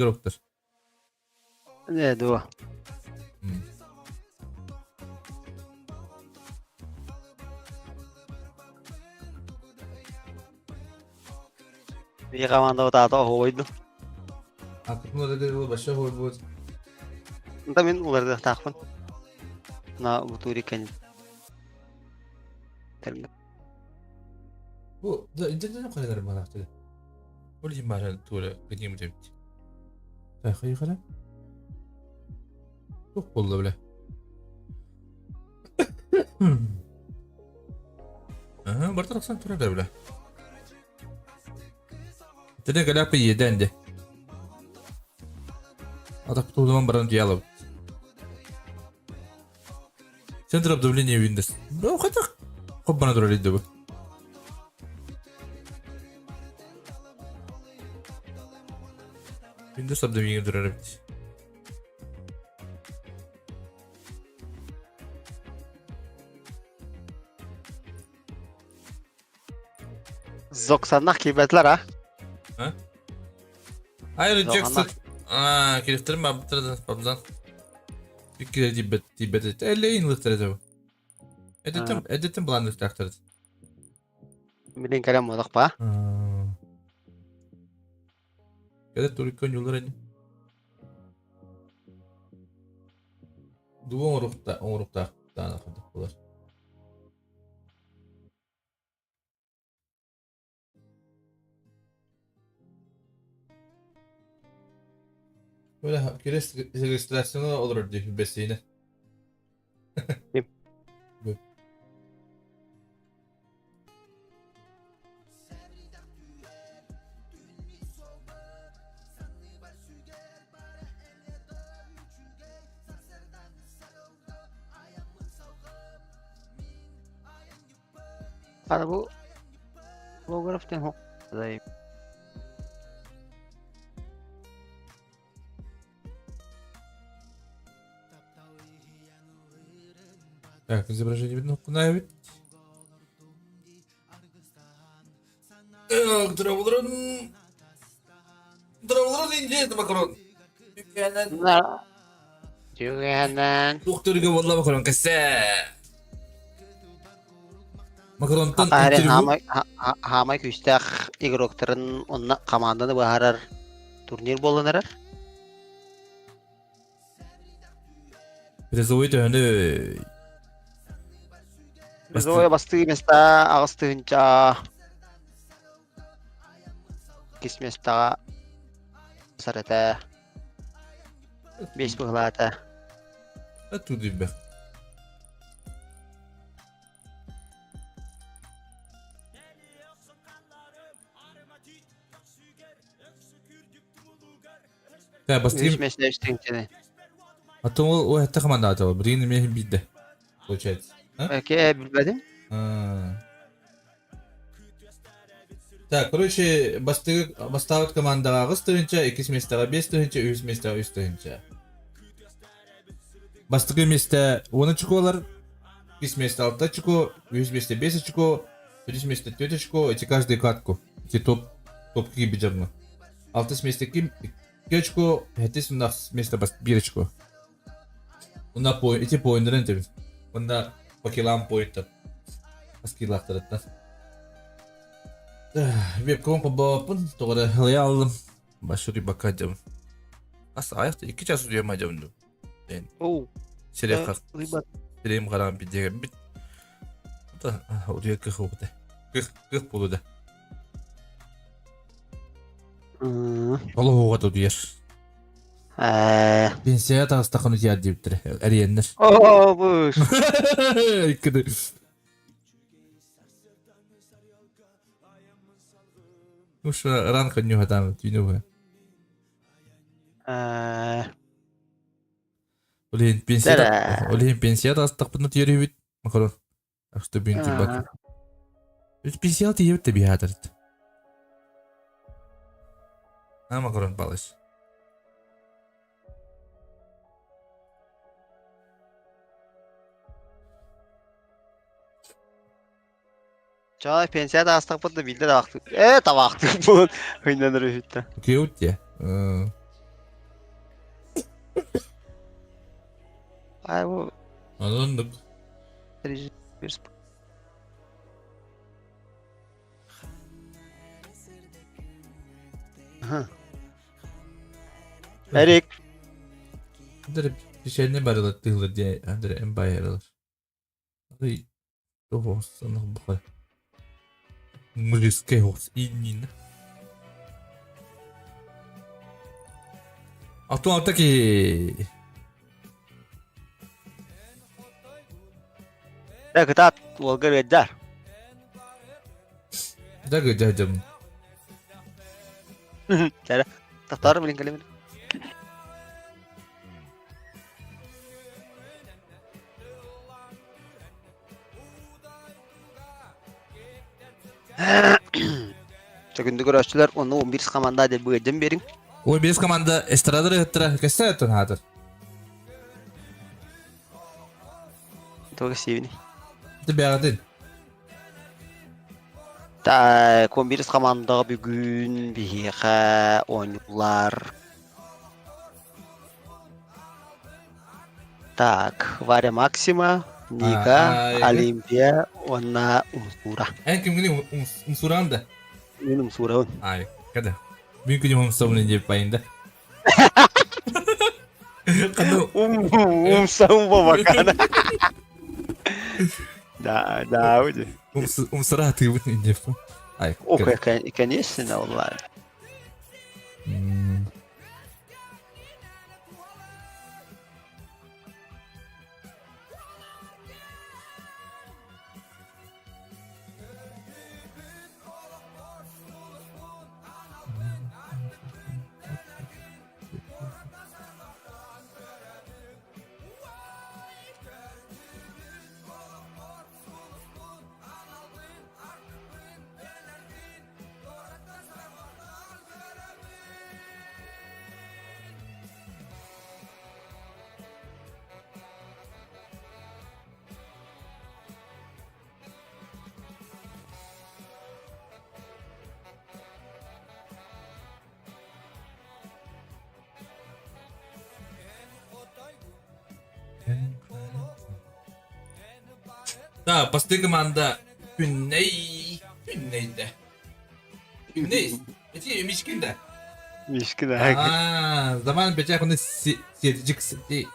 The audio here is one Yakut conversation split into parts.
Игроктар. Э дуо. Биир команда утаата оһуойду. Акытын уларыды вообще хуй будет. Да мин уларыдыахтаахпын. На бутури кэнин. Бу да интернет хайдар балахты. Ол иһин баара туора кыдьым эбит. Хайхара. Туох буолла бile? Аха, барта тахсан турар да бile. Тene кэлээппэ иэдээн де. Атах туулуман баран дьиалабыт. Центр обновления Windows. Ну, хотя хоппана турар иди бу. Windows обновление турар эбит. Зоксаннах киирбэтилэр а? А? Айры Джексон. Аа, керектерин бабыттар бабзан. Икки тибет тибет. Эллейин лыктар это. Эдеттен эдеттен план лыктар. Билин кэлэн буолах ба. Кэлэ туриккон юлар ини. Дуо оҥоруохта оҥоруохтаах таана курдук буолар. Böyle кирес регистрацияны олорор дии бэссиинэ. Ким? Бу. Хара бу Лограф диэн Так, изображение видно куда ведь? Так, Дравлрон... Дравлрон индиет макарон. Түгэнэн. Тухтырга болла макарон кэсэ. Макаронтан Хата интервью. хаамай хаамай күүстээх игроктарын онно команданы быһаарар турнир буолан эрэр. Призовой төһөнү Призовой бастыы места 8 тыһыынча иккис местаҕа сарата 5 быһылаата. Тудуйбэх. Так, Үс бастыгым месте 3 тыһыынчаны. А то ол ол этте команда ол Брин эмиэ биирдэ получается. А? Эке билбэтим. А. Так, короче, бастыгы бастаабыт командаҕа 8 тыһыынча, иккис миэстэҕэ 5 тыһыынча, үһүс миэстэҕэ 3 тыһыынча. Бастакы миэстэ 10 очколар, иккис миэстэ 6 очко, үһүс миэстэ 5 очко, төрдүс миэстэ 4 очко, эти каждый катку. Эти топ топ киирбит дьоҥҥо. Алтыс миэстэ ким 2 очко, сэттис уонна ахсыс миэстэ бас 1 очко. Уонна по ити поиннарын этэбин. Уонна по килам поинтар. Аскилаахтарыттан. Вебком холбооппун, тоҕо эрэ ылыйа аллым. Башури бакка дьабын. Ас аайахта 2 час утуйама дьабын дуу. Эн Оу. сире хар Ылыйбат. сирэйим хараан бидиэгэр бит. Утуйа кых угута. Кых кых буолуда. Олоһуга утуйар. Ээ. Пенсияҕа таҕыстаххына утуйар диэбиттэрэ. Эрийэннэр. Оо, буш. Иккиди. Уж ран конюха там түйнү Ээ. Ол иһин пенсия ол иһин пенсия таҕыстахпытына тиэрүүбүт макарон. Так что бүгүн тиийбэт. Пенсияҕа тиийэбит да биһаатарыт. А макарон Палыч. Чаа пенсия таастахпыт да биирдэ табахтыы. Ээ табахтыы буолан ыйнанар үһүттэ. Кеут те. Ай бу Оннук. Эрик. Андре пишени барылар тыылар диye Андре Эмбайералар. Ай, тоҕоосонох бухай. Мужескай хос иннин. Алтын алта ки. Да кытаат уолга ыаддьар. Да гыдьадьым. Чара. Тахтар билин кэлэмин. Күндү көрөөччүлэр, онно 11 команда деп быгыдьан бериң. 11 команда эстрадары ыттыра кэссе өттөн хаатыр. Туга сибини. Ты бэҕэтин. Та 11 командаға бүгүн биһиэхэ оонньуулар. Так, Варя Максима, Ника, Олимпия уонна Умсура. Эн кимгини Умсуран да? Мен Умсурабын. Ай, када. Мен күнүм умсабын деп байында. Умсабын бабакана. Да, да, уйди. Умсура тыыбын деп. Ай, О, конечно, олар. Да, посты команда Күнней, Күннейде. Күнней, эти мишкин да. Мишкин А, заман бечак оны сетжик сети.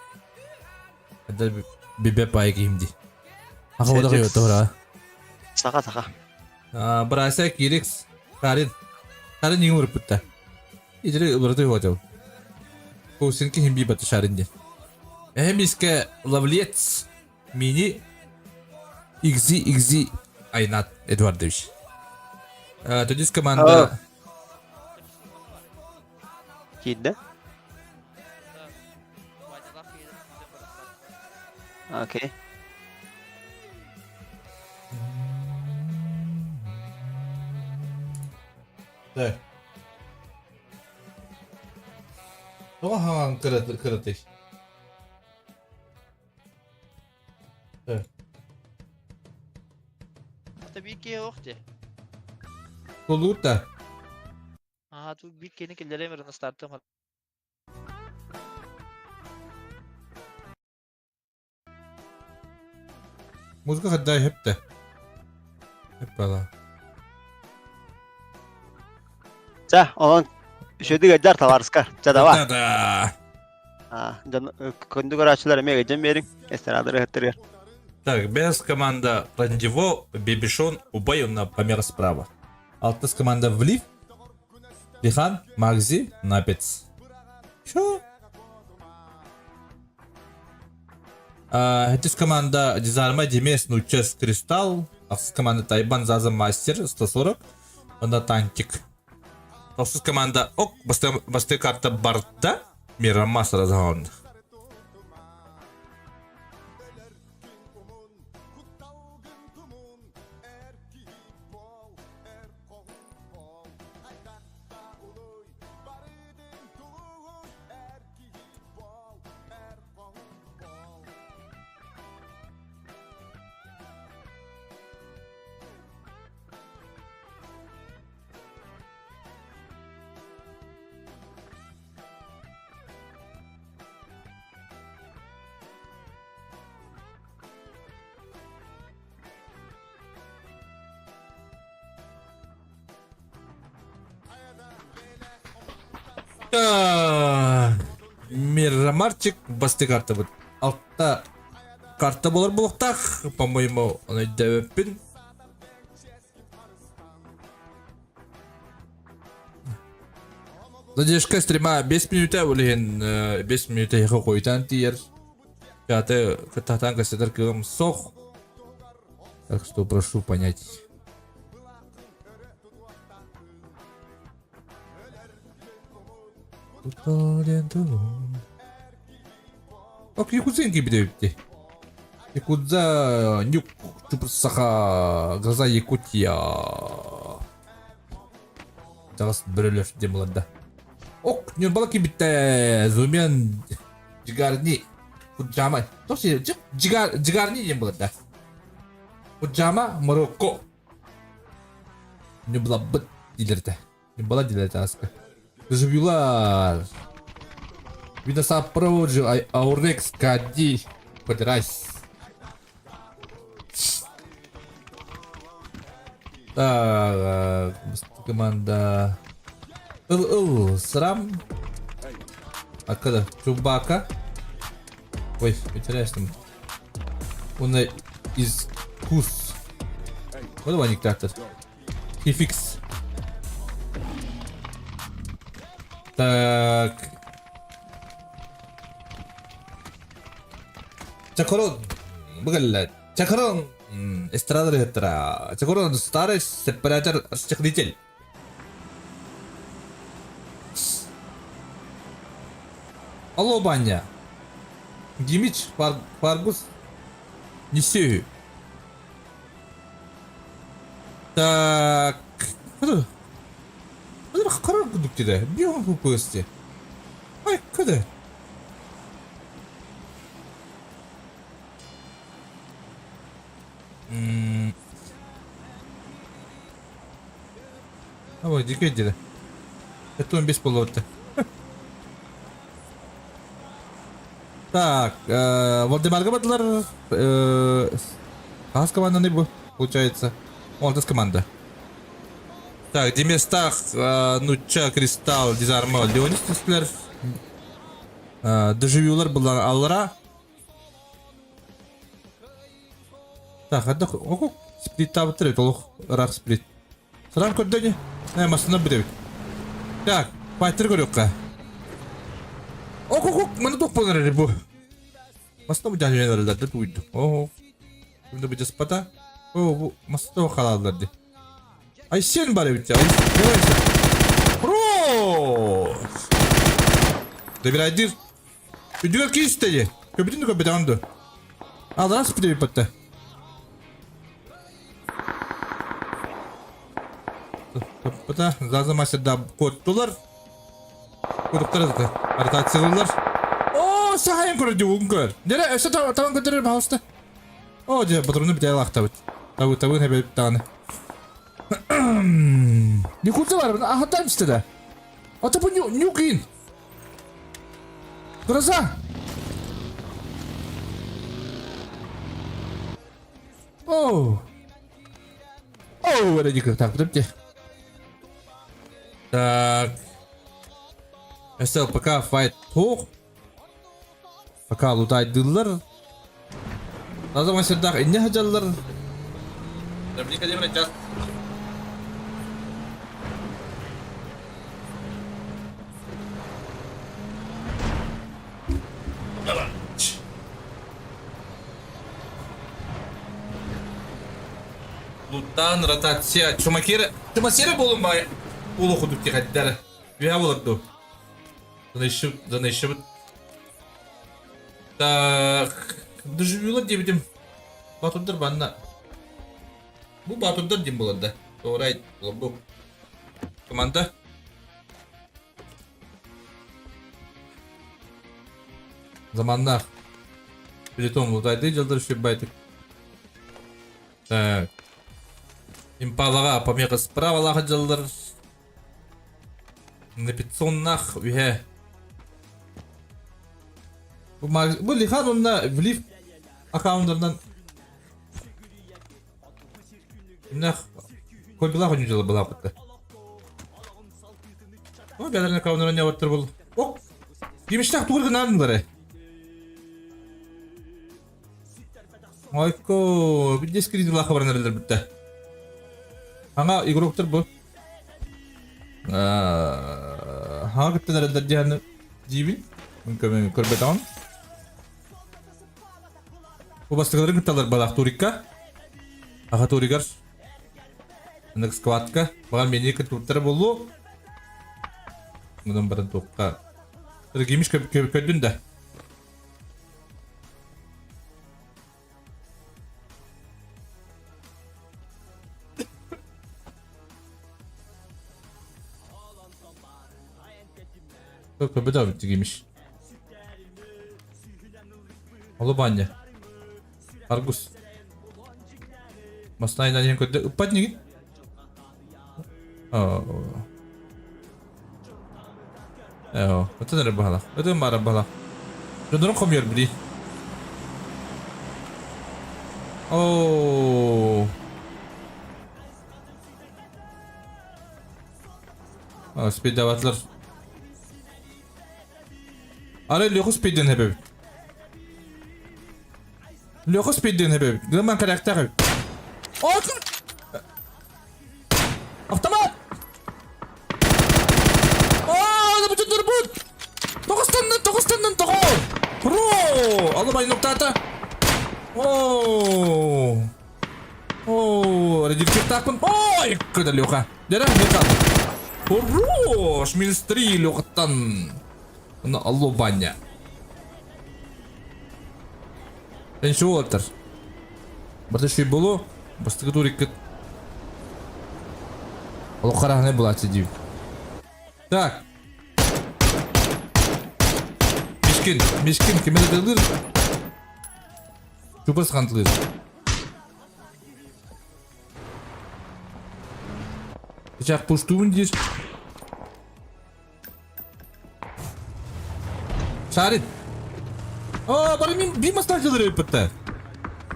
Это бибе пайки имди. Аха ода кайы тора. Саха саха. А, Брася Кирикс, Карин. Карин не урпутта. Ижри урты хотел. Кусинки химби баты шаринде. Эмиске лавлец мини Игзи Игзи Айнат Эдуардович. Тодис команда Киирдэ? Окей. Да. Тоҕо хаҥан кыратый? Это биир киһи ох дии. Толуур да. Аа, ту биир киһини киллэриэм эрэ стартым. Музыка хаддай хэпте. Хэп бала. Ча, онон үчүгэй дьар табаарыска. Ча давай. Да-да. А, дьон күндү көрөөччүлэр эмиэ ыдьан биэриҥ, эстрадары ыһыттырыар. Так, без команда Рандево, Бебишон, Убай на Памер справа. Алтыс команда Влив, Лихан, Магзи, Напец. Чё? Хэтис команда Дизарма, Демес, Нучес, Кристалл. Ахсыс команда Тайбан, Заза, Мастер, 140. Онда Тантик. Тохсус команда Ок, басты карта Барта, Мирамас разгон. Мирамарчик бастакы картабыт. Алта карта болар буолуохтаах, по-моему, ону өйдөөбөппүн. Задержка стрима 5 минута ол иһин 5 минута эһиэхэ хойутаан тиийэр. Чаты кытаатаан кэпсэтэр кыаҕым суох. Так что прошу понять. Ок, Якудзин киирбит Якудза Нюк Саха Гроза Якутия. Таҕыс бөрөлөр диэн буларда. Ок, Ньурбала киирбиттэ. Зумян Джигарни Куджама. Тоси Джигар Джигарни диэн буларда. Куджама Марокко. Ньурбалабыт дииллэр Была дииллэр аска. Дежавюлар. Видосапроджи Аурекс Кади Подирайс. Так, команда Ыл-ыл, Срам. Акада, Чубака. Ой, интересно. Он из Кус. Вот он диктатор. Хификс. Так. Чакорон. Быгалла. Чакорон. Эстрада редактора. Чакорон старый сепаратор расчехлитель. Алло, Баня. Гимич, Фар, Фаргус. Несею. Так. Хара курдук диде. Бион купысти. Ай, кыды. Ой, дикий диде. Это он без полота. Так, Вальдемарга бардылар. Хас команданы бу, получается. Молодец команда. Так, Деместах, Нучча, Кристалл, Дизарма, Леонис түстүлэр. Дежавюлар булар аллара. Так, хадда оку сплит табыттыр эбит, олох ыраах сплит. Саран көрдө ини. Э, массына бүтэбит. Так, файтер көрүөххэ. Ок, ок, ок, маны туох буолар эрэ бу. Массына бу дьаһайан эрэллэр да тууйду. Оо. Кимде бу дьаспата? Оо, бу массына халааллар ди. Айсен бар эбит. Айсен. Про! Добирайдыр. Үдүгэр киистэ дии. Көбүтүн да көбүтэҕин дуо? Аллараа сыппыт эбит батта. Таппыта, Заза мастерда куоттулар. Куруктар да ротациялылар. О, сахайын көрөр дии, угун көр. Дere, өссө табан көрдөрөр пожалуйста. О, дьэ, патроны бүтэ алаахтабыт. Табы табын хэбэбит даҕаны. Якутса бар, аһатан истэ да. Ата бу нюкин. Гроза! Оу! Оу, это дико. Так, подожди. Так. СЛПК файт туох. Пока лутайдыыллар. Таза мастердаах инне сылдьаллар. Доминика Демина час. Луттаан ротация. Чумакера. Чумасера буолун бай. Улу кудук тихаттар. Үһэ буолар дуу. Занайшыбыт. Так, дежавюлар диэбитим. Батурдар банна. Бу батурдар диэн буолар да. Тоорай, бу. Команда. Заманнаах. Притом лутайды дьылдар үчүгэй Так. Импалаҕа помеха справалаах дьыллар. Напицоннах үһэ. Бу, бу Лихан онно влив аккаунтарынан Кимнэх Кольбилах ойнуу дьыла былаапытта. О, бэлэрне кавнырын яваттыр бұл. Ок! Гимиштах тугыр гынардылар. Ойко, бидде скрин лаха баран эрэллэр бүтэ. Аңа игроктар бу. Хаҥа кыттан эрэллэр диэн диибин. Мин көрбөтөҕүм. Бу бастакыларын кытталлар балаах турикка. Аха туригар. Анык складка. Баҕар мени кыттыбыттара буолуо. Мунан баран туохха. Гимиш көрдүн да. Көбө да бүтүгимиш. Олу баня. Аргус. Маснайна диэн көрдө. Ыппат нигин? Оо, ытын эрэ баһалах. Ытын баара баһалах. Дьоннорун хомуйар билии. Оо. Спидаватлар. Арай Леху спидден хэбэбит. Леху спидден хэбэбит. Гыман кэлэхтээх эбит. Автомат! Аа, бу турбут! Тоҕустаннын, тоҕустаннын, тоҕо! Про! Алыбай ноктаата. Оо! Оо, редиректаакпын. Ой, кыда Леха. Дәрә, не қалды. Хорош, минус 3 Лехаттан. Мына алло баня. Энші олаттар. Барта шүй болу, бастығы туриккет. Ол қарағына булатсы дейм. Так. Мишкин, Мишкин, ким это Чупас хантылыр. Чак пуштуун диир. Шарит. О, бары мин бир мастан жылыр эппитте.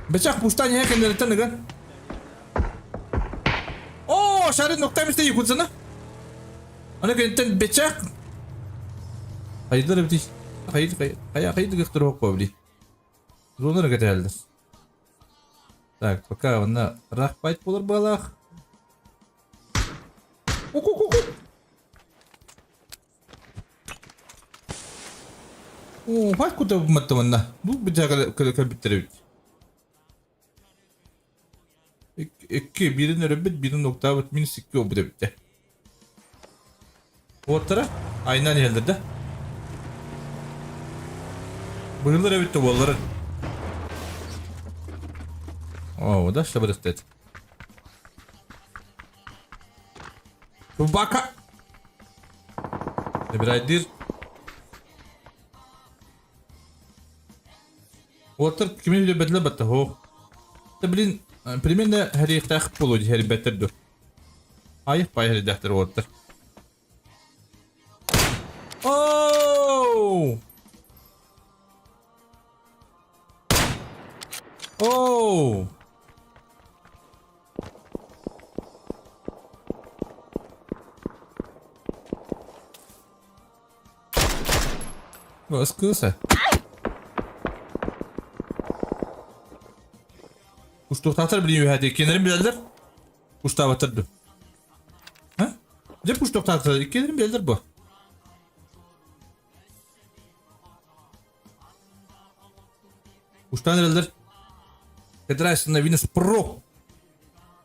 Бечак пуштан не кендереттен ыган. О, шарит нокта мисте якутсана. Аны кенттен бечак. Хайдыр бити. Хайд хай хай хайд гыктыр окко били. Зонар кетелдер. Так, пока онно ыраах байт буолар быалаах. Оо, хай куда буматта манна. Бу бычаага кэлбиттэр эбит. Икки биирин өрөбүт, биирин уктаабыт, минус икки буолбут эбит. Уоттара айнан иһэллэр да. Быһылар эбит да буоллар. О, да, что будет Бака! Набирай дыр. Уоттар кими билбэтилэр батта хоох. Да блин, примерно хэриэхтээх буолуо дии хэрийбэттэр дуо? Айых пай хэридэхтэр уоттар. Оу! Оу! Ыс кыыс Куштуохтаахтар билин үөһээтэ иккиэннэрин билэллэр. Куштаабаттар дуо? А? Дьэ куштуохтаахтар иккиэннэрин билэллэр буо. Куштаан эрэллэр. Федерация Винус Про.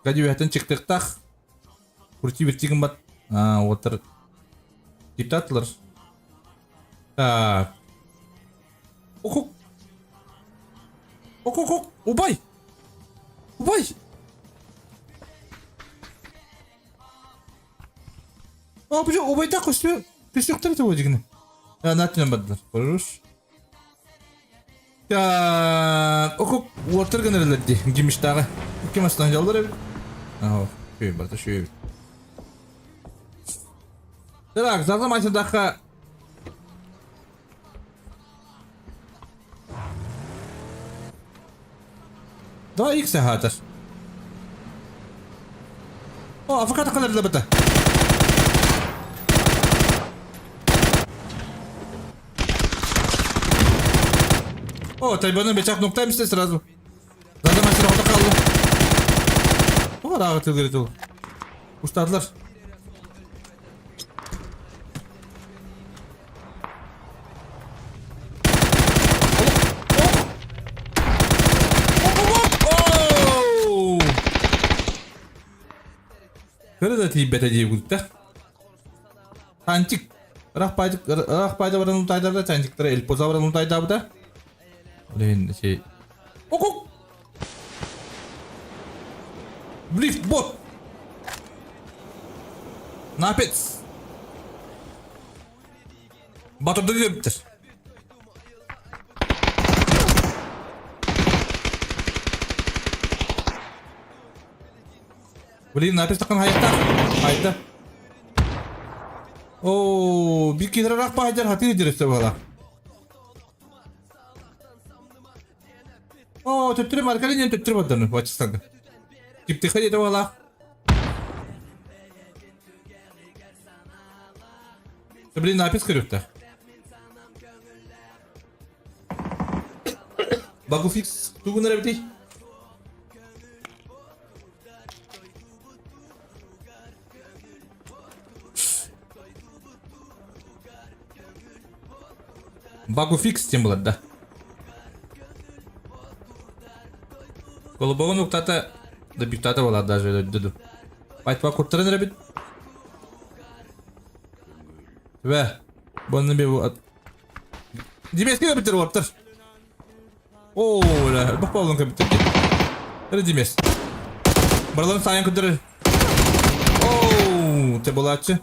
Гади үөһэттэн чыктыахтаах. Крути верти гыммат. А, уоттар диктаторлар. Так. Ок-ок. Ок-ок-ок. Убай! Убай! А, бу убайда көстү. Көстүктөр это дигини. А, наттен бардылар. Хорош. Так, ок-ок. Уоттар гынырылар ди. Гимиштагы. Ким астан жалдар эбит. Аха, шүй барда шүй. Так, завтра матча Давай икс хаатар. О, афаката калар лабата. О, Тайбаны бечах нуктаемся сразу. Зада мастер оҕото хаалла. Тоҕо ырааҕы тылгыры тыл. Устаатылар. Кыры да тиийбэтэ диэбиттэ. Танчик. Ыраах паадьык ыраах паадьа баран утайдарда танчиктара элпоза баран утайдаабыта. Блин, сей. Окук! Блифт бот! Напец! Батырды диэбиттэр. Блин, напис такын хайта. Хайта. Оо, бир килерак баайдар хатыы директор буола. Оо, төттөрү маргарин төттөрү барданы, бачыстан. Типтиха диэтэ буола. Блин, напис көрүктэ. Багуфикс тугун эрэ Багуфикс диэн булар да. Голубогун уктата да бүттата болар даже өлөрдү. Айтпа курттаран эрэ бит. Түбэ. Бұны бе Димеске битер олаптар. Оо, бах болон көбүттер. Эрэ Димес. Бараларын сайын көдөрөр. Оу, те булааччы.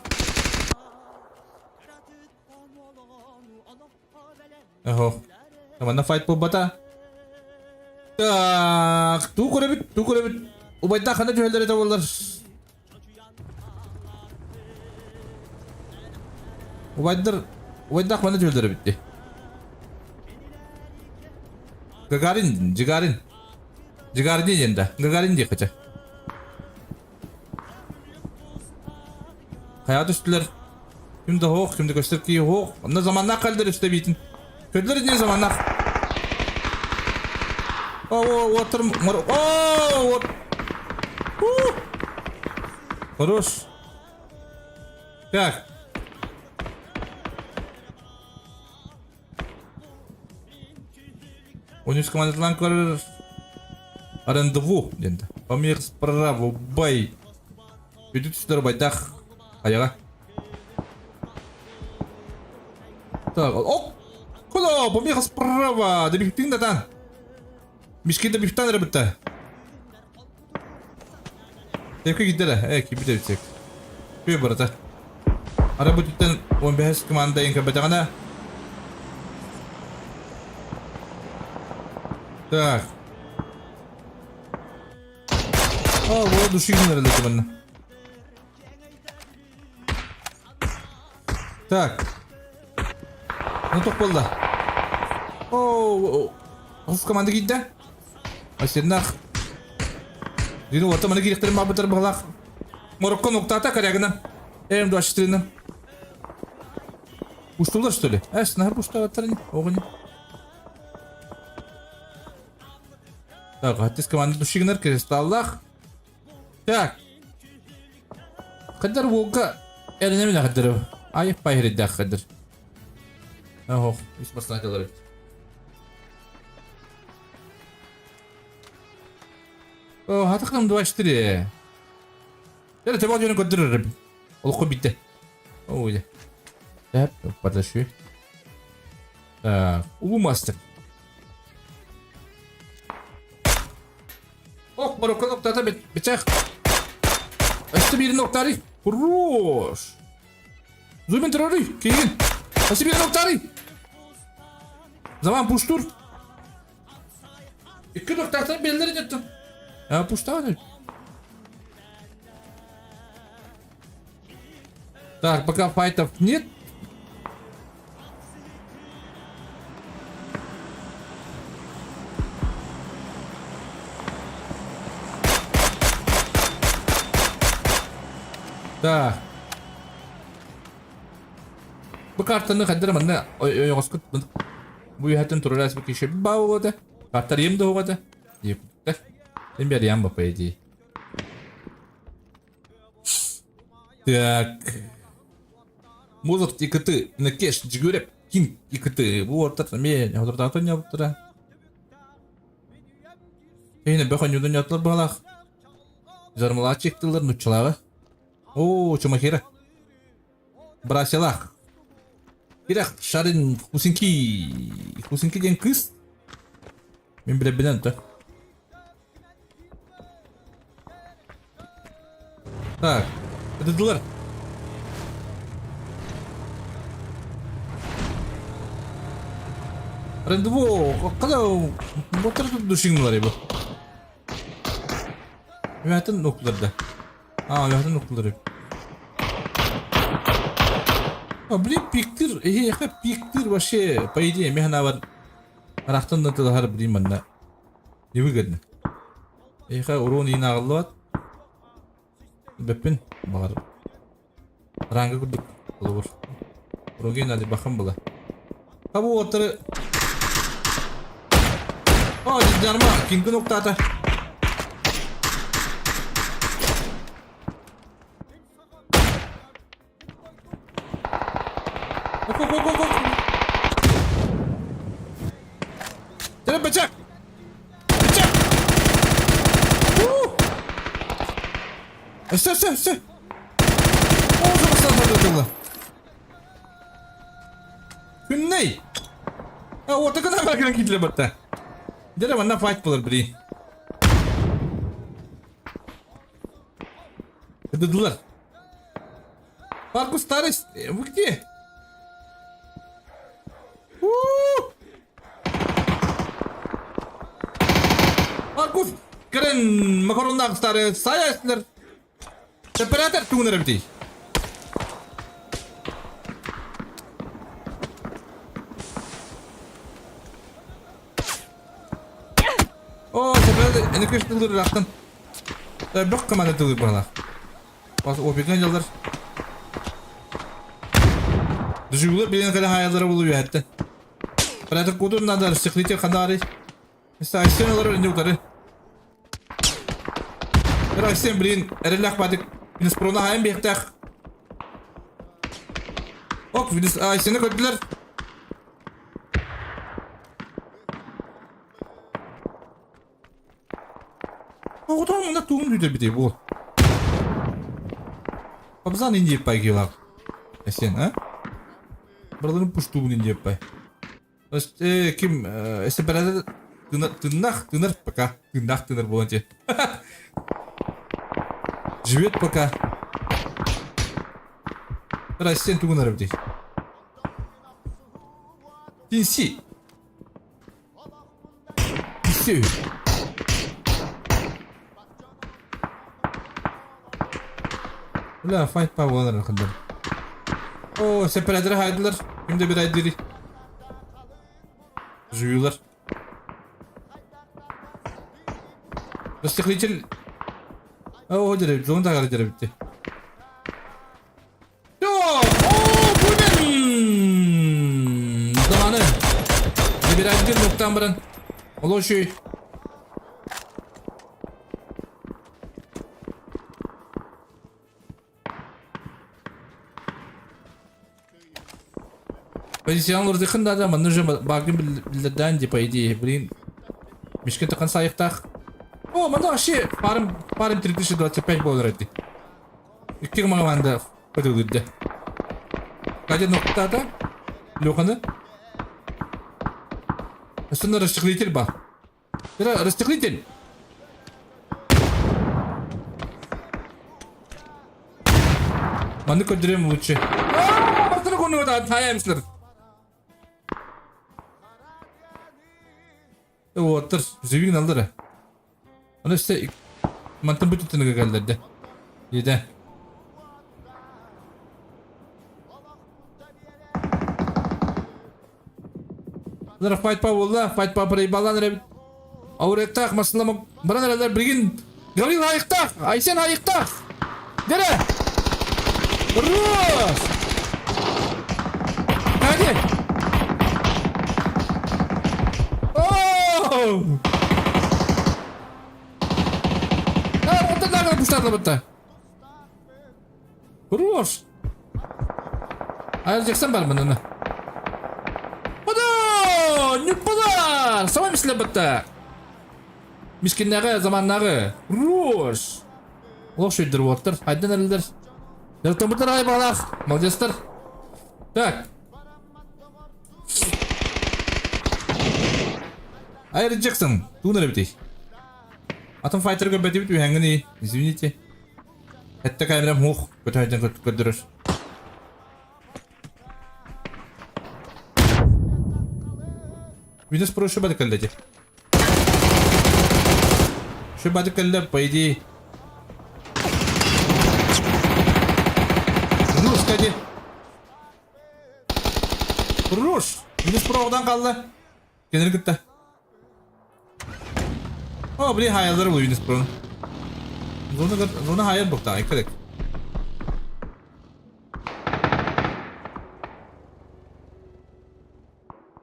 Охо. Манна файт буолбата. Так, туу көрөбүт, туу көрөбүт. Убайдаах ханна түһэллэр этэ буоллар. Убайдар, убайдаах манна түһэллэр эбит дии. Гагарин, Джигарин. Джигарин диэн да. Гагарин диэххэ чэ. Хайа түстүлэр. Ким да суох, ким да көстөр киһи суох. Онно заманнаах кэлдэр үстэ биитин. Көрдүлэр ини заманнаах. О, о, уоттар мор... О, уот. Хорош. Так. Онус командалаан көрөр рандеву диэн Памир справа бай Үтүт сүтэр байдах хайаҕа. Так, оп! Куда? Помеха справа! Да бихтин датан! Мишки да бихтан эрэ Тепке киирдэ э киирбит эбит Күө барыта. Ара бу түттэн 15 команда көрбөтөҕүнэ. Так. О, вот души генералити манна. Так. Ну туох буолла? О, хос команда киирдэ. Асеннах. Дину орто маны киириэхтэрин баабыттар быһалаах. Морокко нуктаата корягына. М24-нан. Устулар что ли? Эс, нахар пуштабаттар оҕони. Так, аттис команда душигнар кристаллах. Так. Қадар волга эренемин қадар. Айып пайырдақ қадар. Ох, үс басына айталар. О, хатықым 24. Эрэ төбө дьону көрдөрөр. Олоххо биттэ. Ой. Так, подожди. Так, улуу мастер. Ох, Марокко ноктата бечах. Өстө биирин ноктари. Хорош. Зумен террори, кейин. Өстө биирин ноктари. Заман пуштур. Икки ноктаахтан биэллэрин еттин. А пуштаан. Так, пока файтов нет. Так. Бу картаны хаддыр манна ойоҕоскут. Бу үһэтин турар эспит еще баҕа Аттарыйым да уҕата. Диэбиттэр. Мин бэрийэм по идее. Так. Музык икт, Накеш, Джигуреп, Ким икт. Бу ортат мен отурдаатон ньабыттара. Эйне бөхөн юдун ятлар балах. Жармалачик тыллар нуччалаҕа. О, чумахира. Братьялаах. Кирэх Шарин Хусинки. Хусинки диэн кыыс. Мин билэрбинэн то. Так, ыдыдылар. Рандеву, когда мотор тут душиңлар бу. Үһәтин нукларда. А, үһәтин нуклар. А, блин, пиктир, эһиэхэ пиктир вообще, по идее, мен бар Арахтан да тылаһар блин манна. Невыгодно. Эһиэхэ урон иин ааҕыллыбат. Бэппин баҕар. Ранга курдук холобур. Уроген надо бахан была. Табу уоттары О, жарма, кингин октаата. Ок, ок, ок, ок, ок. Тәрәп бычак! Бычак! У! Өссө, өссө, өссө! О, жұмыстан сатылды. Күнней! А, ота гына барган китле батта. Дere манна файт болар бiri. Дыдылар. Парку старость, вы где? Маркус, кэлэн макароннаах старый сайа эстилэр. Оператор тугунар эбитий? О, оператор энекеш тылыр рахтан. Бөх команда тылыр баһалаах. Бас опекан дьаллар. Дежурлар билен кэлэ хаайаллара булу үһэттэ. Оператор кудун надо расчехлитель хадаары. Айсен олорор инде утары. Айсен, блин, эрэллээх баатык. Минус прона хайан биэхтээх. Ок, минус Айсены көрдүлэр. Оҕотоон мында тугун бүтэрбитий буол. Абзан индиеппай килак. Эсен, а? Барларын пуштугун индиеппай. Ким эсэбэрэ тыннах тынар пока тыннах тынар буолан те. Живет пока. Растен тугун арабдей. Тинси. Тинси. Бля, файт па буолар хандар. О, сепараторы хайдылар. Ким да bir айдыри. Жуюлар. Расчехлитель. О, дерев, зон тагары деревитти. О, бүгүн даҕаны Набирательдир нуктаан баран олошуй Позицион урдыхын да манна уже багын билдерден по идее, блин. Мишке такан сайыктах. О, манна вообще парым парым 3025 болар эти. Икки команда көтөгүрдэ. Катя ноктата. Леханы. Өстүнө расчехлитель ба. Расчехлитель. Манны көрдүрөм лучше. Бастыры кону таямсылар. Оттыр, живигин алдыр. Аны өссө мантан бүтүттүнүгө кэллэрдэ. Диэтэ. Лара файт па буолла, файт па проебалан эрэ Ауырыктаах массыналама баран эрэллэр билигин Гаврил Айыктаах, Айсен Айыктаах! Дэрэ! Рос! Кади! Оу! А, вот это пуштарлабытта. Хорош! Айыл Джексон бар мынаны. Ода! Ньуппалар! Сама мислебытта. Мискиннәгы, заманнагы. Хорош! Олох шүйдір уоттар. Айдан әрілдер. Яртамытар ай балах. Молодецтар. Так. Айр Джексон. Туын әрі Атын файтер көрбөтүбүт үһэҥҥин извините. Этте камерам хух көтөһөйдөн көрдөрөр. Минус про шөбәді кэллэ Шөбәді кэллэ, по идее. Ну, скади. Руш! Минус проғдан қалды. Кенер кытта. О, блин, хайалар бұл Минус проны. Зона, зона хайал бұқта, айқырек.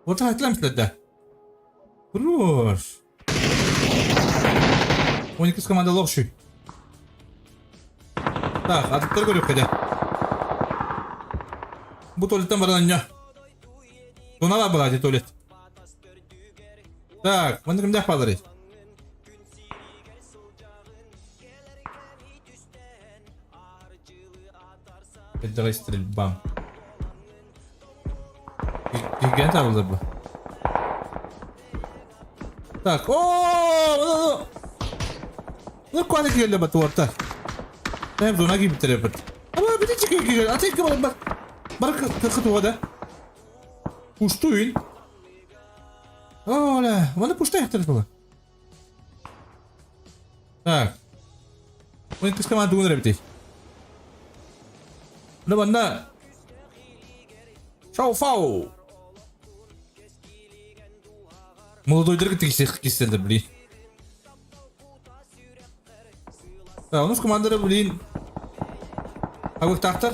Orta haytlar Хорош. 12 команда лох шүй. Так, атыттар көрүк кede. Бу туалеттен баран анньа. Туна бар была туалет. Так, мында кимдэх баалар Элдэҕэ стрельба. Гигантабылдар бу. Так, о, Ну, куаны киелле бат уорта. Hem zona gibi terapet. Ama bir de çıkıyor ki. Atayım ki bak. Bak kıkı tuğada. Пуштуин. Оля, вона пуштай хтер Так. Уин кыс команда тугун ребятей. Ну ванда. Шау фау. Молодой дырка киселді, блин. Так, у нас команда, блин. Агыктактар.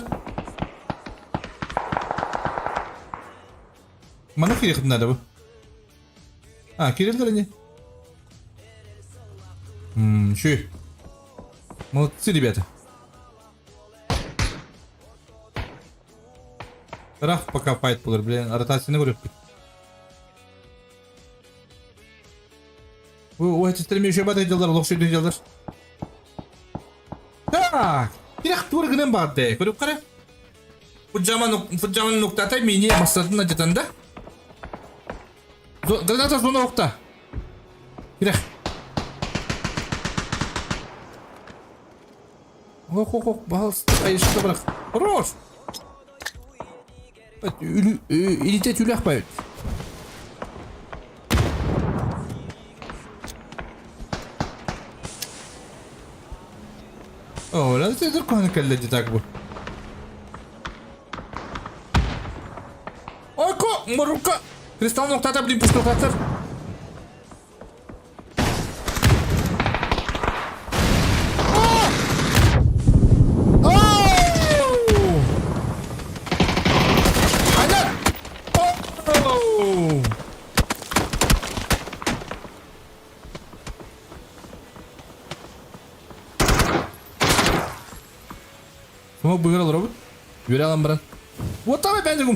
Мана кирехтин надо бу. А, кирилдер не? Ммм, шү. Молодцы, ребята. Раф пока файт булар, блин, ротацияны көрөп. Ой, тестерме еще бата делар, лох шүйден делар. Так, кирек тур гынан барды. Көрүп кара. Фуджаман ноктата мини масадына жатанда. Граната зона окта. Кирек. Ох, ох, ох, бал, ай, что брак. Хорош. Илите тюлях байт. О, لا تقدر كون كلجي تاكبو. Ойко, Морука. Кристалл ноктата, блин, пусть ноктата. Смог выиграл робот? Юрий брат. Вот там опять же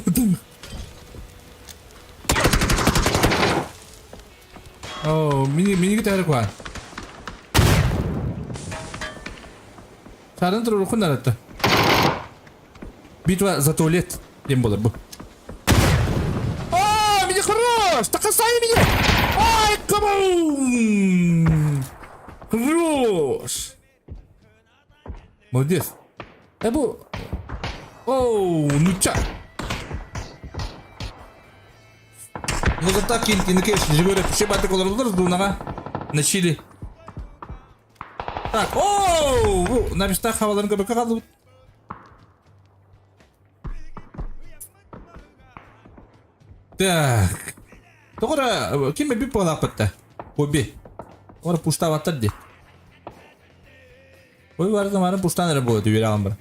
О, мини мини гитара куан. Сарын туру рухун. Битва за туалет. Дем болар бу. А, меня хорош! Так остави меня! Ай, кабум! Хорош! Молодец. Э, бу... Оу, ну ча! Ну зато кин кинекеш, жигуре, все баты колордыр дунага. На чили. Так, оу! На местах хаваларын көбөккө калды. Так. Тоҕора ким би буолааппытта? Хобби. Ора пуштабаттар ди. Ой барда мары пуштан эрэ буолуо үөрэ бар.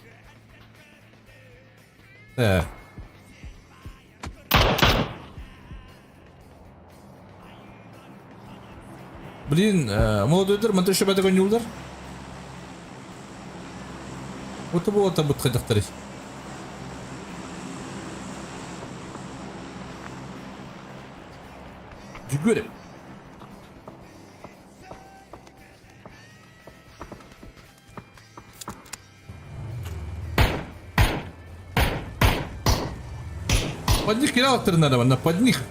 Так. Блин, молодойдар мантан еще бата көнньүүллэр. Вот буолата бут хайдахтарый. Жүгүр. Под них кидал надо, на под них.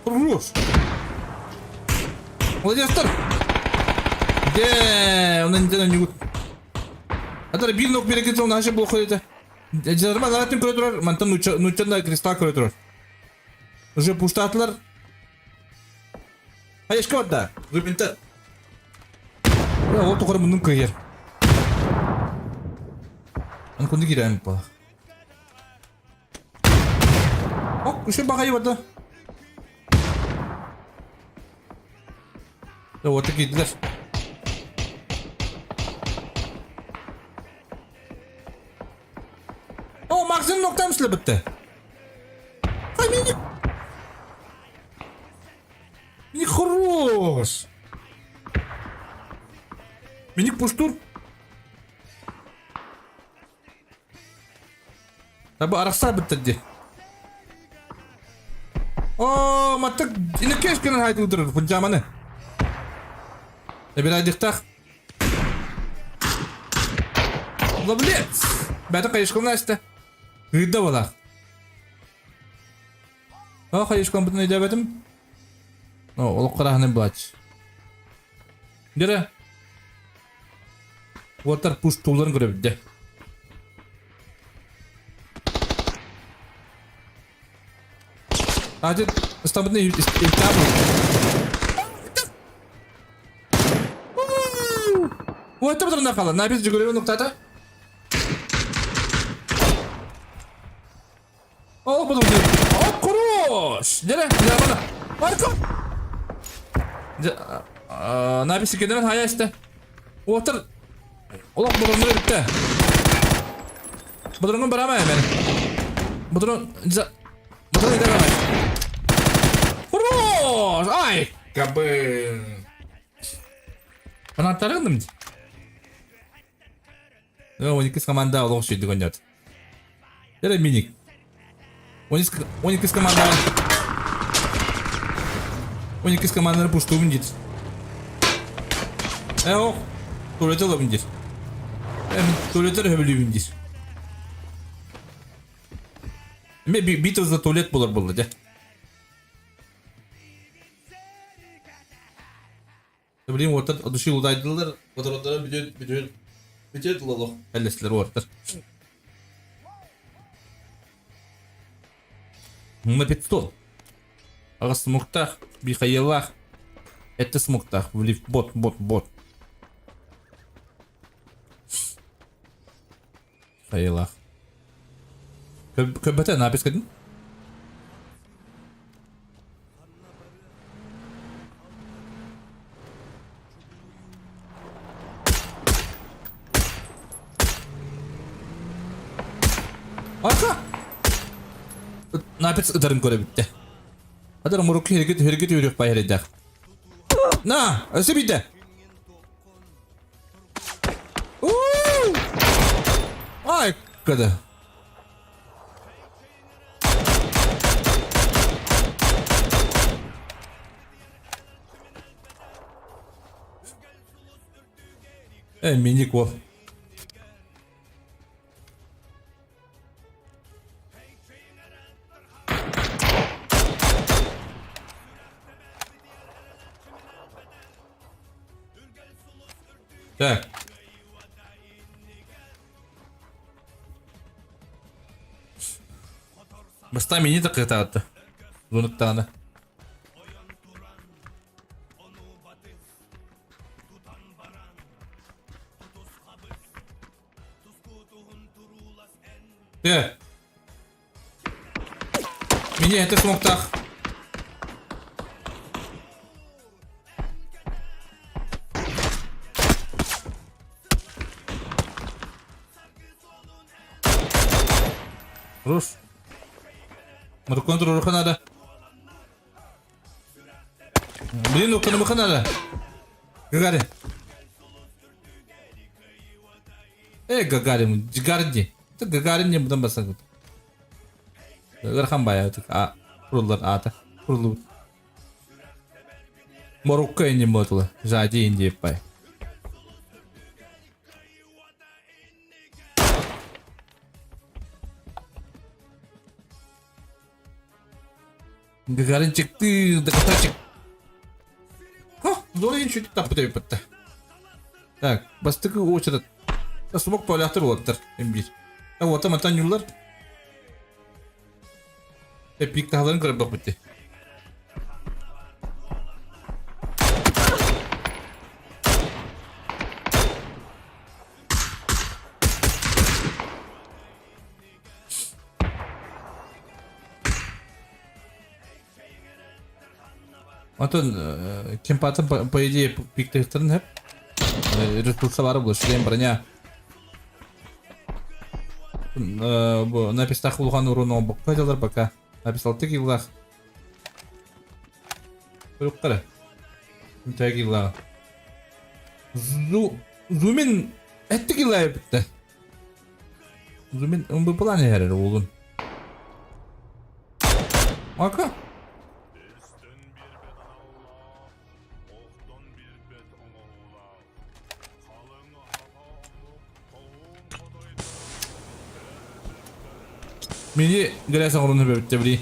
Хорош. Молодец, Тар. Де, он не не Атар биир нок берекет он наша блок это. Дьарма наратын көрө турар, мантан нучча кристалл көрө турар. Уже пуштатлар. Хайышка барда. Рубинта. Ол тухары муннун кыйыр. Аны кунду киирэн буолар. Ок, үчүгэй баҕайы барда. Уота киирдилэр. О, Максим ноктам бітті. Ай, мені... Мені хорош. Мені пуштур. Таба арахса бітті де. О, маттык инеккеш гынан хайдылдыр пунжаманы. Эбирайдыктах. Ловлец! Бәті қайышқылын ашты. Гыйда балақ. О, қайышқылын бүтін өйдәбәтім. О, олық қарағының бұлач. Дері. Уоттар пуш туларын көрөбүт Хадит ыстабытын Уотта бұдырына қала. Набис жүгіре нұқтата. Ол бұдыр. О, хорош! Дере, бана. Марко! Набис кенерен хая исте. Уоттар Олох бұдырын бітті. Бұдырыңын барама мен. Бұдырын бұдырын иде барамай. Хорош! Ай, кабы. Фанаттарыңдым. 12 команда олох сүйдік ойнады. Дере миник. 12 команда. 12 команданы пуштуын дейді. Э, ох, туалет алабын дейді. Э, туалеттер хөбүлүүбүн диир. Эме Битлзда туалет болар буолла дьэ. Блин, уоттар души удайдылар, бодороддара бүтүн бүтүн бүтүн тылолох эллестилер уоттар. На 500. Аҕыс смуктах, Михаилах. Это смуктах, влив бот, бот, бот. Хайылаах. Көрбөтө напис кедин? Арка! Напис ытарын көрө бүттэ. Адар мурукку хэргит хэргит үрүөх байһэрийдээх. На, өссө биирдэ. Ай, када. Э, миник уол. Так. Бастаан мини такытаатта. Лунуктаана. Э. Мини это смоктах. Рус. Моркон туруруха надо. Блин, укканымыха надо. Гагарин. Э, Гагарин, Гагарин. Это Гагарин не будан бассагыт. Ыарахан баайа а куруллар аата. Куруллубут. Морокко иннин буотула. Жади инди пай. Гагарин чыктыы, дакатачык. Ха, Зорин чуть таппыт эбиппэтте. Так, бастакы очерет. Сумок поляктар уоттар, имбир. Так, уота матан юллар. Эпик таһаларын көрөр баппытты. Онтон кемпатын по идее пиктехтерин хеп ресурса бары бұл шлем броня бу напистах улахан уруну букка дьалар пока написал киллах Көрүк килла Зумин этти килла битте Зумин МБПлан эрер улун Ака Мини грязь оҥорон өбөбүттэ били.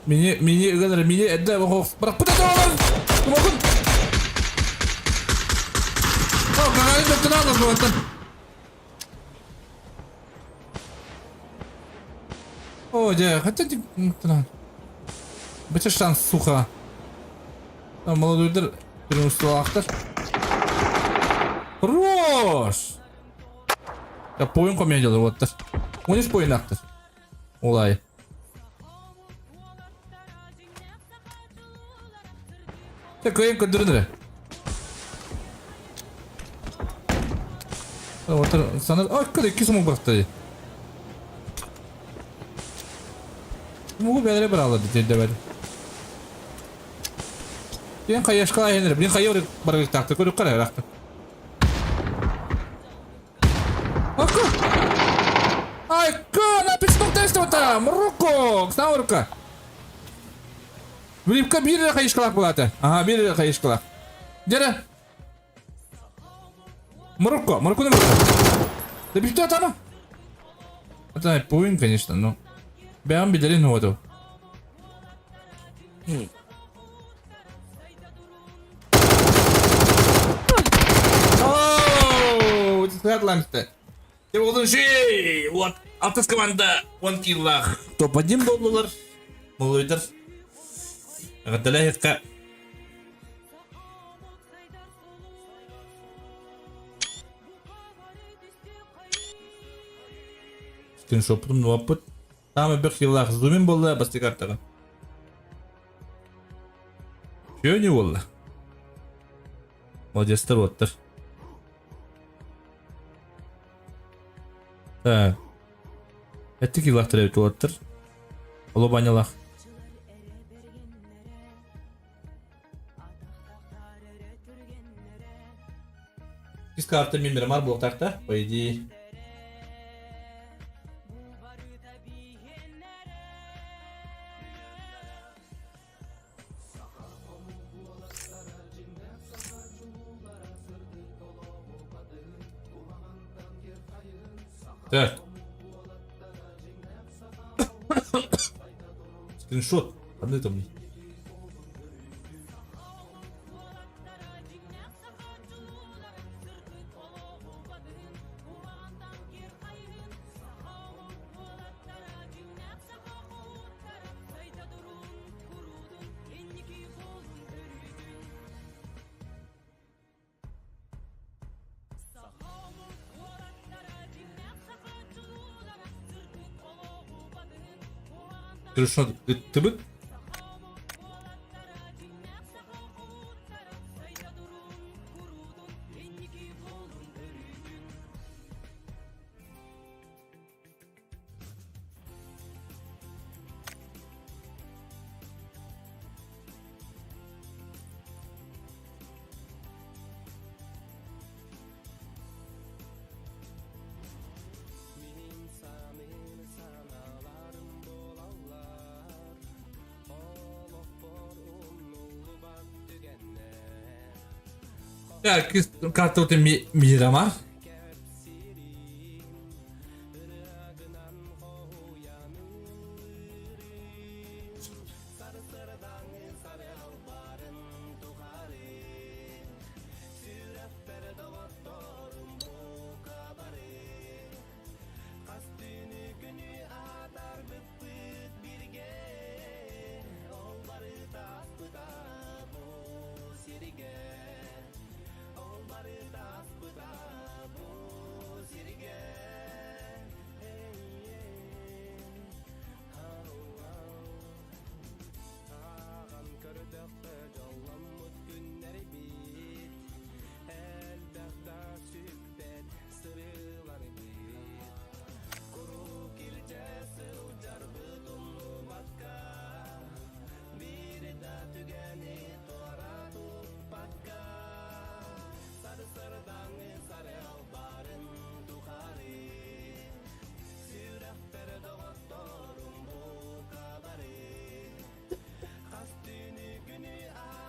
Мини мини ыган эрэ мини эрдэ бырахпыта тоҕолор тумокун. О, Гагарин доктора алар О, дьэ, хотя Бача шанс суха. Молодойдар преимуществолаахтар. Хорош! Я поин комедиялар оттар. Он поин актыр. Олай. Те кыйын көндөрүн Отыр сана ой көр икки сумук бырахты. Мугу бәлере бір алады деді бәле. Мен қайышқа айыныр, мен қайыр барып тақты көріп қара рақты. Ака! Айка, на пистол тест ота, Марокко, Снаурка. Билипка бир қайышқалақ болады. Ага, бир қайышқалақ. Дері. Марокко, Марокко не Марокко. Да бифте атама. Это поин, конечно, но... Бәм билерин хуату. Оу, Светланты. Ты болдун шей! Вот, алтыс команда, он киллах. Топ-1 болдулар. Молойдар. Гадалайка. Скриншоппутун нуаппыт. Таама бөх киллах зумин болла басты картаға. Чё болла? Молодецтер оттар. Так. Этти киллахтар эбит оттар. Оло банялах. Кис карта мен Мирамар блоктарта, по идее. Так. Скриншот. Одно там. Скриншот ыттыбыт. Карта Мирамар.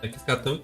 Иккис картабыт.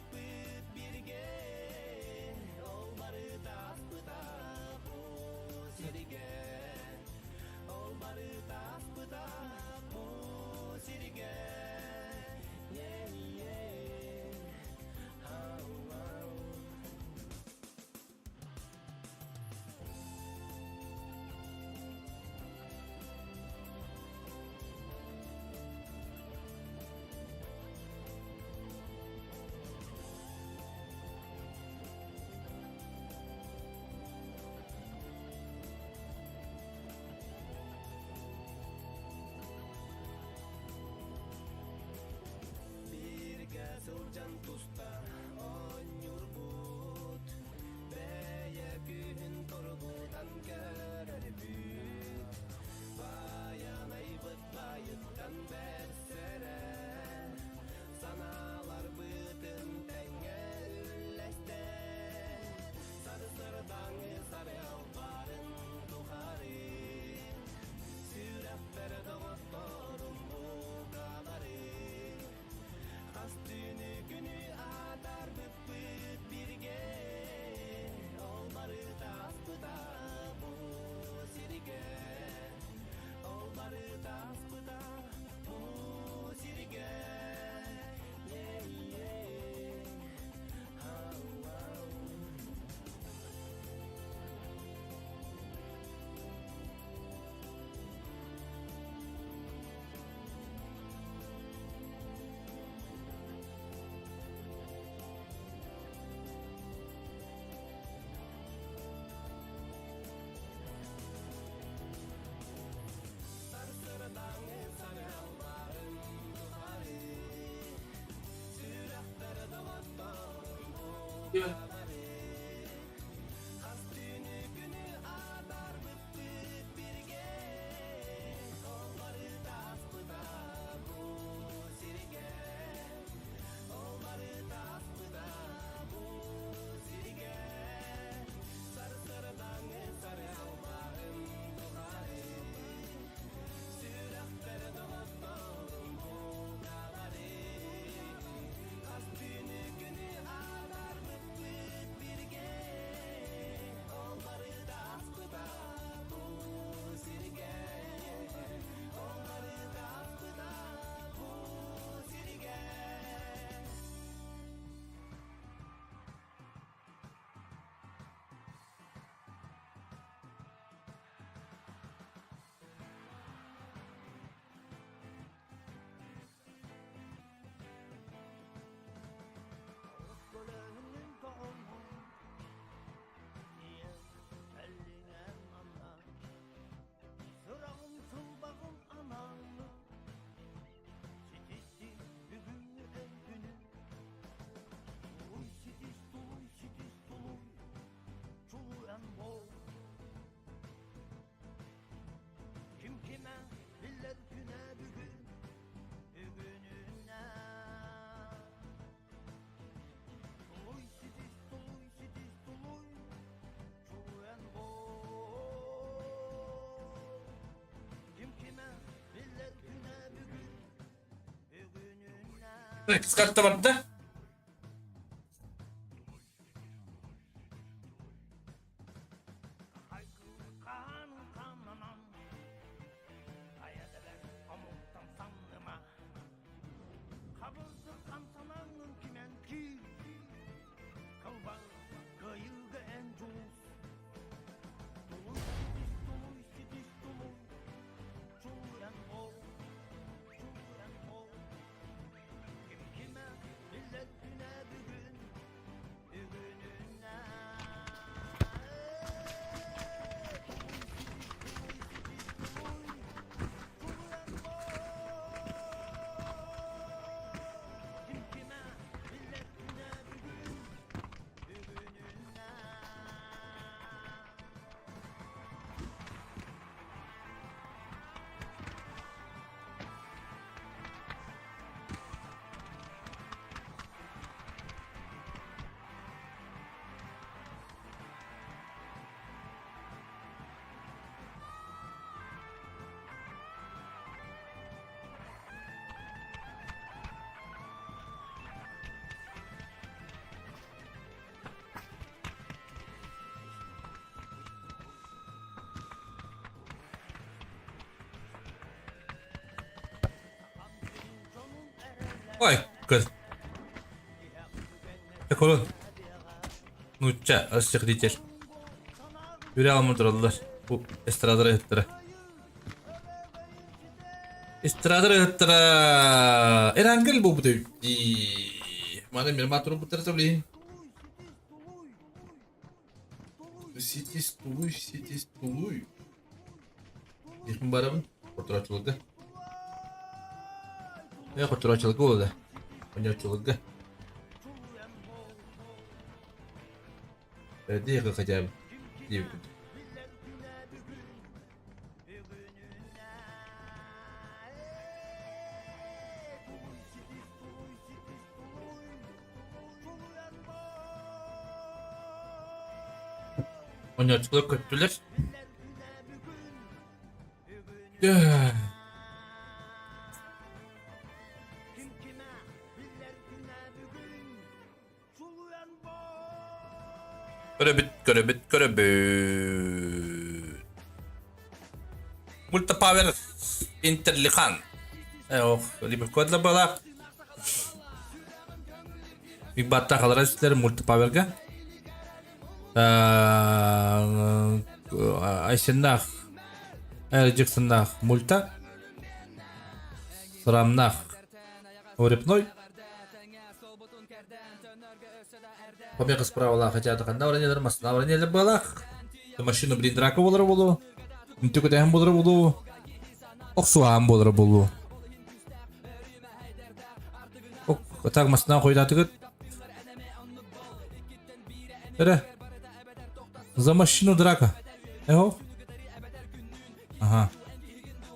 Иккис карта барда. Ой, көр. Көрөн. Нуучча расчехлитель. Үрэ алмын тураллар. Бу эстрадара ыһыттара. Эстрадара ыһыттара. Эрангел буолбут эбит дии. Маны мирма турбуттара таблин. Ситис тулуй, ситис тулуй. Дихин барабын. Хотурачылыга. Э, хотурачылыга буолла. Онньоччуларга. Эрдэ хотя бы диэбит. Онньоччулар көттүлэр. Көрөбүт, көрөбүт, көрөбүт. Мультипавер Интерлихан. Ох, либо была. Биг Батта халара үстілер мультипаверга. Айсеннах, Джексоннах мульта. Сырамнах Орепной. Побега справа хотя ханна баранелер масына баранелер балах. Машина блин драка болар болу. Үнтүк болар болу. Оксуаан болар болу. Так масына койдатыгыт. Эре. За машину драка. Эхо. Ага.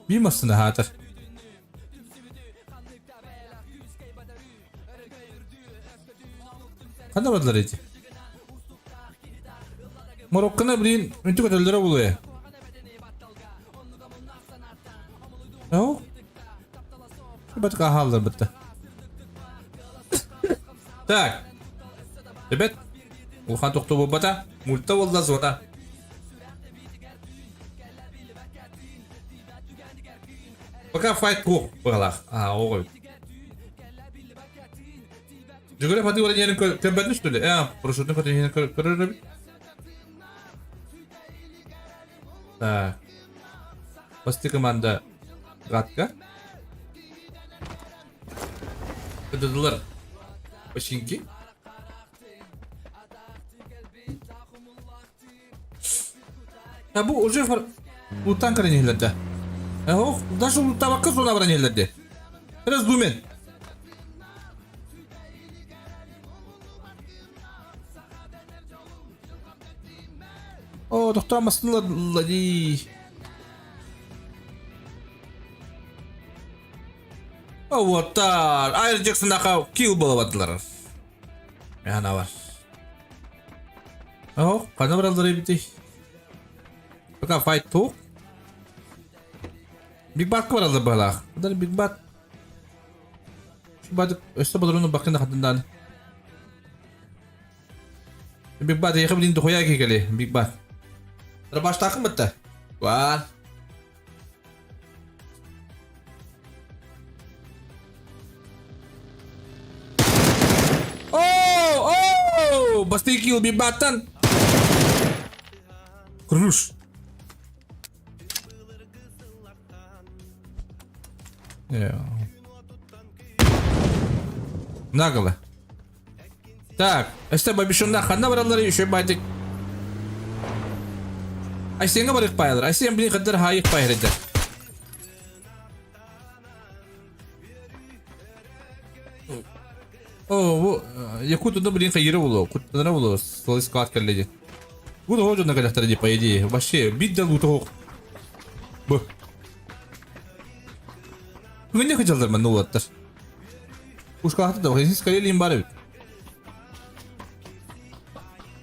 Би масына хатыр. Ханна бардылар эти? Марокконы, блин, үнтүк өтөллөрө булуя. Оо. Батка хааллар бытта. Так. Ребят, улахан тохтуу буолбата. Мульта буолла зона. Пока файт кух быгалах. А, оҕой. Жүгүрэ фаты баран иһэрин көрбөтүн что ли? Э, парашютун көтөн иһэрин көрөр эбит. Так. Басты команда Гадка. Ыдыдылар. Починки. А бу уже фар... Луттан кыран иһиллэрдэ. Ох, даже луттабакка суона баран иһиллэрдэ. Раз думен. О, тохтоомастын дии. Уоттар, Айр Джексонаха килл буолабатылар. Яна бар. О, ханна бараллар эбитий? Пока файт туох. Биг Батка бараллар быһалаах. Удар Биг Бат. Бат өссө бодоруну бакына хатындаан. Биг Бат эйиэхэ билин дохуя киһи кэлиэ Биг Бат. Рабаштааххын бытта. Ваа. Оо, оо, бастакы килл Биг Баттан. Круш. Нагло. Так, өстө бабишунна ханна бараллар еще байтик. Айсенге барык пайалар. Айсен блин каддар хайык пайрыды. О, бу Якут онно блин хайыры болу, куттанара болу, слой склад кэлледи. Бу тоҕо дьонно кэлэхтэрэ ди по идее. Вообще, бит да лутоох. Бу. Бүгүн не хотелдар манна уолаттар. Ушкалахты да, син скорее бар эбит.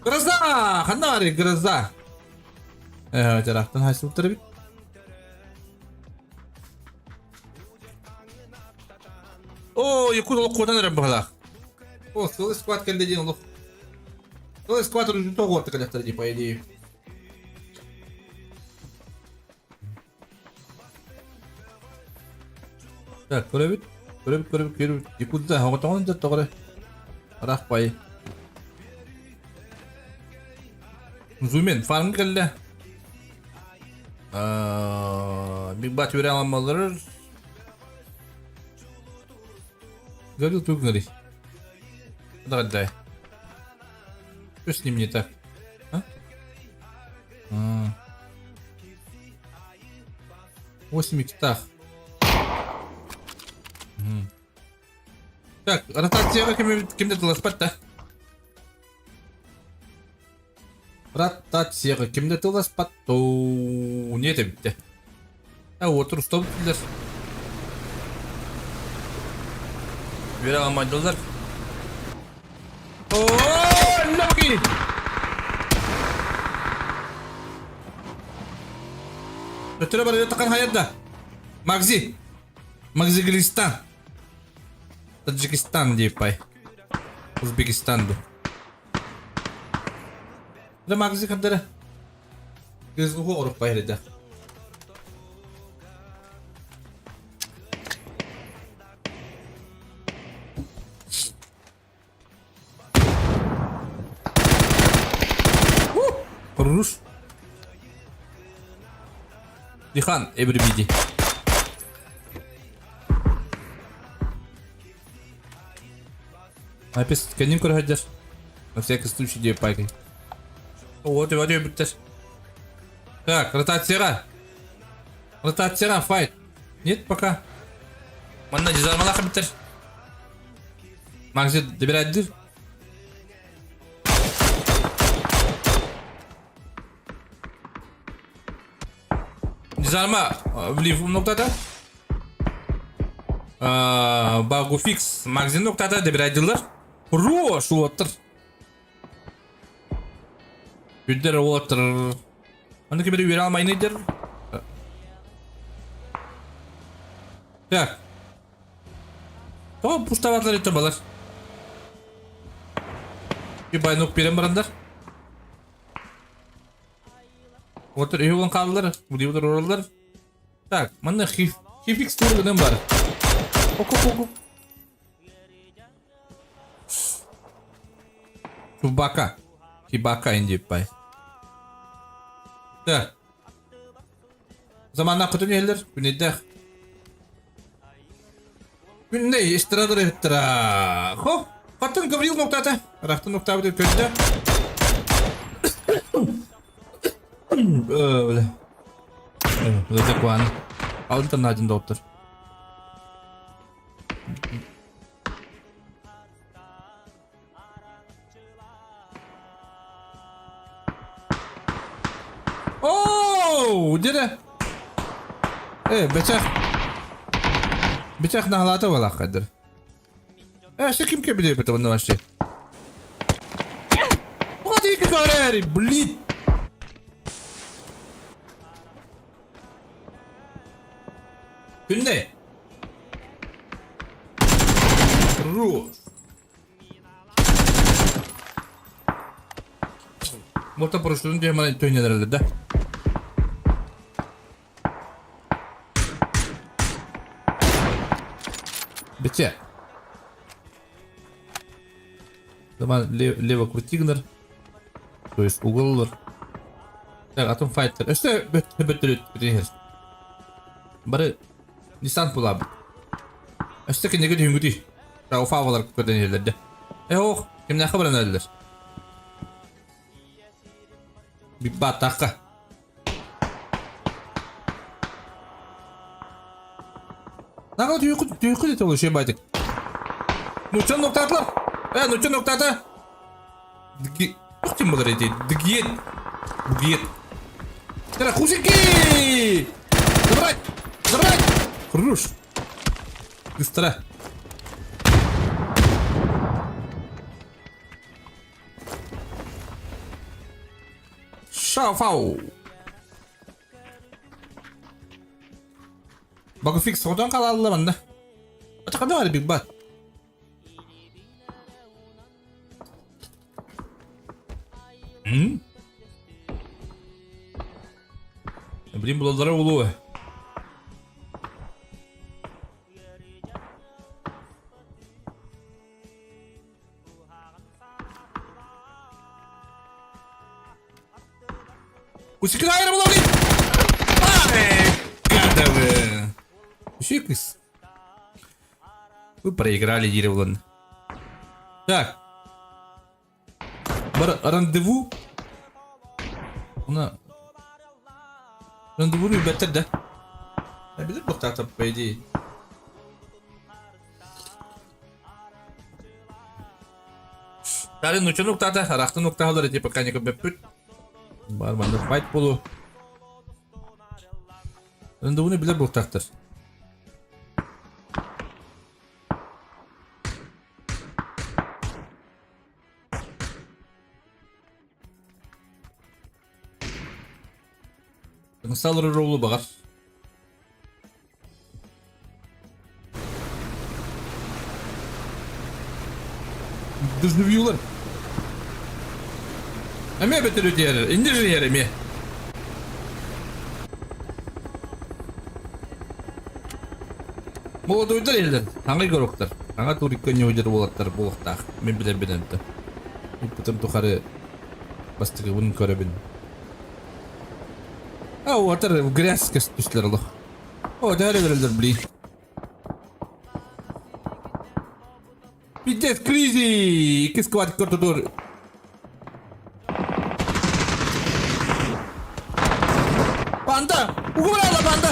Гроза! Ханна бар гроза? Э, жарахтан хайсылыптар эбит. О, якут олох куотан эрэр быһалаах. О, целый склад кэллэ диэн олох. Целый склад үрдүн тоҕуорта кэлэхтэрэ дии, по идее. Так, көрөбүт. Көрөбүт, көрөбүт, көрөбүт. Якутда оҕотоҕун да тоҕо эрэ. Ыраах бай. Зумен фарм кэллэ. Биг Бат үөрэ аламмаллар. Говорил ты говори. Давай, дай. Что с ним не так? А? А. 8 икстах. Так, ротацияға кім, кімде тыласпат да? Ротацияға кімде тыласпат? Не бітті. А, отыр ұстап біттілер. Бере алмадылар. О, Локи! Өтөрө бар таққан хаярда. Магзи. Магзиглистан. Таджикистан деп пай. Узбекистан ду. Да Магзи кандара. Көзгү оруп байрыда. Хорош. Дихан, everybody. Напис кэннин көрө На всякий случай дии пайкай. Вот, вот, бүттэр. Так, ротацияға. Ротацияға, файт. Нет, пока. Манна дизармалаха бүттэр. Магзи добирать Дизарма влив noktada. Багуфикс магазин noktada добирать Хорош, уоттар. Бүддер уоттар. Аны кибер үер алмайын идер. Так. То пуставатлар еттен балар. Bir байнок берем барандар. Отыр үй болан қалдылар. Бұдей оралдар. Так, мында хификс тургынан бар. Ок, ок, ок. Чубака. Хибака инди бай. Так. Заманна күтін елдер, күнеддәх. Күнне истирадыр еттіра. Хо, қатын Гаврил ноктата. Рахтын нокта деп көрді. Бля. Закуан. Алтын надин доктор. Оу, деде. Э, бечах. Бечах наhalата балаққадыр. Э, что ким кебиле бит онда вообще? Вот и говори, блин. Күнде. Рус. Morta paraşütünün diye hemen tönyeler да. Бите. Zaman лево крутигнер. То есть уголлар. Так, атом файтер. Өстө бөттөрүт битер. Бары Nissan булаб. Өстө кинеге дүнгүди. Рауфа болар көдөн елерде. Э ох, кимне хабаран элдер. Биг батакка. Нага түйкү түйкү дете ол байдык. Ну чё ноктатлар? Э, ну чё ноктата? Дги... Ух ты, эти. Дгиет. Бугиет. Тара, хусики! Забрать! Забрать! Хорош! Быстро. Шафау! Багуфикс одан қалалылар анда. Атақада бар биг бат. М? Блин, булалара улуы. Усикнайр булабын! Ай, гадовы! Еще кыс. Вы проиграли, Еревлан. Так. Бар рандеву. Она... Рандеву беттер да. Билер буохтаахтар, по идее. Тары нучан уктаата, арахтын уктаалар эти пока не көбөппүт. Бар манна файт болу. Рандевуны билер буохтаахтар. Салыр ролу баҕар. Дыжнывьюлар. Эмиэ бөтөрү тиэрэр, инде же иһэр эмиэ. Молодойдар иһэллэр, саҥа игроктар, саҥа турикка ньуйдер уолаттар буолуохтаах, мин билэрбинэн да. Иппытым тухары бастакыбын көрөбүн. А, уотар грязь түстүлэр олох. О, төһө өлөрөллөр, блин. Пиздец, Кризи! Иккис квадрик ортотугар Панда! Угула панда!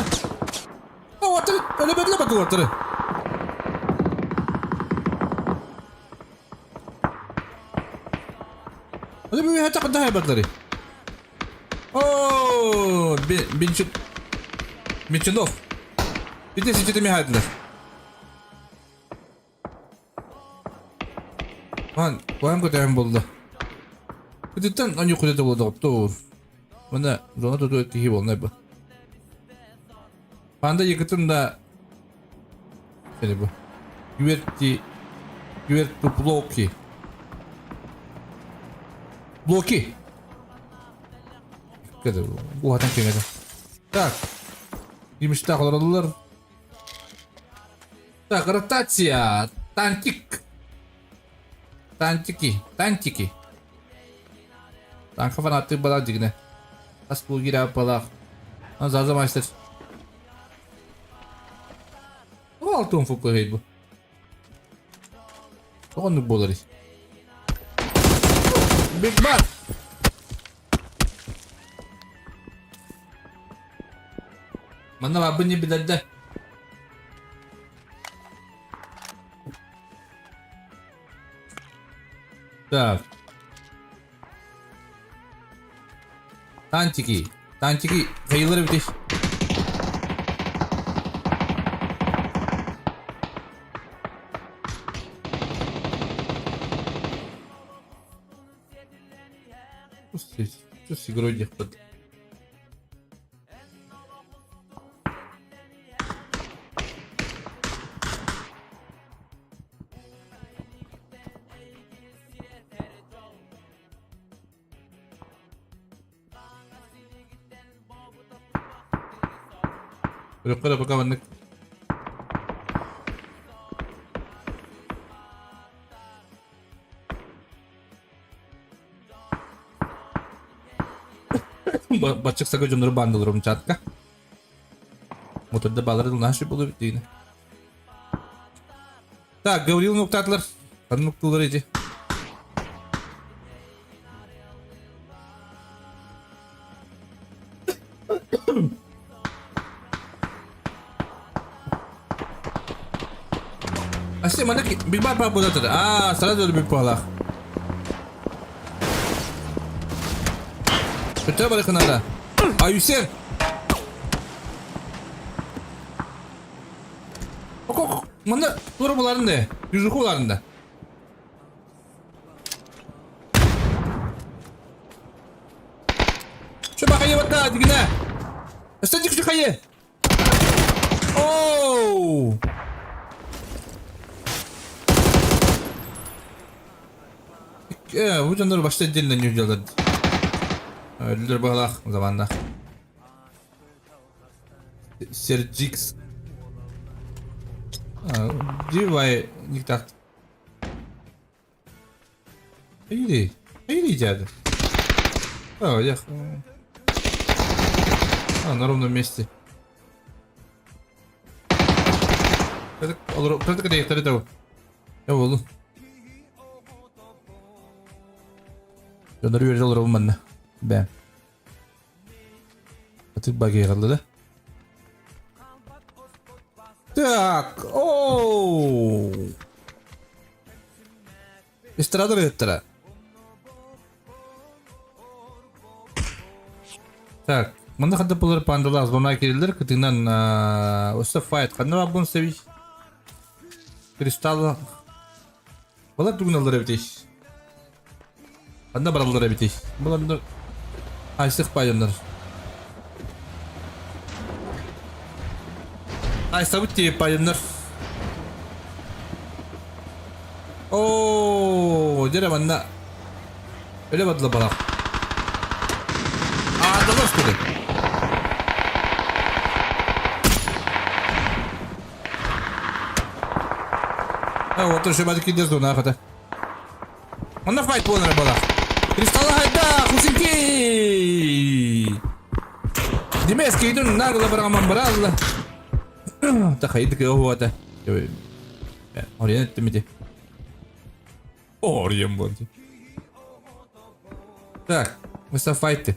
Уотары, өлөбөтүлэ баты уотары. Өлөбөтүлэ хата батлары. О, Бинчук. Бинчунов. Пиздец, ичитими хайдылар. Ман, куһаҕан көтөһөн буолла. Ититтэн онньу кутата буолла доҕоттоор. Мына зона туту киһи буолна бу. Панда якытын да Şöyle bu. Güverti Güverti bloki. Bloki. Уһатан кэҥэтэ. Так. Кимиштаах олороллор. Так, ротация. Тантик. Тантики. Тантики. Танка фанаты была дигне. Ас булгира балах. Заза мастер. Алтын фупы бу. Тоҕо буолар Big Bang! Манна баабын не билэрдэ. Так. Тантики. Тантики. Хайылар эбитий. Что с игрой диэхпит. Өрөххө да пока маннык Баччык сага дьоннору баандыларым чатка. Моторда балары наши буолу диин. Так, Гаврил нуктаатылар. Ханна нуктуулар эти? Ася, маннык биг бар буолар Аа, сразу өлбүт буолах. Өтө барыхынада. Аюсен! Манна тура буларын да, южуху буларын да. Что бахайы батта, дигина? Өстен дик хайы. Оу! Бу дьоннор башта отдельно не делают. Өллөр баҕалаах заманнаах. Серджикс. Дивай никтах. Или, или дяда. О, я. А, на ровном месте. Кырдык диэхтэрэ да Э, буоллун. Дьоннор үөрдэ олоробун манна. Бэм. Атык баги қалды да. Так, оу. Эстрадор ыттара. Так, манна ханна булар пандалар звона кириллер кытынан өссө файт ханна бар бун себи Кристалл Балар тугуналлар эбитий Ханна бараллар эбитий Балар Айсых пайоннар Айсабыт тиеп пайоннар Оо, дьэ манна өлө бадла балах. Аадалар скудын. А, вот еще бадыки кидер зона хата. Манна файт буолар балах. Кристалла хайда, хусинки! Димес кейдун нагла бараман баралла. Тахайдык оһуата. Ориен эттимити. Ориен буолти. Так, высофайты.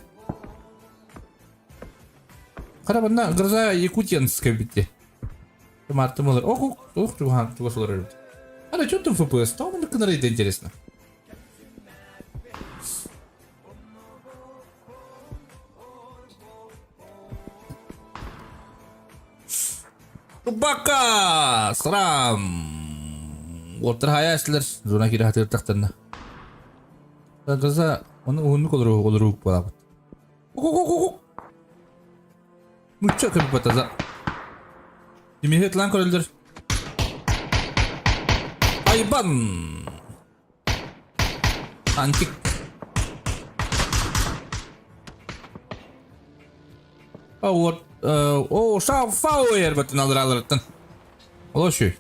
Хара манна гроза Якутянская битти. Мартым олар. Ох, ох, ох, чугаан, чугас олар эбит. Ара, что там FPS? Там он это интересно. Чубака! Срам! Уолтар хайа эстилэр, зона киирэ сатыыр тахтарна. Гроза, оны уһуннук олору олору буолабыт. Нучча көппөтө Тимиһи тлан көрөллөр. Айбан! Антик. А вот, о, шау фауэр батын алыраларыттан. Олошүй.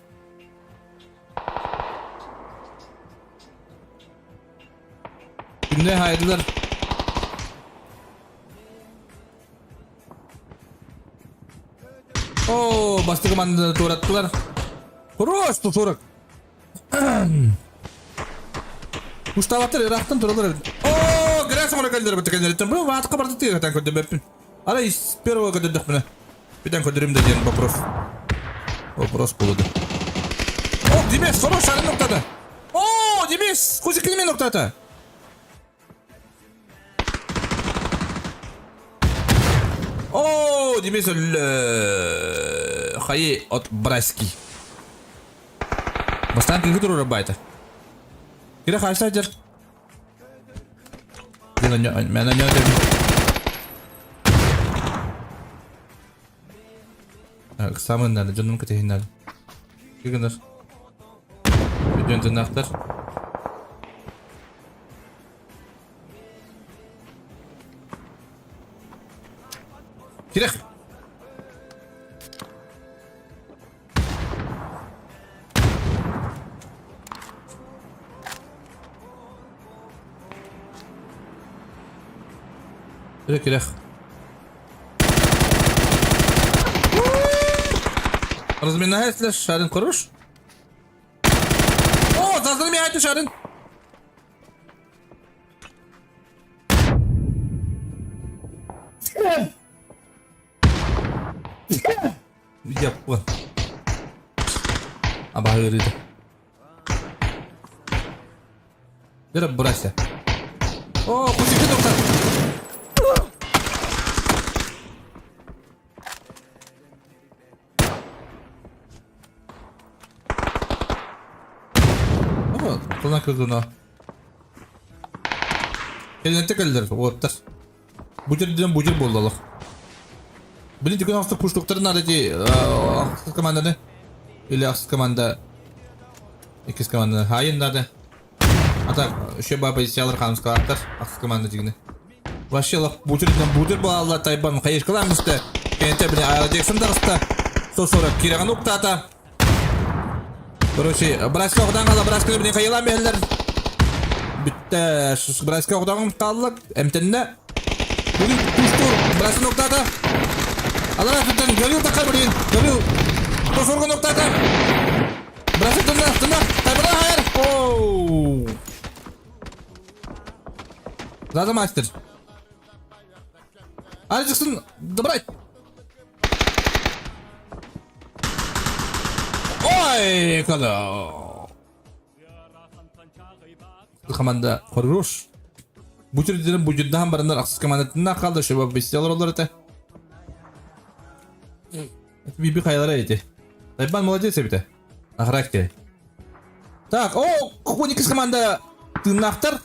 Күнне хайдылар. О, бастыкы команданы туораттылар. Хорош, 140. Ушталаттар Ирактан туралар. О, грязь мора кэллэр бит кэллэр. Бу ватка барды тыгатан көрдüm беппин. Ара из первого көрдөх міне. Биден көрдүрүм да диэн вопрос. Вопрос болады. О, Димес, хорош, шарын ноктада. О, Димес, кузикини ноктата. О, Димес өллө. Хайы от Браски. Бастаан киһи турура байта. Кире хайса дер. Мен Самын надо, дьонум кэтиһин надо. Кигынар. Өйдүөн тынаахтар. Кирэх! Кирэх, кирэх. Разминается шарын хорош? О, зазрмяйте шарын! Яппа. Абаһы ыарыыта. Дөрө брася. О, кусики доктор. О, тылынан кырдына. Кэлинэтэ кэллэр, уоттар. Бу жерден бу жер буоллалар. Блин, түгэн ахсы куштуктары надо ди ахсы команданы. Или ахсы команда иккис команданы хайын надо. А так, еще ба позициялар хаамыскалаахтар ахсы команда дигини. Вообще лох бу жерден бу жер буолла тайбан хайышкалаан мисте. Кэнтэ били Айла Джексон таҕыста. 140 кирэҕин уктаата. Короче, Браска оҕудан хаалла, Брасканы билин хайылаан биһэллэр. Бүттэ, Браска оҕудан хаалла, эмтэннэ. Бүгүн кустуур бырасы ноктаата. Алара туттан Гавил тахар билин. Гавил тосорго ноктаата. Бырасы тынна, тынна. Тайбана хайар. Оу. Заза мастер. Аржықсын добрать. Ой, когда. Команда хорош. Бу түрдерин бу жүрдаhan барандар ахсыз командатына қалды, шөбө бестиялар олар это. Биби хайалара эти. Тайбан молодец эбите. На характере. Так, о, Коникс команда тыыннаахтар.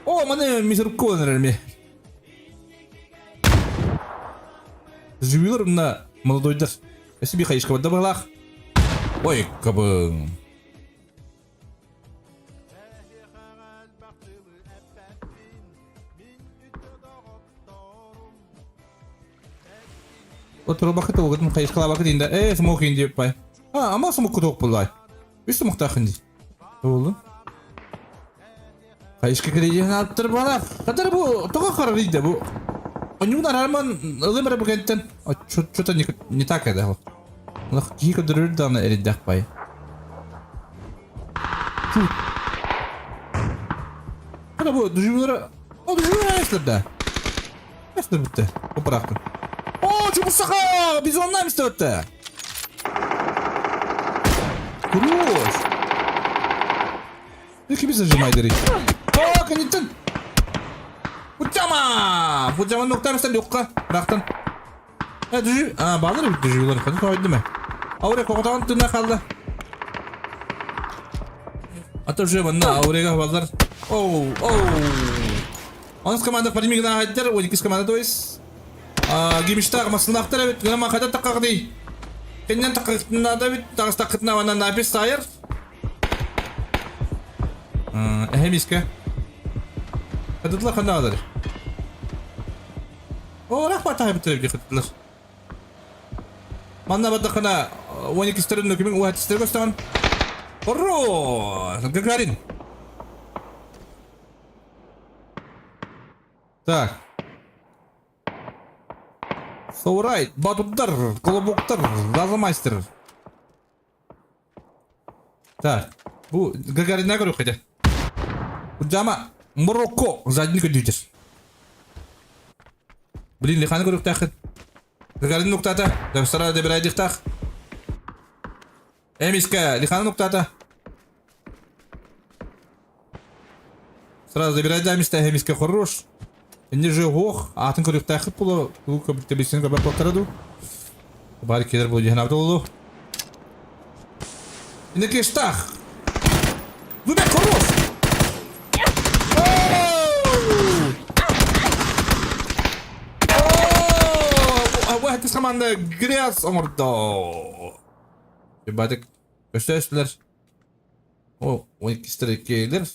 О, маны мясорубка эрэр Живилар мына молодойдар. Өсі хайышка бада балах. Ой, кабы. Отура бакыт олгытын хайышкала бакыт инде. Э, смок инде пай. А, ама смок куток булай. Үс смок тахын ди. Болду. Хайышка кредитин алып бала. Кадар бу тоға қарар дейді бу. Онюна арман ылымыр букенттен. Что-то не, не так это. Лах кихи көдөрөр даны эриддэх бай. Хана бу дужулары. О, дужулары айслар да. Айслар бітті. Бу бырақтым. О, чубусаха! Бизоннан өтті. Хорош. Екі біз зажимай дери. О, кенеттен. Фуджама! Фуджама ноктарыстан юққа. Бірақтан. Ә, дүжі... А, бағдар бит дүжүлер. Қаны қойды ме? Ауре қоғытаған түнә қалды. Ата уже мына Аурега балдар. Оу, оу. Оныс команда подимигна хайдер, 12 команда то есть. Гимиштаг масылнақтар бит, гына махада таққағды. Кеннен таққытына да бит, тағыс таққытына вана напис сайыр. Эхемиске. Хадыдлар ханағыдар. О, рахмат тахып битиреп хыттылар. Манна бадахана 12 стерин нөкүмүн уатистер көстөгөн. Хорош! Гагарин. Так. Саурай, Батуттар, Колобоктар, Газомастер. Так. Бу Гагарина көрүк хотя. Жама Марокко задний көдүтер. Блин, лиханы көрүк тахыт. Гагарин нуктата. Дабсара дебирайдыктах. Эмиска, лиханы нуктата. Сразу забирай да места Эмиска хорош. Энне же ох, атын көрүк тахыт боло. Бу көбүктө бисен көбөк болтараду. Бari келер бу жена болду. Инне кештах. Зубек хорош. Оу! واحد команда грязь оңордо. Бадык өстөстүлөр. О, 12 стрекелер.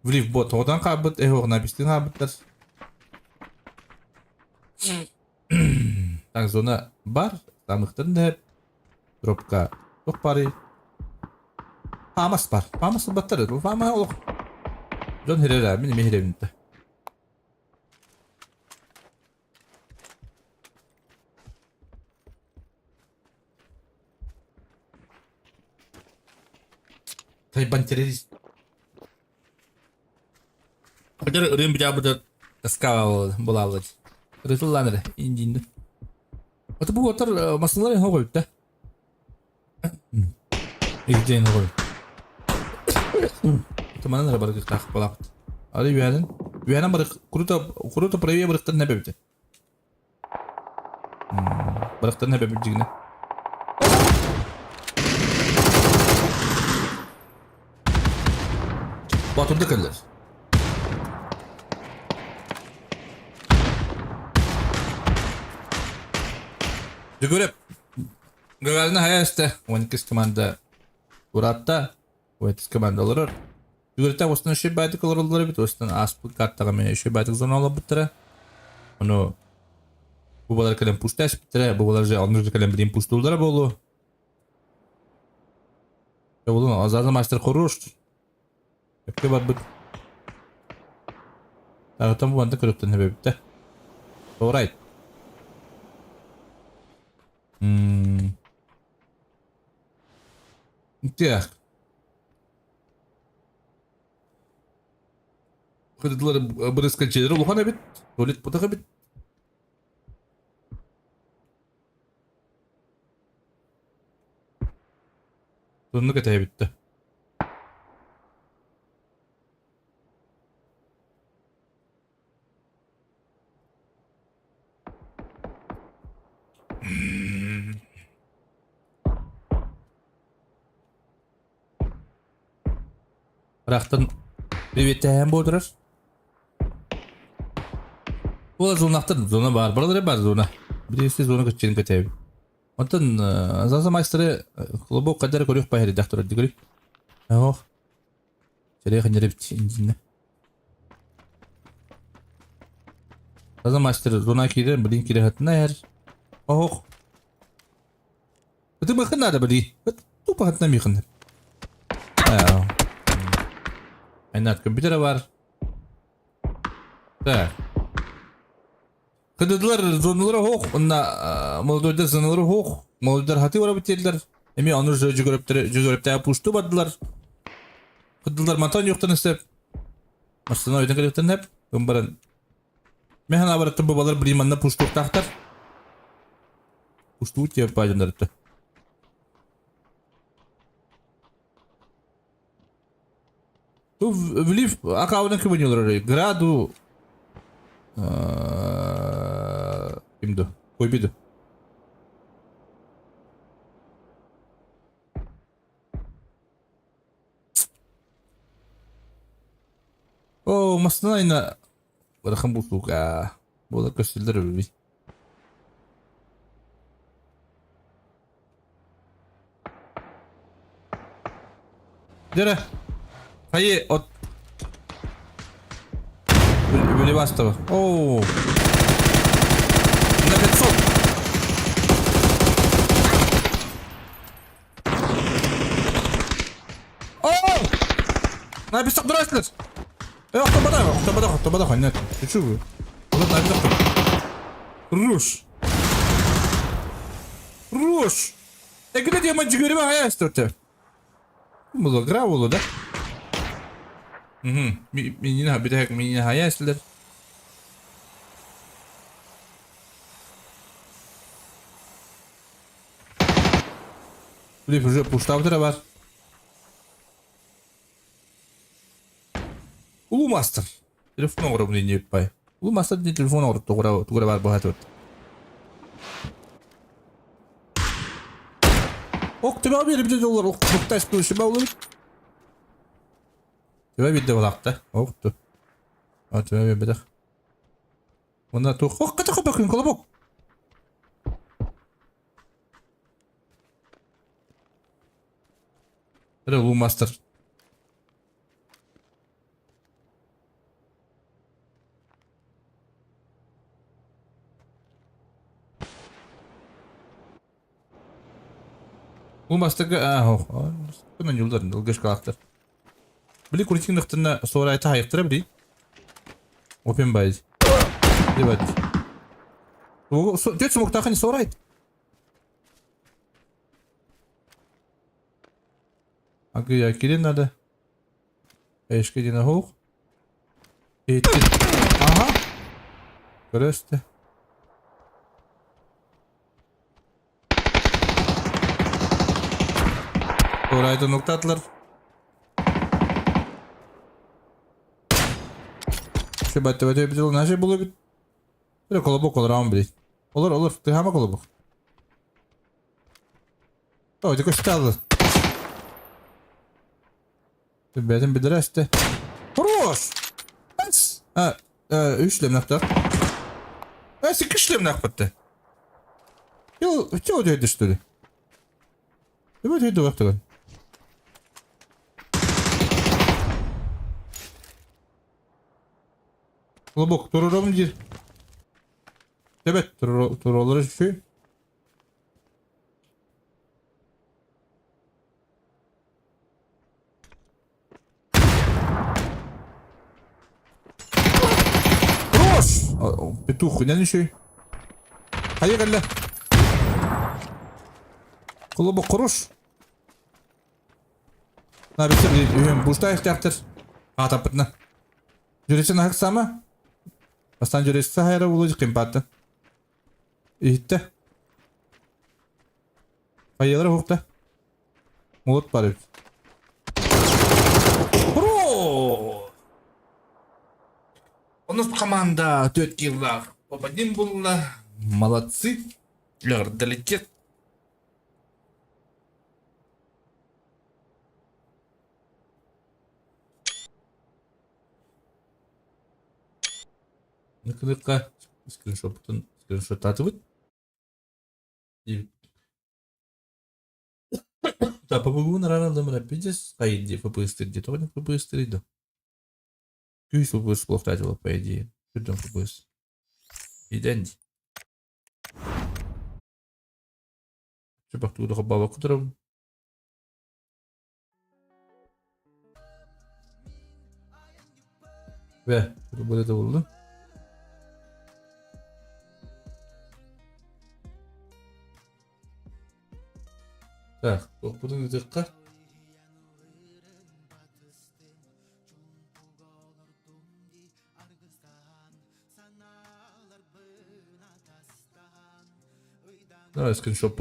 Влив бот одан кабыт, э оғна бистин кабыттар. Так, зона бар, тамыктын деп. Дропка тох бары. Фамас бар. Фамас баттар. Фама олох. Жон херера, мен мехеребинте. Тайбан террорист. Хотя рым бля тоска була Рытылланыр индинди. Ата бу отар масылар хогой да. Игден хогой. Туманан барык тах балак. Ары үйәнен. Үйәнен барык круто круто правее барыктан нәбе бите. Барыктан нәбе бит. Батурда кэллэр. Жүгүреп. Гагарина хаясты. 12 команда Уратта. 12 команда олорор. Жүгүртэ остан үші бәдік олороллар бит. Остан аспы картаға мен үші бәдік зона алып бұттыра. Оны бу балар кэлэн пушташ биттире. Бу балар же оннур кэлэн билин пуштулдара болу. Болу азазы мастер хорош. Өпке бар бит. Оттон бу манна көрүктэн эбэбиттэ. Alright. Так. Кырдылар бырысканчылары улахан эбит. Туалет бутах эбит. Соннук этэбиттэ. Ыраахтан приветтэһэн буолар. Ол зонахтан зона бар. Баралары бар зона. Биринчи зона көччен көтөбүт. Онтон Заза майстеры клубок кадары көрүөх баһырдах турар дигри. Ох. Сэрэх неребит инжинне. Заза мастер зона киирэр, блин киирэ хатына эр. Ох. Это мыхын надо, блин. Тупо хатына михын. Айнат компьютера бар. Так. Кыдыдылар зоналара хоох, онна молодойдар зоналара хоох, молодойдар хаты барабыт диэллэр. Эми ону жүгөрөптөр пушту бардылар. Кыдылар мантан юктан истеп. Массына өйтен келектен хеп, баран. Мен хана бараттым бу балар блин манна пуштуктахтар. Пушту тиеп бажандарытты. Бу влив акаунан ким ойнуулар Граду ким ду? Койбиду. О, массына айна ырахан булсук аа. Буолар көстүллэр эбит. Дьэрэ, хайы от Вливастова. О, на 500. О! На 500 дурачилар. Э, охтободох, охтободох, охтободох, нет. Ты чё вы? Вот на 500. Руш. Руш. Э, где я мальчик хайа история? Было гравулу, да? Угу. Минина бүтэһик минина хайа истилер. Блин, уже пуштабытыра бар. Улуу мастер. Телефон оҥоробун иннибиппай. Улуу мастер диэн телефон оҥорор тугура тугура баар быһа Ок, тебя биэрбитэ доллар уктай спушиба улыбит. Тебя биирдэ балаахта. Ох ту. А тебя биэрбэтэх. Мына туох. Ох, ката хопа күн колобок. Эрэ улуу мастер. Бу бастакы аа ньулдар ылгышкалаахтар. Били куртиҥныхтына суорайта хайыктара били. Open байз. Дебат. Төрт смоктаахын суорайт. Агыя кирин надо. Эшке дина хук. Ага. Көрөстө. Орайда ноктатылар. Шебатты өтө бит наше булу бит. Бир колобок олорам бит. Олор олор тыхама колобок. О, это көстө Бэтин билэр Хорош! А, үс шлемнахтар. А, икки шлемнах бытты. Йо, чего өйдө что ли? Өйдө өйдө Колобок, туруром диир. Тебет, туролары үчүгэй. Петух нен еще. Хайа кэллэ. Колобок хорош. На бисер үһүн бушта ихтяхтер. Атаппытна. Жүресен ахык сама. Бастан жүресі сахайра улы кимпатты. Иһиттэ. Хайалара хуқта. Молот бар эбит. Бро! Онус команда 4 киллах. Попадим булла. Молодцы. Лердалитет. Ныкыныкка скриншоттун скриншоттатыбыт. Да, ППГ нараралым рапидис, а иди ФПС 3, где тоже ФПС 3, да. Күйс ФПС плохтатила, по идее. Что там ФПС? Иденди. Чубак туда баба которым. Ve bu da oldu. Так, тохпутун ытыкка. Давай скриншот.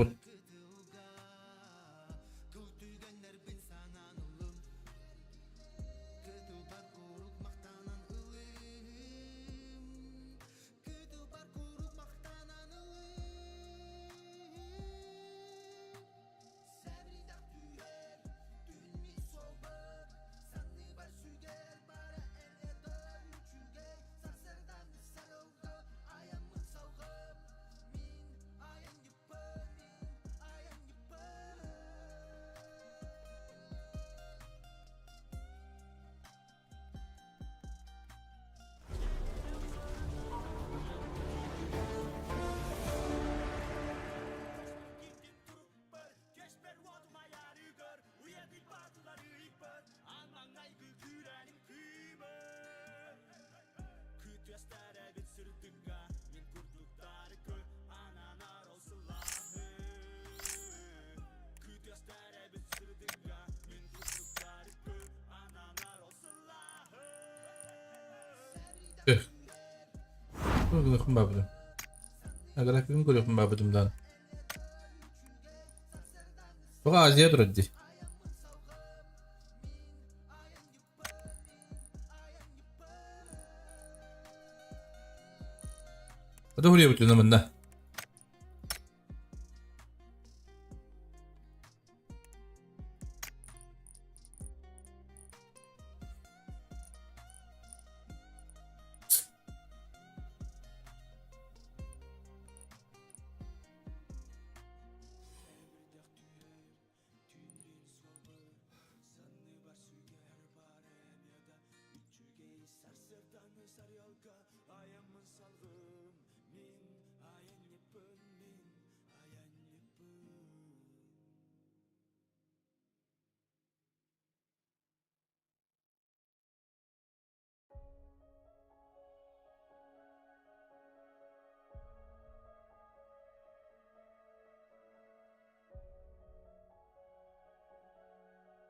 Эх. Көрүөхпүн баабытым. Аграпигын көрүөхпүн баабытым даҕаны. Тоҕо Азия турар дии. Ата хуруйабыт мында.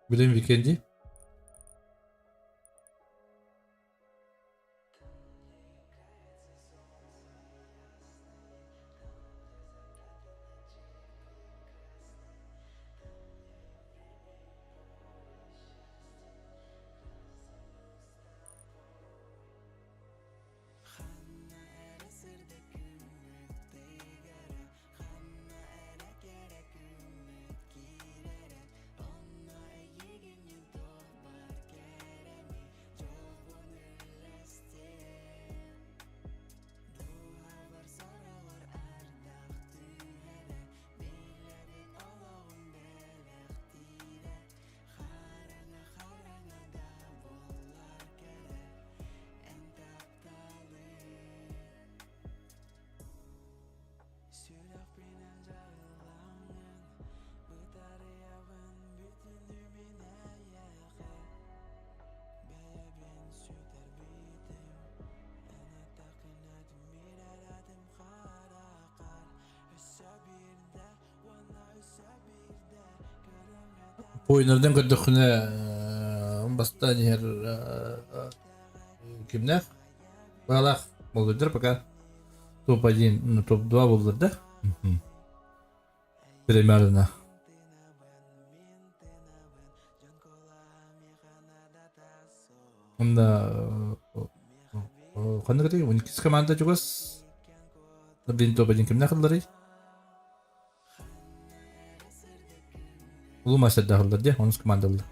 Билим Викенди. Ойуннардан көрдөххүнэ бастаан иһэр кимнээх? Баалаах боллурдар пока топ-1, ну топ-2 боллур да. Примерно. Онно ханнык этэй? 12 команда чугас. Блин, топ-1 кимнээх ылларый? Улуу мастердаахыллар дии, онус командалар.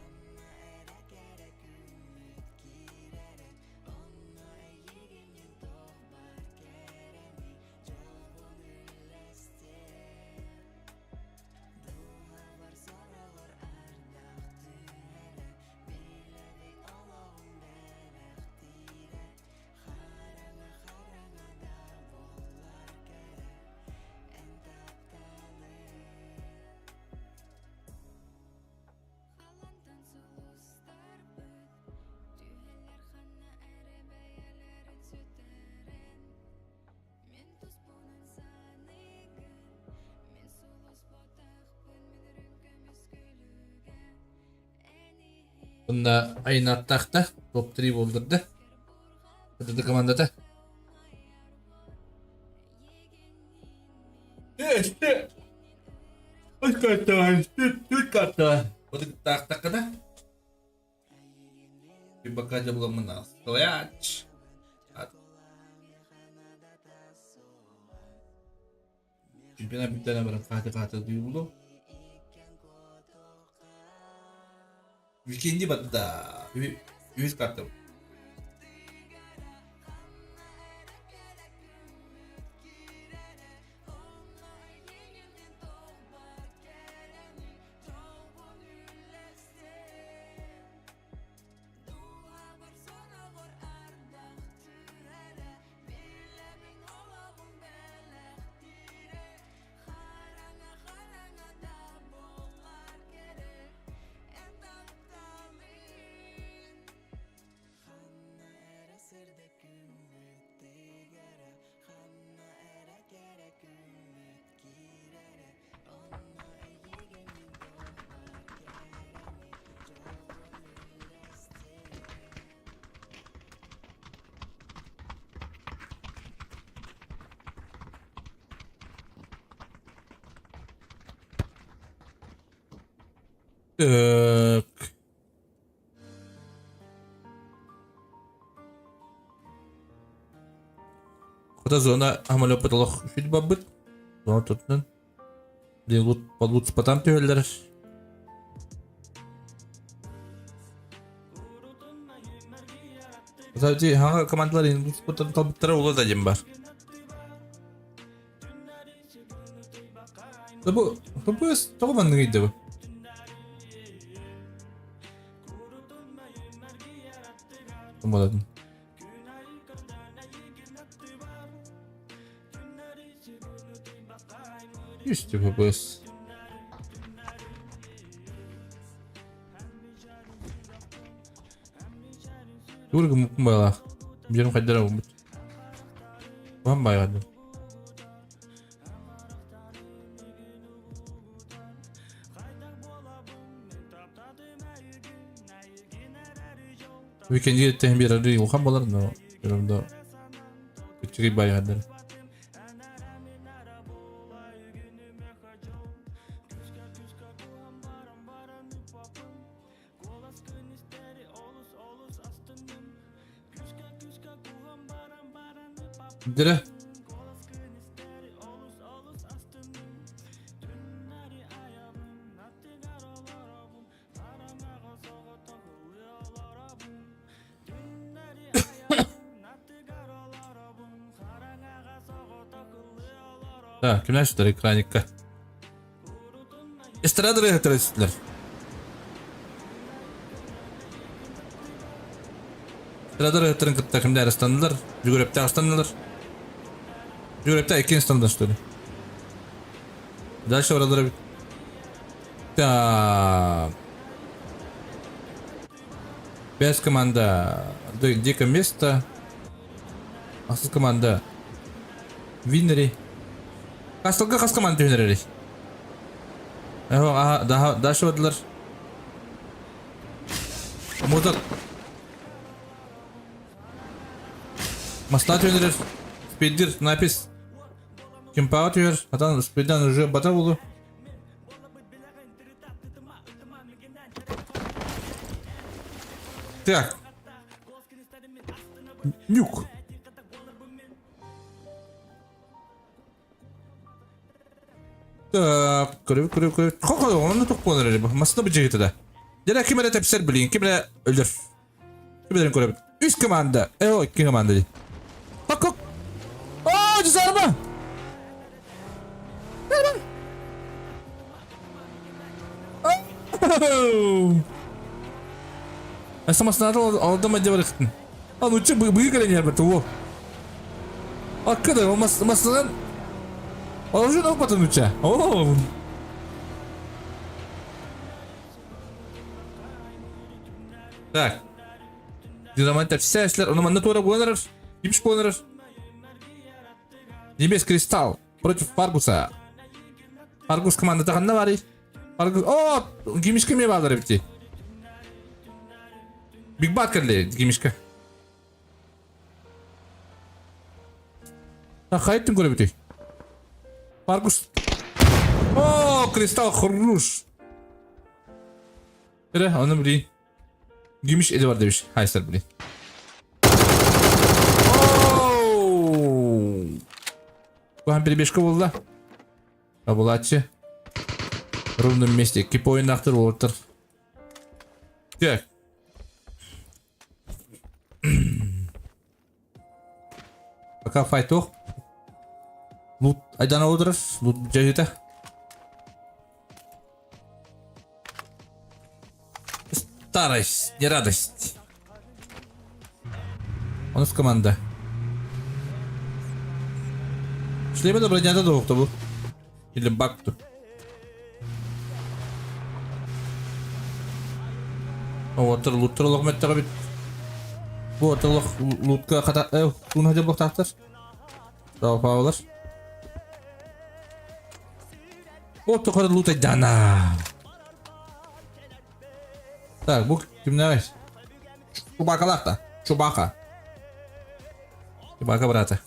Онно айнааттаахта топ-3 буолларда. Это командата. Таахтаххына Бакка дьабыламмын астылач. Чемпионат бүттэнэ баран хааты-хааты дуу Викинди барда. Үһүс картым. Так. Хата зона самолеппут олох үчүгэй барбыт. Зона тутунан. Лут лут спатам түһэллэр. Кстати, хаҥа командалар лут талбыттара ула да диэн бар. Да бу ППС тоҕо манныгый да бу? Тумаладын. Үстү ППС. Тугу гыммыппын баҕалаах. Дьонум хайдара буолбут. Уһан баайҕадым. Уикенди эттэһин биэрэр улахан буолар, но да үчүгэй баайҕадар. Дere. Да, кимнээх сытар экраникка? Эстрада ырыаһыттара сыттылар. Эстрада ырыаһыттарын кытта кимнээх ыстаннылар? Жүгүрэптээх ыстаннылар. Жүгүрэптээх иккиэн ыстаннылар что ли? Дальше бараллар эбит. Так. Бэс команда Дико место. Ахсыс команда Виннери. Хастылга хас команда түһүнэр эрий? Дальше бардылар. Мозарт. Масла түһэнэрэр. Спиддир, напис. Кимпаҕа түһэр, атан спиддан уже бата булу. Так. Нюк. Так, көрү көрү көрү. Хо оны тух буолар эрэ. Масына быдьыгыта да. Дьэ ким эрэ тэпсэр билин, ким эрэ өлөр. Ким эрэ көрөбүт. Үс команда. Э, о, икки команда дии. Хок хок. О, дьысарма! Самасынаата алдым адьа барыктын. А лучше быһыы кэлэн иһэр бата уол. Аккада масынан Оружие албатын уча. О! Так. Динамит тәпсәшләр, оны манна тура буолар. Кимш буолар. Небес Кристалл против Фаргуса. Фаргус командата ханна барый? Фаргус... О, Гимишка ме баалар эбити. Биг Бат кэллэ Гимишка. Хайттын көрөбүтүй? Фаргус. О, Кристалл хорош. Эрэ, оны блин. Gümüş eli var demiş. Hayır блин. Куһан перебежка буолла. Табылааччы. Ровном месте. Кип ойыннақтыр олортор. Так. Пока файтох. Лут айдана отырыр. Лут жайыта. Старость, не радость. У нас команда. Шлеме да бронята да бу. Или баг тут. Отыр луттар олох мэттеҕэ бит. Бу отыр олох лутка хата э туун хадьа буохтаахтар. Павлар. Вот тухары лут айдана. Так, бу кимнээҕий? Чубакалаах да. Чубака. Чубака брата.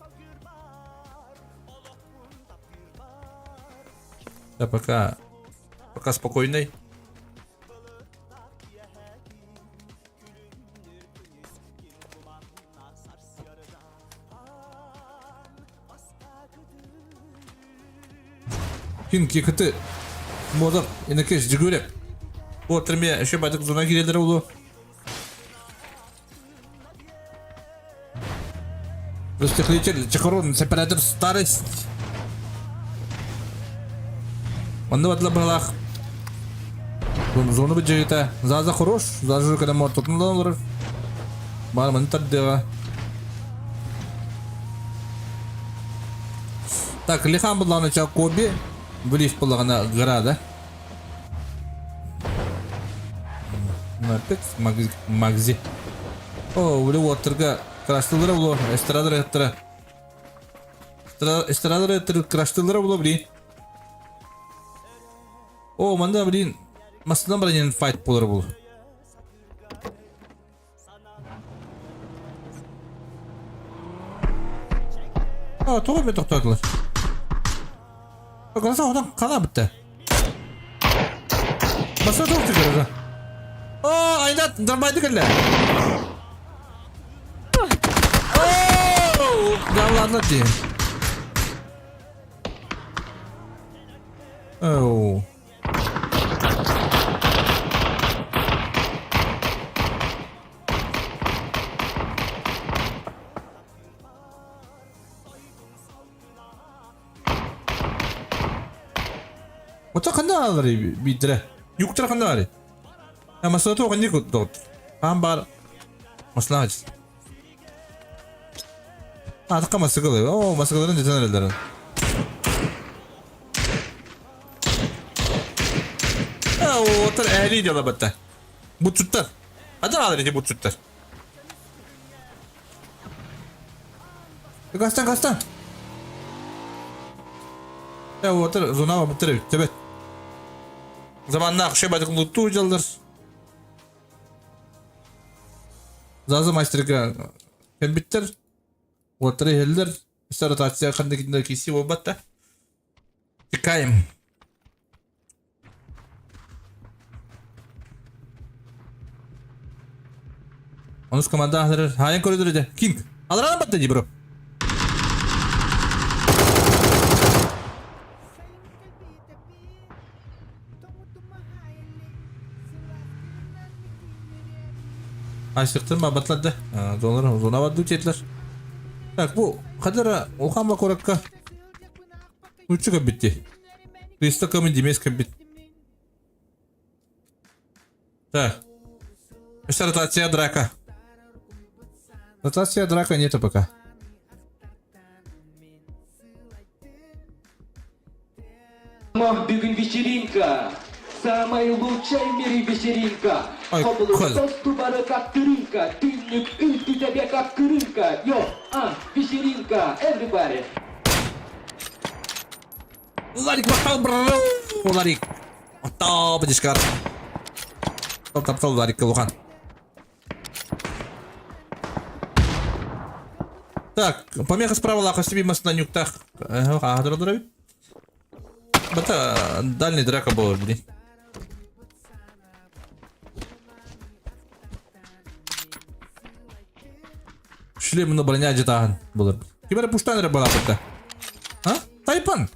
Да пока... Пока спокойный. Кин кикыты Модор инекеш жүгүреп. Бу тирме еще бадык зона кирелер улу. Растехлитель, чехорон, сепаратор старость. Онно батла быһалаах. Зону быдьыйыта. Заза хорош, заза когда мортотун олорор. Бар маны тардыаҕа. Так, Лихан буллаҕына Коби, Блиф буллаҕына Града. Опять Магзи. О, били уоттарга краштылара було, эстрадара ыттара. Эстрадара ыттары краштылара було, блин. О, манда, блин, масынан баран файт болар бул. А, тоҕо эмэ тохтоотулар? Глаза одан қана бітті. Баста тоқ түгер О, айнат, дарбайды кэллэ. О, Галладла дии. Оу. Оттон ханна ааларый биирдэрэ? Юктара ханна баарый? Массыына туох инник доҕот. Хаан баар массыына аҕыс. Атыкка массыгылы. Оо, массыгыларын дэтэн эрэллэр. Оттор ээли дьала батта. Бутсуттар. Ата аалар ити бутсуттар. Гастан, гастан. Я отыр зона бітір бит. Заманна акша бадык лутту жалдар. Заза мастерга кэлбиттэр. Уолаттар иһэллэр. Өссө ротация ханныгында киирсии буолбат да. Тикаем. Онус команда аһарар. Хаайан көрөдөр этэ. Кинг. Аларан батта дии бро. Ачтыктан бабатлар да. Зоналар зона бар диэтилэр. Так, бу хадара Ухама куоракка Нучча кэлбит Криста кэмин Димес кэлбит. Так. Өссө ротация драка. Ротация драка нету пока. Бүгүн вечеринка, самая лучшая в мире вечеринка. Ой, Хобулу көл. тостубары как тырынка, түннүк үлтүтэбе как кырынка. Йо, а, вечеринка, everybody. Ларик махтал бро. Ларик. Махтал бадишкар. Таптал Ларик Лухан. Так, помеха справа лаха себе на нюктах. Ага, Это дальний драка была, блин. Шлем на броня дьатааһын булар. Ким эрэ пуштан эрэ балааппыта. А? Тайпан!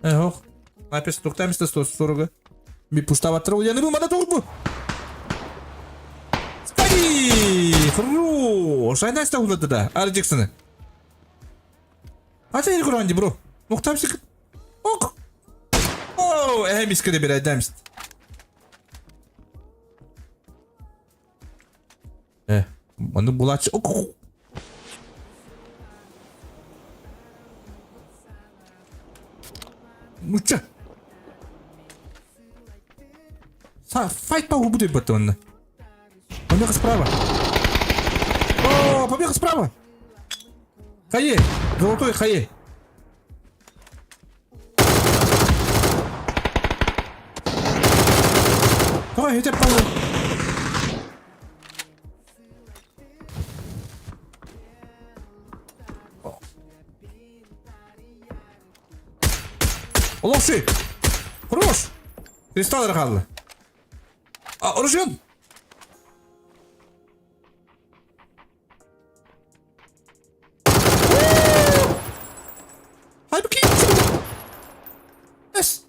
Э, ох. Напис туктамиста 140. Би пуштаваттар уяны бу мана тугу бу. Скари! Хорош! Айнаста улады да. Ары Джексоны. Ата ел куранди бро. Муктамсик. Ок. О, эһэ мискеде бир айдамист. Э, ону булааччы. Нучча. Файт по губу батонна. Побег справа. О, побег справа. Хае, золотой хае. Давай, я тебя полу. Олохши! Хорош! Кристалл хаалла. А, оружен! Эс!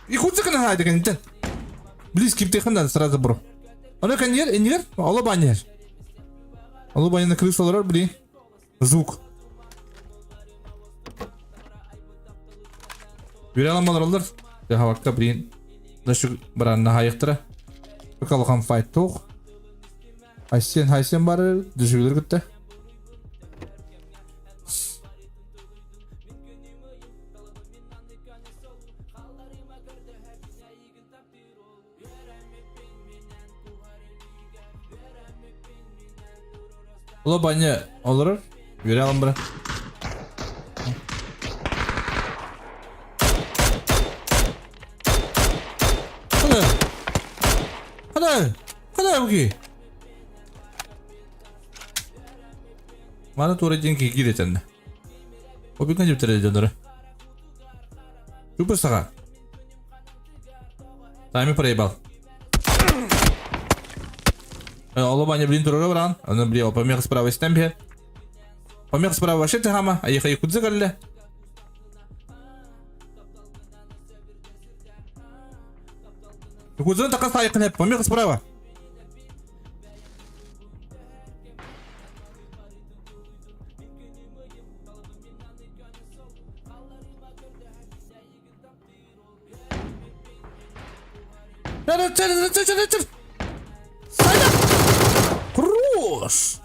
Якутск на хайда Близкий птыхандан сразу бро. Она коньер, инер, ола баннер. Ола баннер на крышу олорор, блин. Звук. Бүрэ олороллор. Хавакка блин. Нашу баранна хайыктыра. Бакалахан файт туох. Айсен Хайсен бар дежурдер кытта. Ола баня олорор. Бүрэ алан бара. Хана. Хана. Хана буки. Маны тура диэн киһи этэннэ. Обикна диптер дьоннору. Супер саха. Тайми проебал. Ола баня блин турара баран. Аны блин помеха справа истембе. Помеха справа вообще тахама. А еха якудза калле. Якудзаны такас айқын помеха справа. Хорош!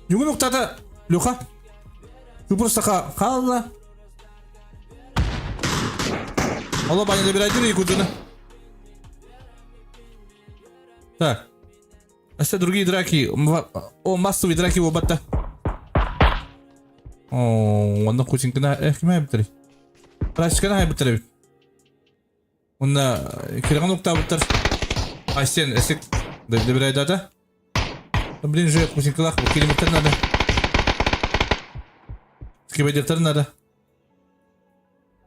Ньугун уктата Леха. Ты просто хаалла. Ола баня добирайте Якудзуна. Так. А все другие драки. О, массовые драки буолбатта. О, онно кучинкина эх кимэ эбитери. Практиканы хайбыттар эбит. Уонна кирэҕин уктаабыттар. Айсен, эсик добирайдата. Блин, же кусинкалаах километр надо. Скибайдектар надо.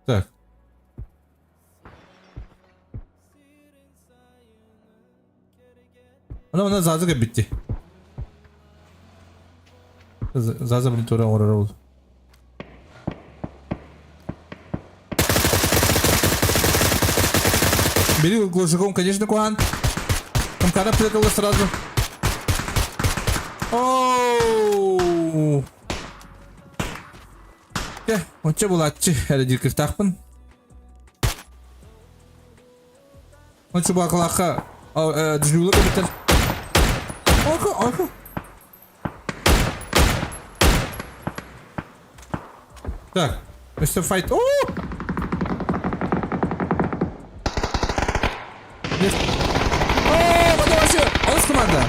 Так. Ана она зазы кэлбитти. Заза блин тура оҥорор ол. Бери глушаком, конечно, кухан. Там кара прятала сразу. Оу! Дьэ, оччо булааччы эрэ диир кыахтаахпын. Оччо баакалаахха дежурла кэбитэр. Око, око. Так, Mr. Fight. О! О, потом вообще, он с команда.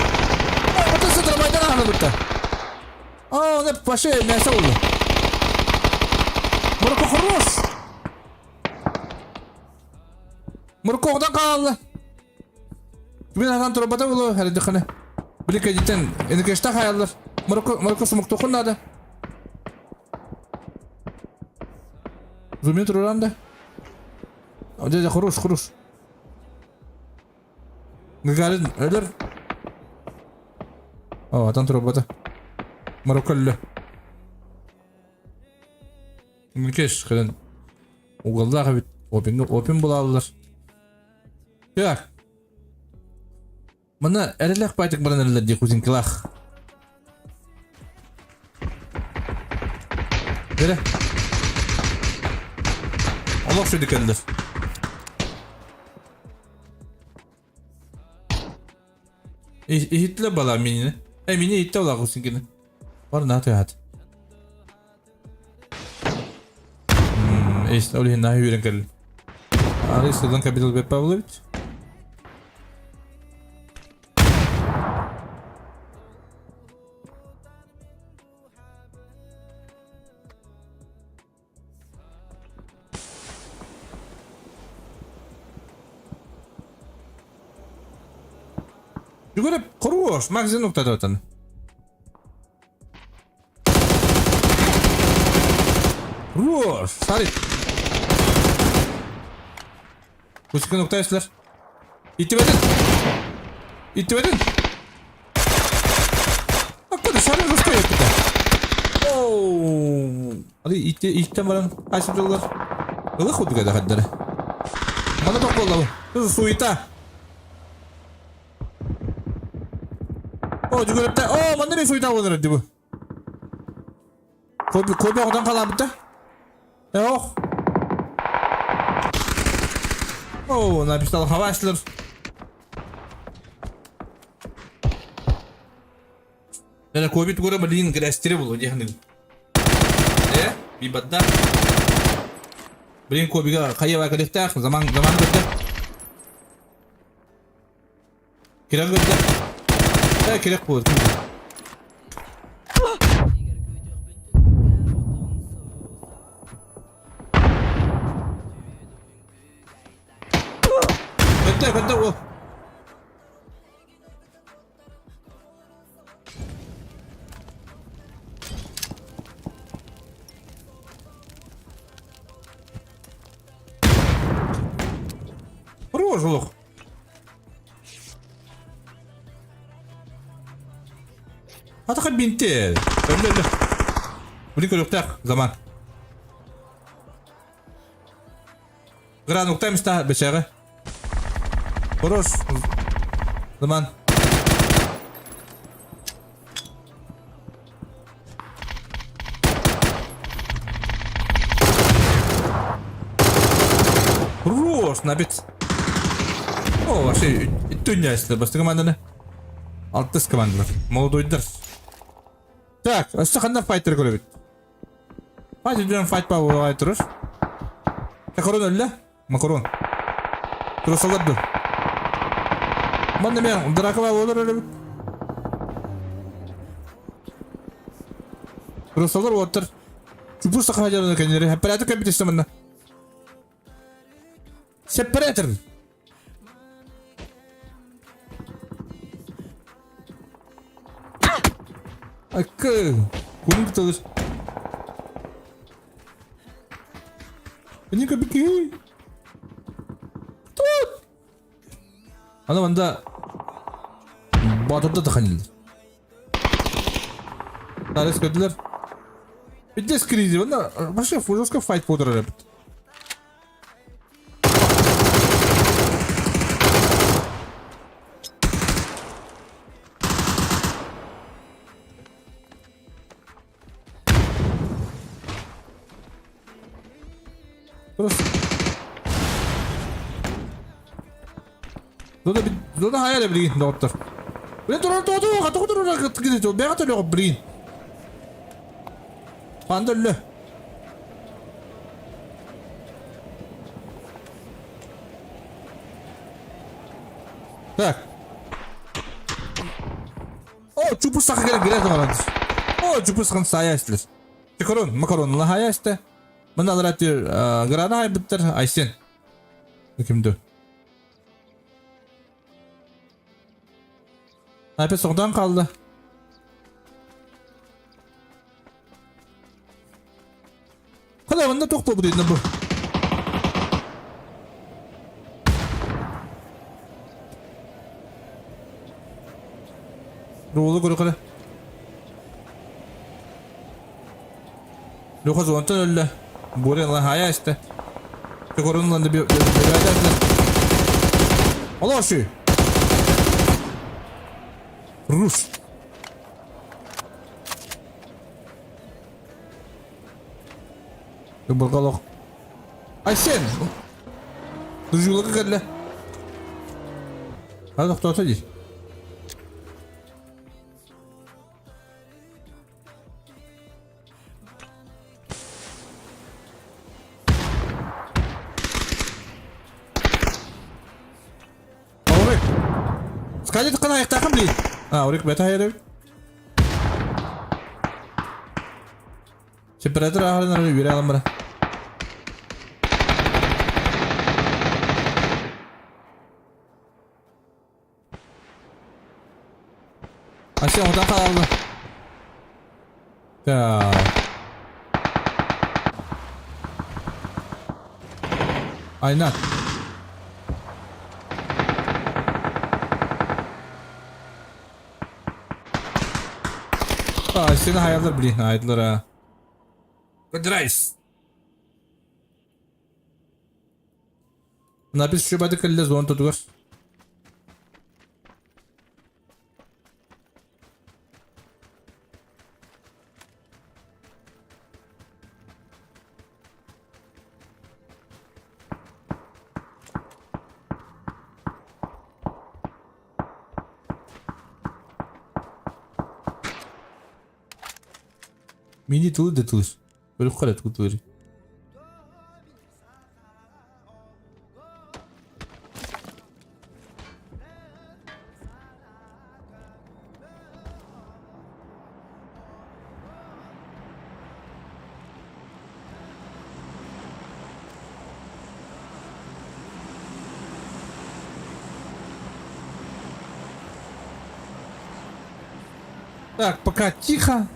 О, потом с этого Майдана надо будто. О, он вообще мясо улу. Мурко хорош. Мурко одан хаалла. Мин анан турбата булу эрдихine. Били кедитен энекешта хаяллар. Мурко мурко сумуктухун надо. Зумин туруранда. Дядя хорош, хорош. Гагарин өлөр. О, атан турбата. Марокко өллө. Мүкеш кэлэн угаллаах эбит. Опиҥҥа опин булааллар. Так. Манна эрэлээх байтык баран эрэллэр дии кузинкалаах. Бэрэ. Олох сүдү кэллэр. Иһиттилэр балаа минини. Э, мини иһиттэ балаа кузинкины. Бар нааты хаат. Эс, ол иһин наһаа үөрэн кэллим. Ары сылдан капитал Б Павлович. Жүгіріп, хорош, магазин уктатып Хорош, Сарик. Кусикын уктайсыздар. Иттибэтин. Иттибэтин. Аккада шары русска еппитэ. Оу. Али итте иттен баран кайсы дыллар. Ылых курдук эдэ хаддары. Мана тох буолла бу. Суета. О, жүгүрөптө. О, манна бе суета болар ди бу. Коби коби оҕотон халаабыта. Ох. О, написал хаваслер. Эра Коби тугура блин грястери булу дехнин. Э, бибадда. Блин Кобига хайа калехтаах заман заман көрдө. Кирен көрдө. Э, керек буолар. Көттө, көттө, о. Хорош, олох. Атака бинте. Өллө өллө. Били көрүөхтээх заман. Гран уктаймыста бэчэҕэ. Хорош. Заман. Хорош, набит. О, вообще, түннәстер. Басты команданы. Алтыс командалар. Молодойдар. Так, өссө ханна файтер көрөбүт. Файт үрдүнэн файт баа турар. Макарон өллө. Макарон. Турасалар ду. Манна мен драка баа болар өлөбүт. Турасалар уоттар. Чупур саха дьарына кеннери. Оператор кэбитесте манна. Сеппэрээтэр! Акы! Кунун кытылыр. Ника бики! Тут! Ана манда Батырда таханилер. Тарес көдүлөр. Пиздец кризи. Онно вообще жестко файт бодурар эбит. Просто... Зона, зона хайа блин, доктор. Блин, турар тоҕо тоҕо турар кытты бэҕэ төлөҕө блин. Панда өллө. Так. О, чупус саха керек грязь оҥорон. О, чупус хан сая истилер. Макарон, макарон лахая исте. Мына алар грана хайбыттар Айсен. Кимді? Опять соңдан қалды. Қалай, онда тоқтау бұл енді бұл. Ролы көрі қара. Леха зонтан өллө. Бурен лахая исте. Тегорун ланды bir Allah şu. Rus. Бургалох. Айсен! Дружулыгы кэллэ. Хада тохтоото дии. Орик! Скажи, қана аяқтақым блин. А, Орик бәті хайыры. Сепаратор аһарынан үөрэ алан бара. Ася одан қалды. Так. Айнат. А, сені хаялар блин, айдылар а. Кыдырайс. Напис шөбәді кілді зон тұтығыр. Мини тылы да тылыш. Өліп қарады кутылыр. Так, пока тихо.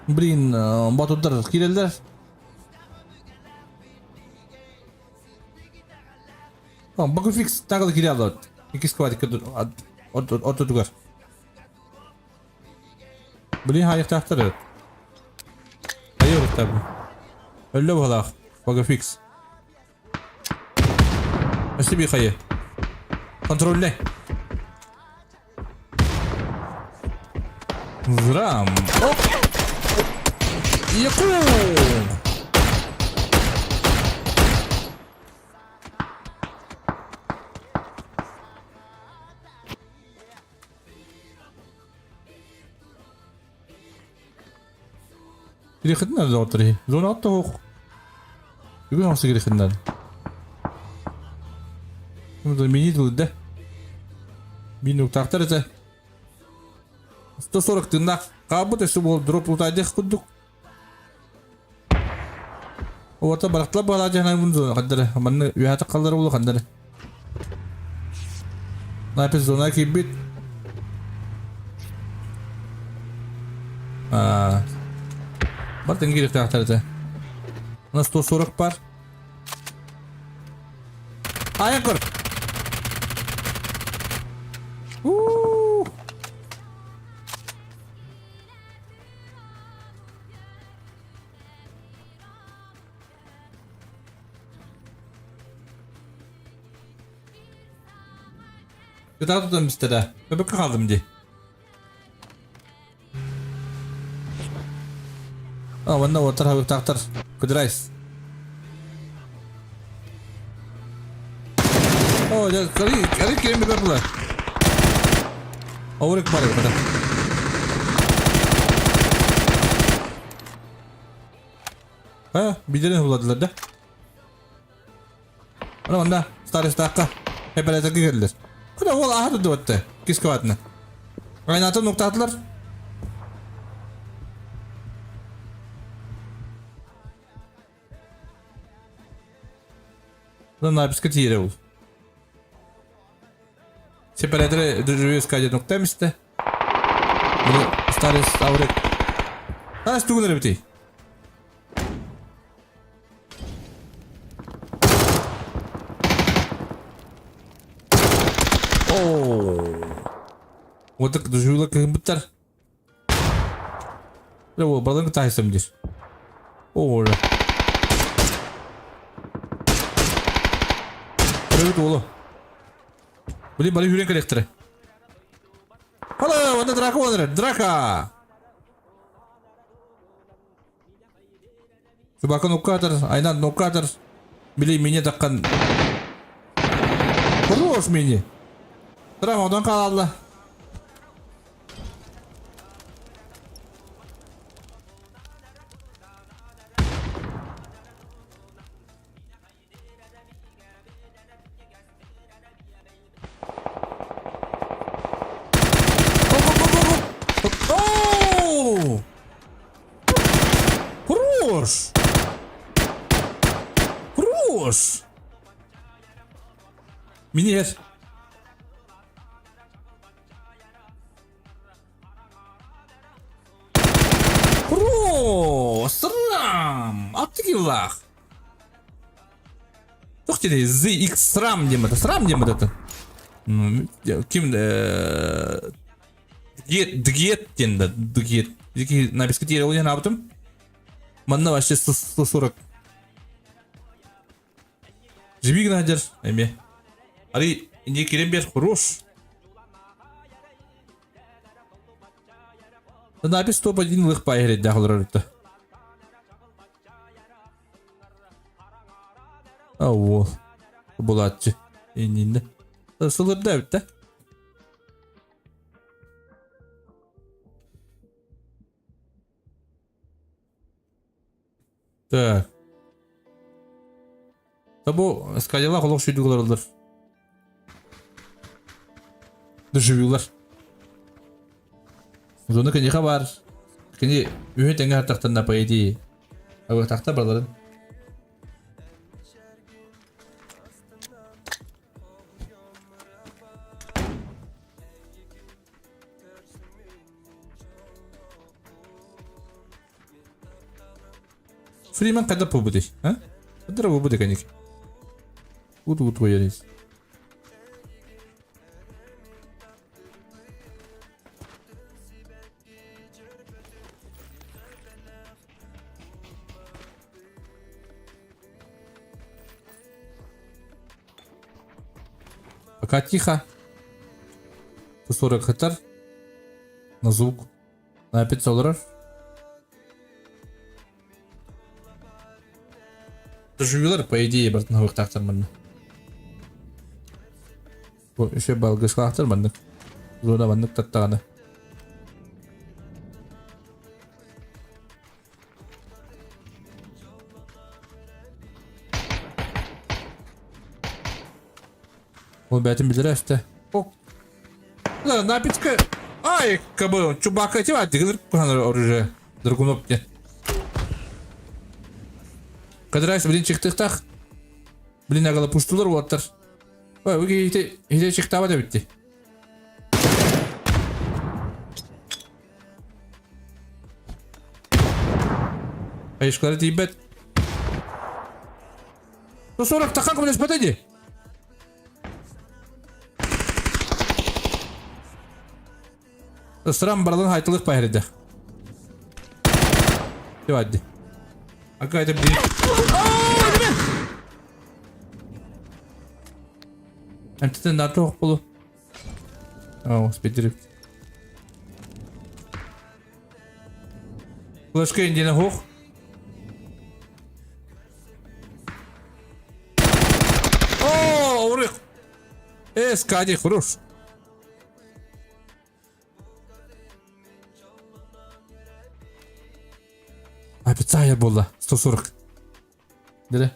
Блин, батутдар киирэллэр. Багуфикс тагы кире алат. Икки сквадик ортотугар. Блин, хайыктаахтар. Айы бу. Өллө буолаах. Багуфикс. Өстө би хайы. Контролле. Зрам. Оп. Якун. Кириэхитин доҕоттор иһи. Зона оттоһуох. Бүгүн оҥсо кириэхитин Мини тылыдда. Мин уктаахтар этэ. 140 тыыннаах хаалбыт өссө буол дроп утаайдах курдук. Уота барахтла баалаа дьаһанай мун зона хандара. Манна үһәтэ халлара буолу хандара. Напис зона киирбит. Бартын киириэхтээхтэр этэ. На 140 бар. Айан көр! У-у-у! Кытаат тутан бистэ да. Өбөккө хаалдым дии. А, манна уоттар хабыктаахтар. Кыдырайс. О, дьэ, кали, кали киирэн бэбэр була. Аурик бар эбит, А, бидерин хуладылар да. Ана манна старостаахха эпэрэтэргэ кэллэр. Куда уол ааһа турдубатта кискабатына. Айнаатын нуктаатылар. Написка тиийэрэ ол. Сепараторы Дужевская нукта мисте. Старый Аурик. Тас тугун эрэ Отык дужула кыһыммыттар. О, балыҥ таайсам диир. О, Көрөбүт уолу. Блин, бары үүрэн кэлиэхтэрэ. Hala, онно драка буолар. Драка! Собака нуккаатар, айнан нуккаатар. Били мине таккан. Хорош мини. Драма одан хаалла. Оу! Хорош! Хорош! Минер. Хорош! Срам! Аттыгилах! Туох диэний ZX SRAM диэн это SRAM диэн это ким Дгет диэн да Дгет написка тиэрэ ол аабытым манна вообще 140 Жиби гына эме Али инде кирен бер хорош Напис топ-1 лых пайыр дәхлар Оо, булааччы. Иннинэ. Сылырда эбит да. Так. Да бу скалялаах олох сүйдүк олороллор. Доживюлар. Зона киниэхэ баар. Кини үһү тэҥҥэ хартахтанна по идее. Абыахтахта барыларын. Фриман когда побудешь, а? Когда побудешь, конечно. Буду твоя Пока тихо. 140 хатар. На звук. На 5 долларов. Доживилар, по идее, бартын хавыктаахтар манна. Бу еще балгышлаахтар маннык. Зона маннык таттаҕына. Ол бэйэтин билэрэ өстө. Да, напитка. Ай, кабы, чубака тива, дигилер куханар оружие. Драгунов не. Кадрайс, блин, чыктыхтах. Блин, агала пуштулар уоттар. Ой, вы хите чыктаба да битти. Хаешкалара тиийбэт. 140 таххан көмөлөспөтө дии. Ыстыран баралын хайтылык паһырды. Тивадди. Ака это блин. Эмтитен нартı хопполу. О, спидерip. Флешка индина хух. О, урых. Э, скади, хорош. Официально буолла 140. Дere.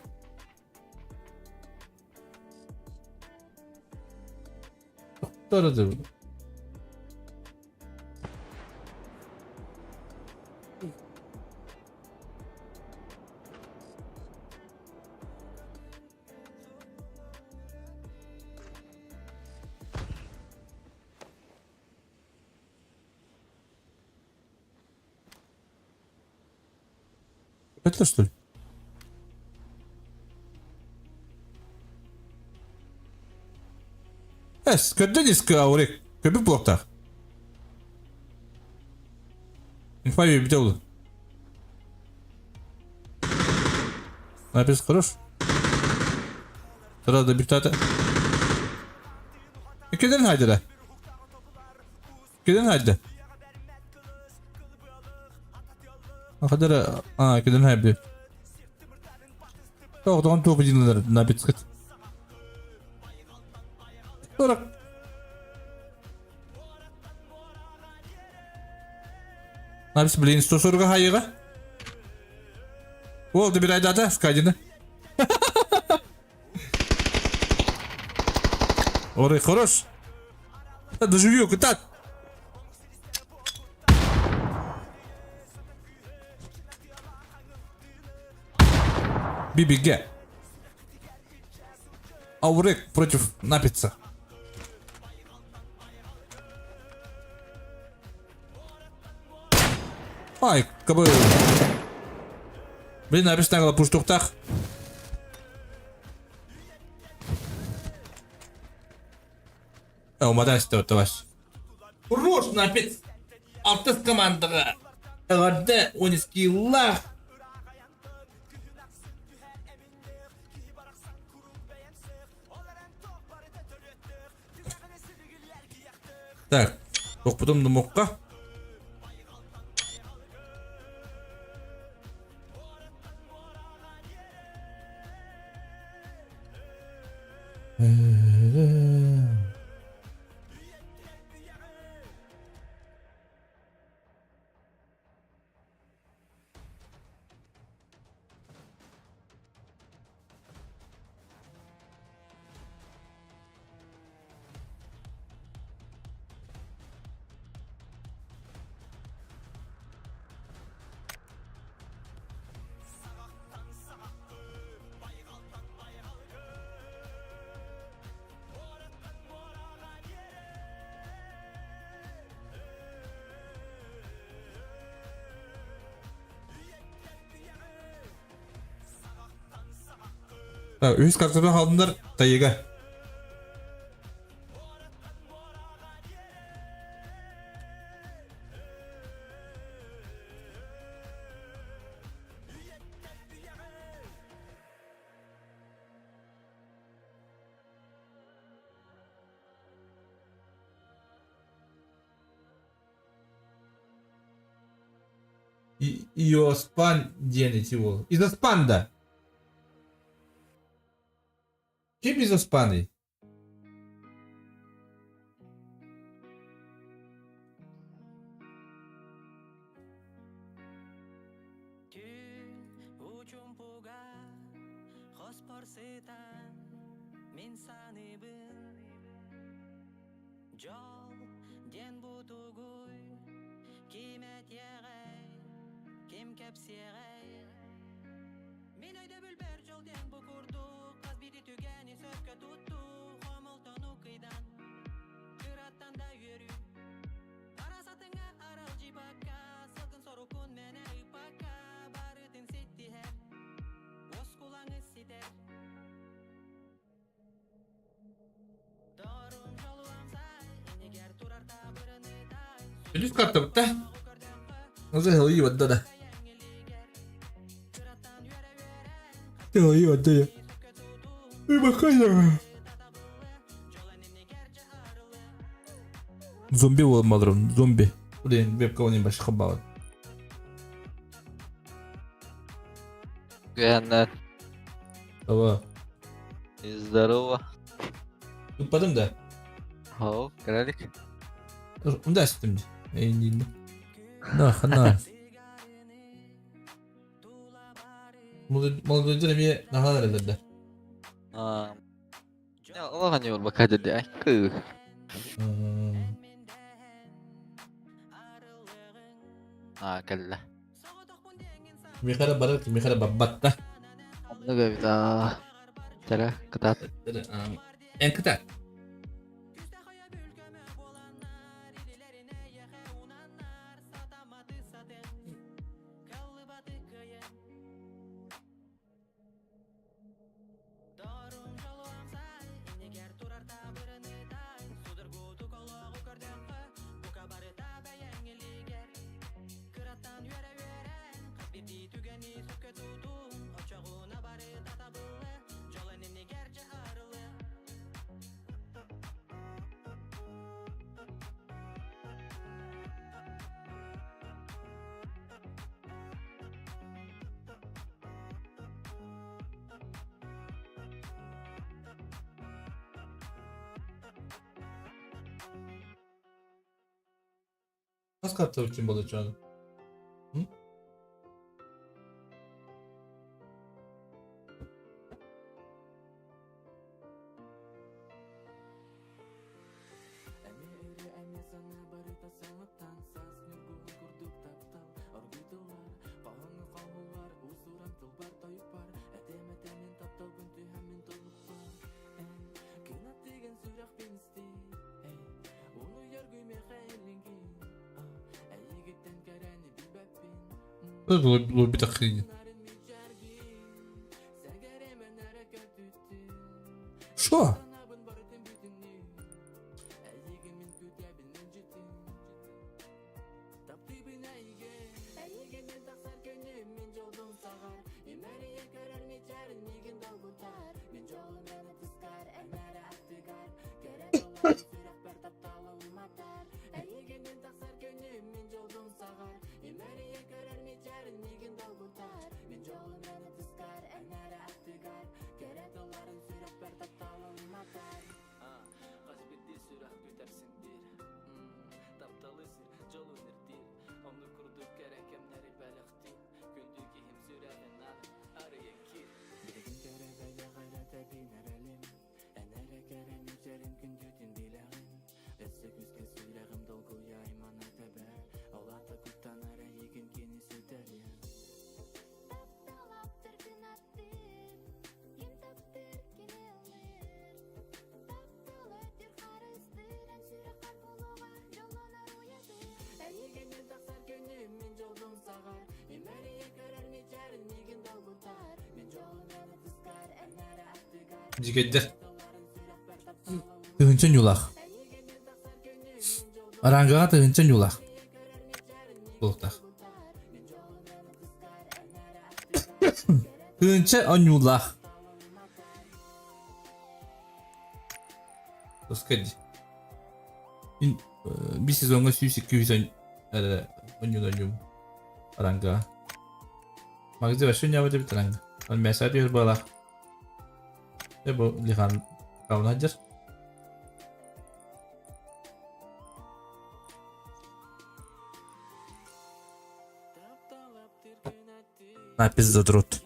Doğrudur. Это что ли? Эс, көрдө диск аурик. Көбүк блоктаах. Инфа бите oldu. Напис хорош. Сразу битата. Кеден хайдыра. Кеден хайда. Ахадара, а, кеден хайбы. Тоғдон туғы динлер напицкет. 40. Напис, блин, 140 хайыга. Ол бір айдата, скадина. Орай, хорош. Доживью, кытат. ББГ. Аурек против Напица. Ай, кабы... Блин, Напис нагло пуштухтах. Умадайся, товарищ. Хорош, Напиц! Алтыс командаға. Эғарда 12 лах. Так, потом домокка. Так, үс картадан алдыңдар тайыга. Иоспан диэн ити уол. Изоспанда. Ким Изоспаный? Үс карта бутта. Оза хылы да. Хылы да. Зомби болмадырым, зомби. Блин, вебка он башка бал. Гэннер. Ава. Здорово. Туппадым да. Хау, кралик. Унда астым. Эйнин. На, хана. Молодой эми нахалар элерде. А. Олоҕо не болбака деди. Кы. А, кэллэ. Михара барар, Михара баббатта. Оннук эбит аа. Чара, кытаат. Эн кытаат. Хас карта үчүн болочону? Лобби хрень. Шо? Дигеддер. Тыһынча ньулах. Арангаға тыһынча ньулах. Буолуохтаах. Тыһынча онньуулаах. Тоскадь. Bir сезонга сүүс икки жүз онньуун онньуум арангаҕа. Магазин вообще не эбит аранга. Он мясо түһэр буолаах. Бу лихан каунаджер. На пиздадрот.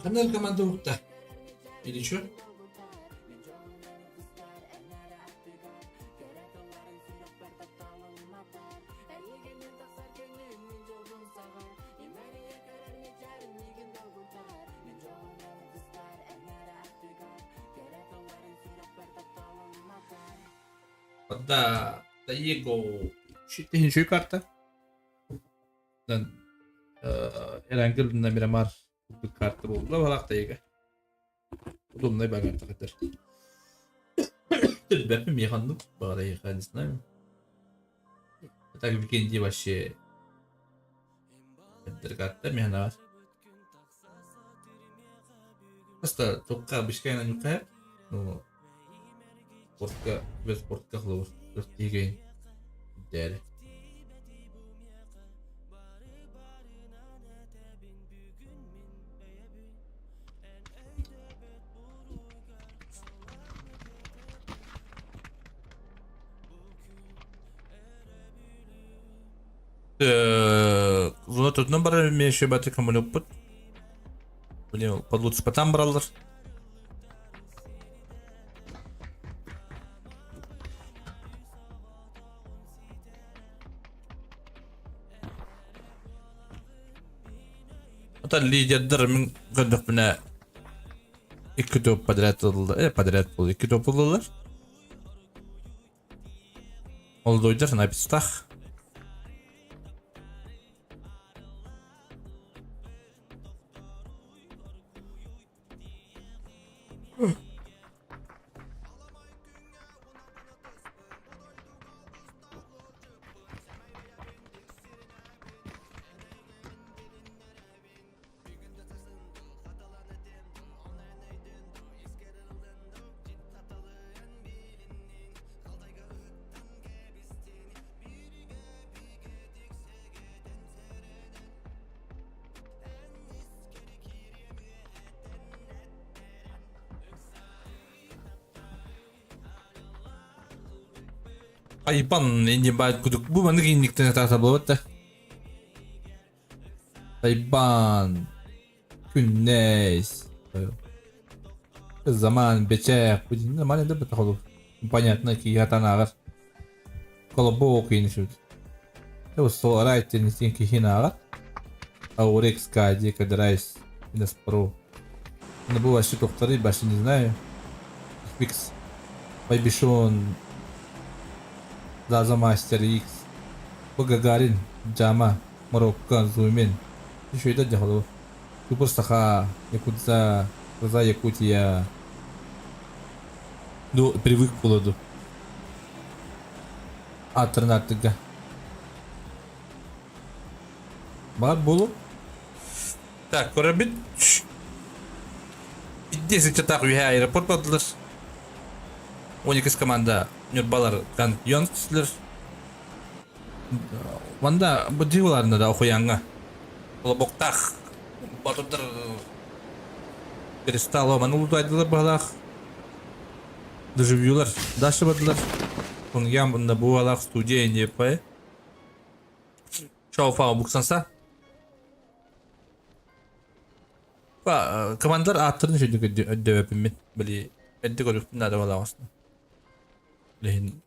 Ханар команда укта. Или что? Да, Таего. Үчүгэй карта. Эрангел Мирамар курдук карта буолла балах Таего. Удобный бар карта хатар. Бэппин механнык баҕар эйиэхэ не знаю. Так Викенди вообще карта механаар. Просто тоққа бішкайна нюқая, ну спортка, без спортка хлобur. Тигейн. Дәрі. Зона төртүнэн барар мен баты коммуноппут. Блин, подлуц потам бараллар. Ата лидердер мин көрдөхпүнэ икки топ подряд ылла, подряд был икки топ ыллылар. Ол дойдар напистах. Айбан инди баат кудук бу маннык инниктен атаата буолбат да. Айбан күннэс заман бечээх нормально да бытахолу понятно ки ятанааҕар колобок инишут Соларайт теннисин кихинааҕар Аурекс Кади Кадрайс Инеспро Ну бу вообще тохтары вообще не знаю Фикс Байбишон Заза Мастер Икс Бу Гагарин Джама Марокко Зумен Еще это дьахолу Супер Саха Якудза Коза Якутия Ну привык к холоду Аттырнаттыга Бар болу Так, көрөбүт. 10 чатах үһэ аэропорт бардылар. 12 команда Ньурбалар Йон түстүлэр. Ванда бу диваларында да охуяңа. Олобоктах батырдар Кристалло маны улутайдылар баһалаах. Доживьюлар дальше бардылар. Тунгям бunda буалах студия не пай. Шоу буксанса. Ба командар ааттарын үчүгэй өйдөөбөппүн мин. Били эрдэ көрүөхпүн наада буолаҕасна. Билигин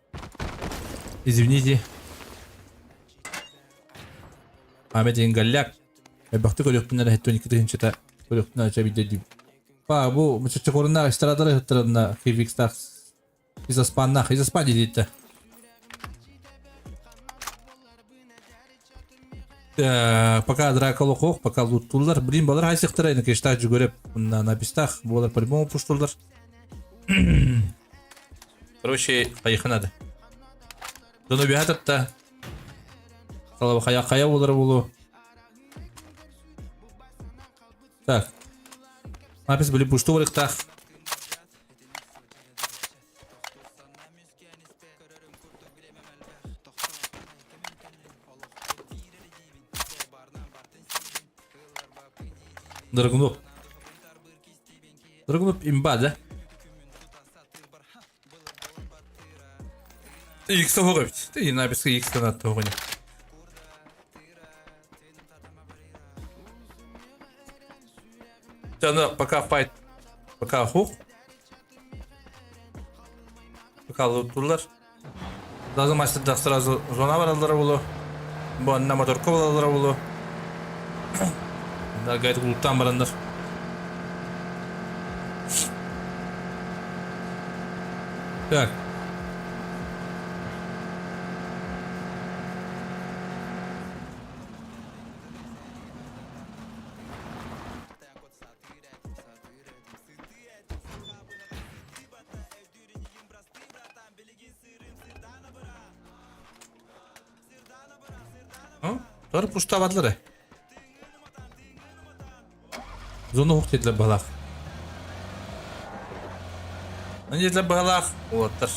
Извините. Ахмед Ингалляк. Элбэхтик көрүөхпүн эрэ 12 тыһыынчата көрүөхпүн эрэ чэбидэ диибин. Ба бу мучаччакоруннаах эстрадалар ыһыттарына Хивикстах Изоспаннаах Изоспан диэтэ. Пока драка олохуох, пока луттууллар. Блин, балар хайсыктара инакештаах жүгөрөп, напистах буолар по-любому пуштуллар. Короче, хайыха надо. Дону биһататта. Салаба хая хая болар болу. Так. Напис были пушту барыктах. Драгунов. Драгунов имба, да? Икс тоҕо эбит. Ты написка Икс канат тоҕо Пока файт, пока хух. Пока луттулар. Сразу мастердах сразу зона бараллара болу. Бу анна моторка балалара болу. Гайд луттан барандар. Так. Тор пуштаабатылар ээ. Зона уһук диэтилэр быһалаах. Аны диэтилэр быһалаах уолаттар.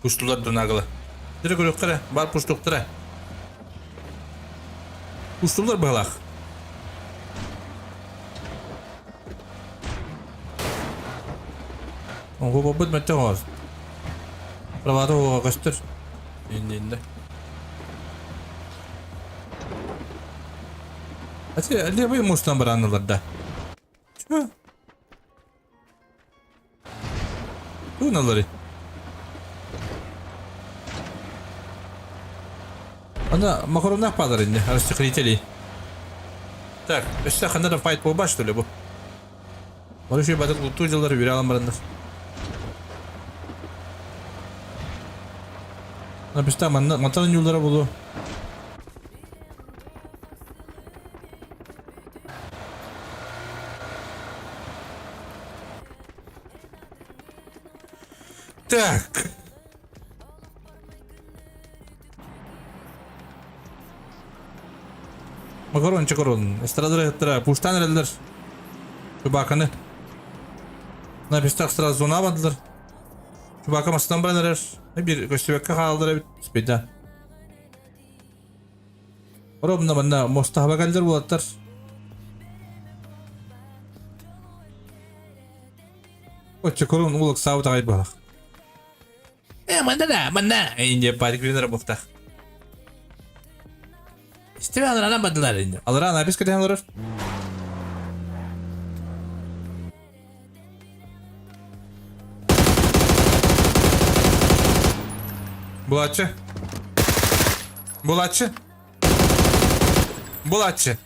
Пуштулар дунаагыла. Дыры көрүөххэ эрэ, баар пуштуктара. Пуштулар быһалаах. Оҕобоппут мөттөх оҕос. Правата оҕо көстөр. Иннинде. Ати левый мустан баранылар да. Чё? Тугуналары? Ана макаронах баалар инде, расчехлители. Так, өссө ханна да файт буолбат что ли бу? Оны үшүй батыр луттуу дьыллар үөрэ алан бараннар. Написта манна мантан ньуулара булу. Так. Макарон чакарон. Эстрадалар ыһыттара. Пуштан эрэллэр. Чубаканы. Напистах сразу зона бардылар. Чубака мастан баран эрэр. Бир көстүбэккэ хаалдыр эбит. Спейда. Ровно манна мостаһаба кэллэр уолаттар. Оччокорун уол ыксаабыт аҕай быһах. Э, манна да, манна! Инде парик билинэр буохтаах. Истибэ алараан бардылар инде. Алараан абис кэтэһэн олорор. Булааччы. Булааччы. Булааччы.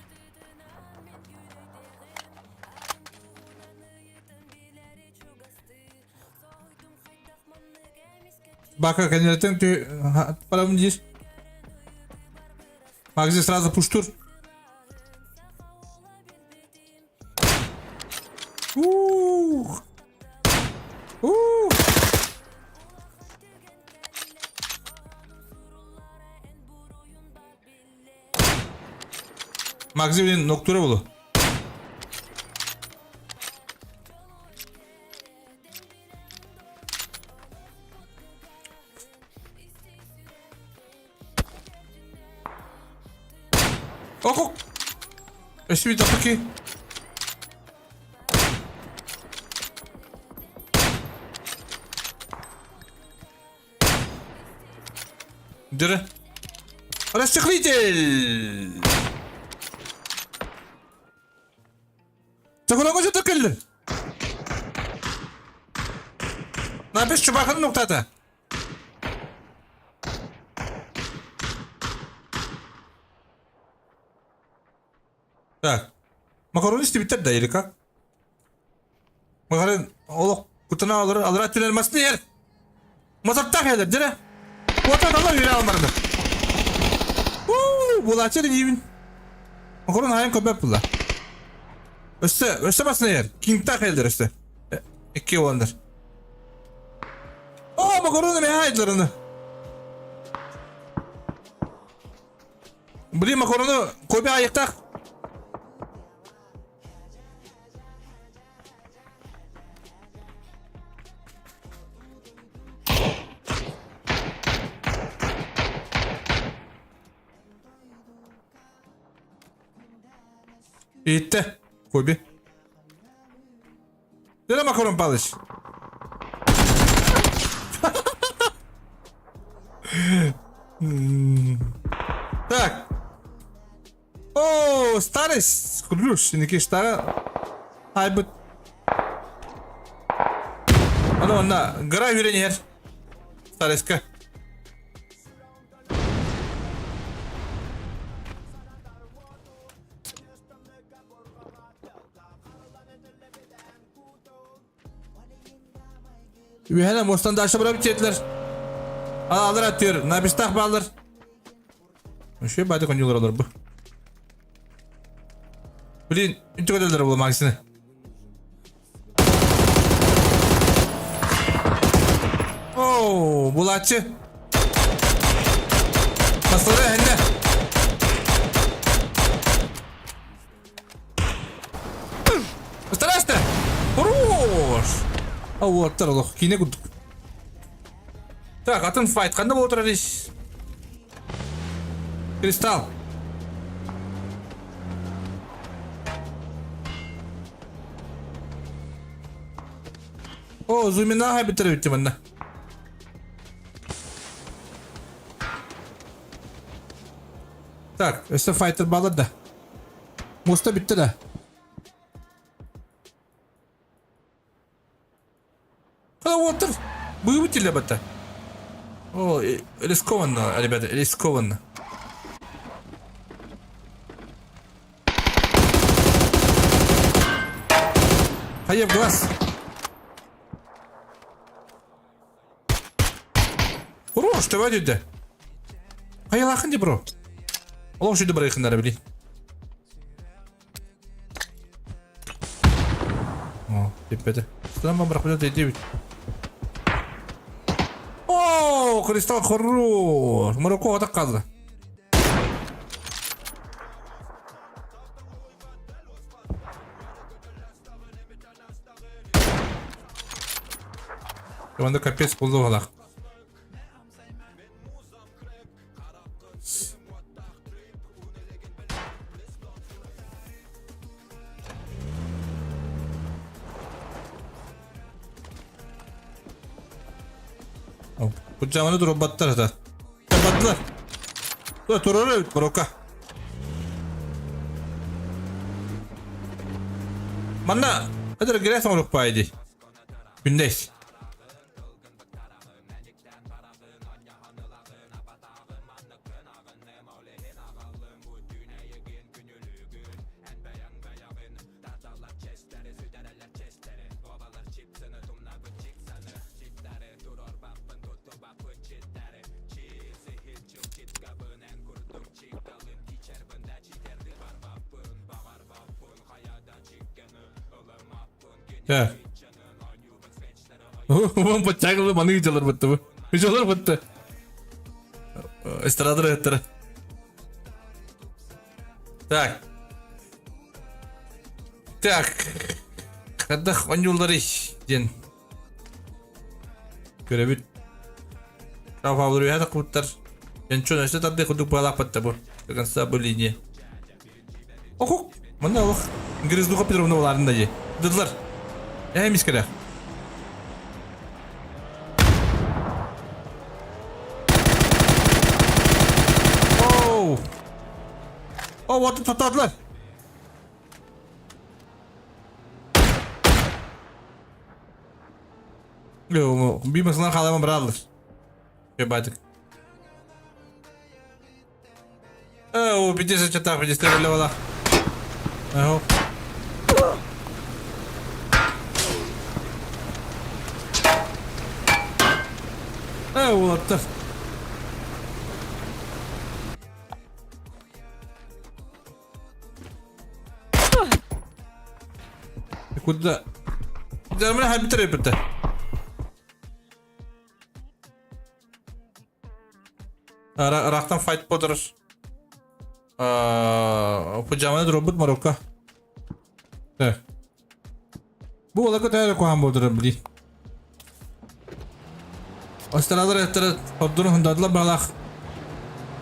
Бака кэннилэртэн барабын диир. Магазин сразу пуштур. Ух! Ух! Магазин ноктура булу. Ох! Өссө таки. Дыры. Расчехлитель! Чоколоҥо сытар кэллин. Напис чубакын нуктата. Так. Макароны истибиттэр да или как? Макарон олох кутана алар алара түнер масны ер. Мазаттах елер дere. Ота дала үре алмарды. Уу, булачыр деймин. Макарон айын көбөп була. Өссө, өссө басына ер. Кингтах елдер өссө. Икки оландар. О, макароны мен айдыларыны. Блин, макароны көбе айықтақ. Ииттэ, Коби. Дere Макарон Палыч. Так. О, старость. Ключ, Никиштара. Айбыт. Аны онна гра үйренер. Старость-ка. Үөһэнэ муостан дальше барабыт диэтилэр. Алар аттыыр, набистах баалар. Үчүгэй баайда коньюлар олор бу. Блин, үнтү көтөллөр була магазины. Булааччы. Бастары эһэннэ. Ыстараста! Хорош! А уоттар олох киинэ курдук. Так, атын файт ханна буола турар ис? Кристалл. О, Зумина битер битти манна. Так, өссө файтер балар да. Муоста бүттэ да. Уоттар быыбыт тиллэ батта. О, рискованно, ребята, рискованно. Хайа в глаз. Хорош, давай деді. Хайалахын де бро. Олох жүді бір айқындары білей. О, теппеді. Странно бірақ біледі деді. О, кристалл хорош. Марокко атақ қалды. Команда капец болды балақ. Бу дьаҥаны туруорбаттар этэ. Бардылар. Туруорар эбит Марокко. Манна эдэр грязь оҥоруох баайы дии. Күндэс. Так. Уон подтягивал, маны дьалар бытты бу. Дьалар бытты. Эстрадыр эттер. Так. Так. Хадах онюллары диэн көрөбүт. Павловы үһэ тахпыттар. Янчон өссө тардыы курдук баалаахпатта бу. До конца бу линия. Охук! Манна олох Грызлуха Петровна боларын да дии. Дыдлар. Ээ мискелер. Оу! О, вот тотадлар. Биир масынан хаалама бырааллар. Баатык. Оо, пиздец чатах, пиздец требовала. Ага. Ээ, уолаттар. Куда? Дьэ, хабитер эппитэ. Рахтан файт подорож. Пыжаманы дробут Марокко. Так. Бу олака тәре куһаан буолдара били. Остаралар эттер ордурун хундадлар баалаах.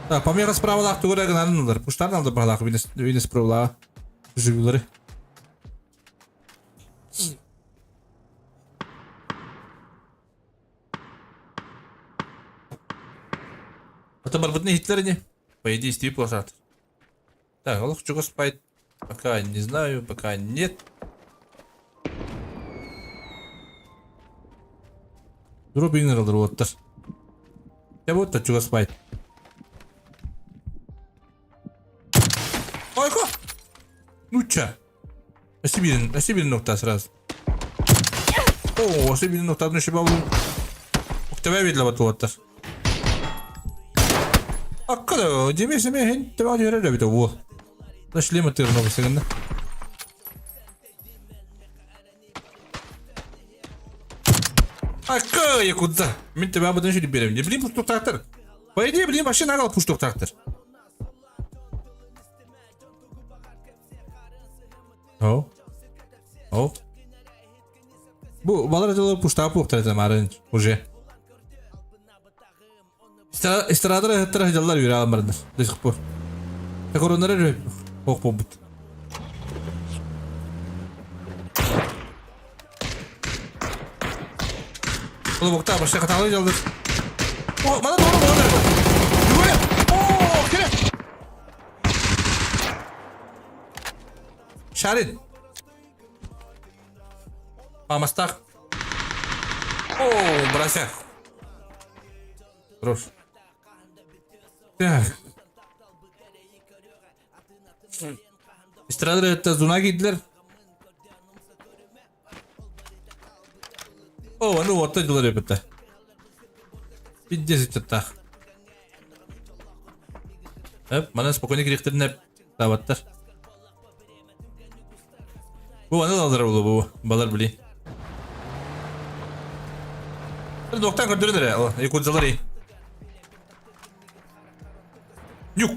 Так, помеха справалаах тугу эрэ гынарын ылар. Пуштарын алды баалаах винес правилаҕа. Живилары. Это барбытын иһиттилэр ини. По идее, истии плашат. Так, олох чугас пайт. Пока не знаю, пока нет. Дробин ыралар уоттар. Я вот чугас пайт. Ойко! Нуча! Өссө биирин нуктаа сразу. Оо, өссө биирин нуктаатын өссө бабын. Октябрь биэрлэ батуоттар. Акка деми семе хин тэбэ түһэрэр эбит уол. Да шлема тырна бысыгында. Акка, якудза. Мин тебя об этом еще не берем. Не, блин, пуштуктактыр. По идее, блин, вообще нагал пуштуктактыр. О. О. Бу балар дьоло пуштаап буохтар этэ марын уже. Истрадар ыһыттара сылдьаллар үөрэ бараннар до сих пор. Короннара өрө ох буолбут. Олобуктаа башта хатаалыы дьаллар. О, мана doğru мана doğru. О, кире. Шарин. Мамастах. О, брася. Хорош. Так. Эстрадалар это зона киирдилэр. О, ну вот дылар эбитэ. Пиздец ыччаттаах. Эп, манан спокойно кириэхтэринэ таабаттар. Бу аны алар болу бу балар били. Доктан көрдөрөн эрэ, якудзалар и. Нюк.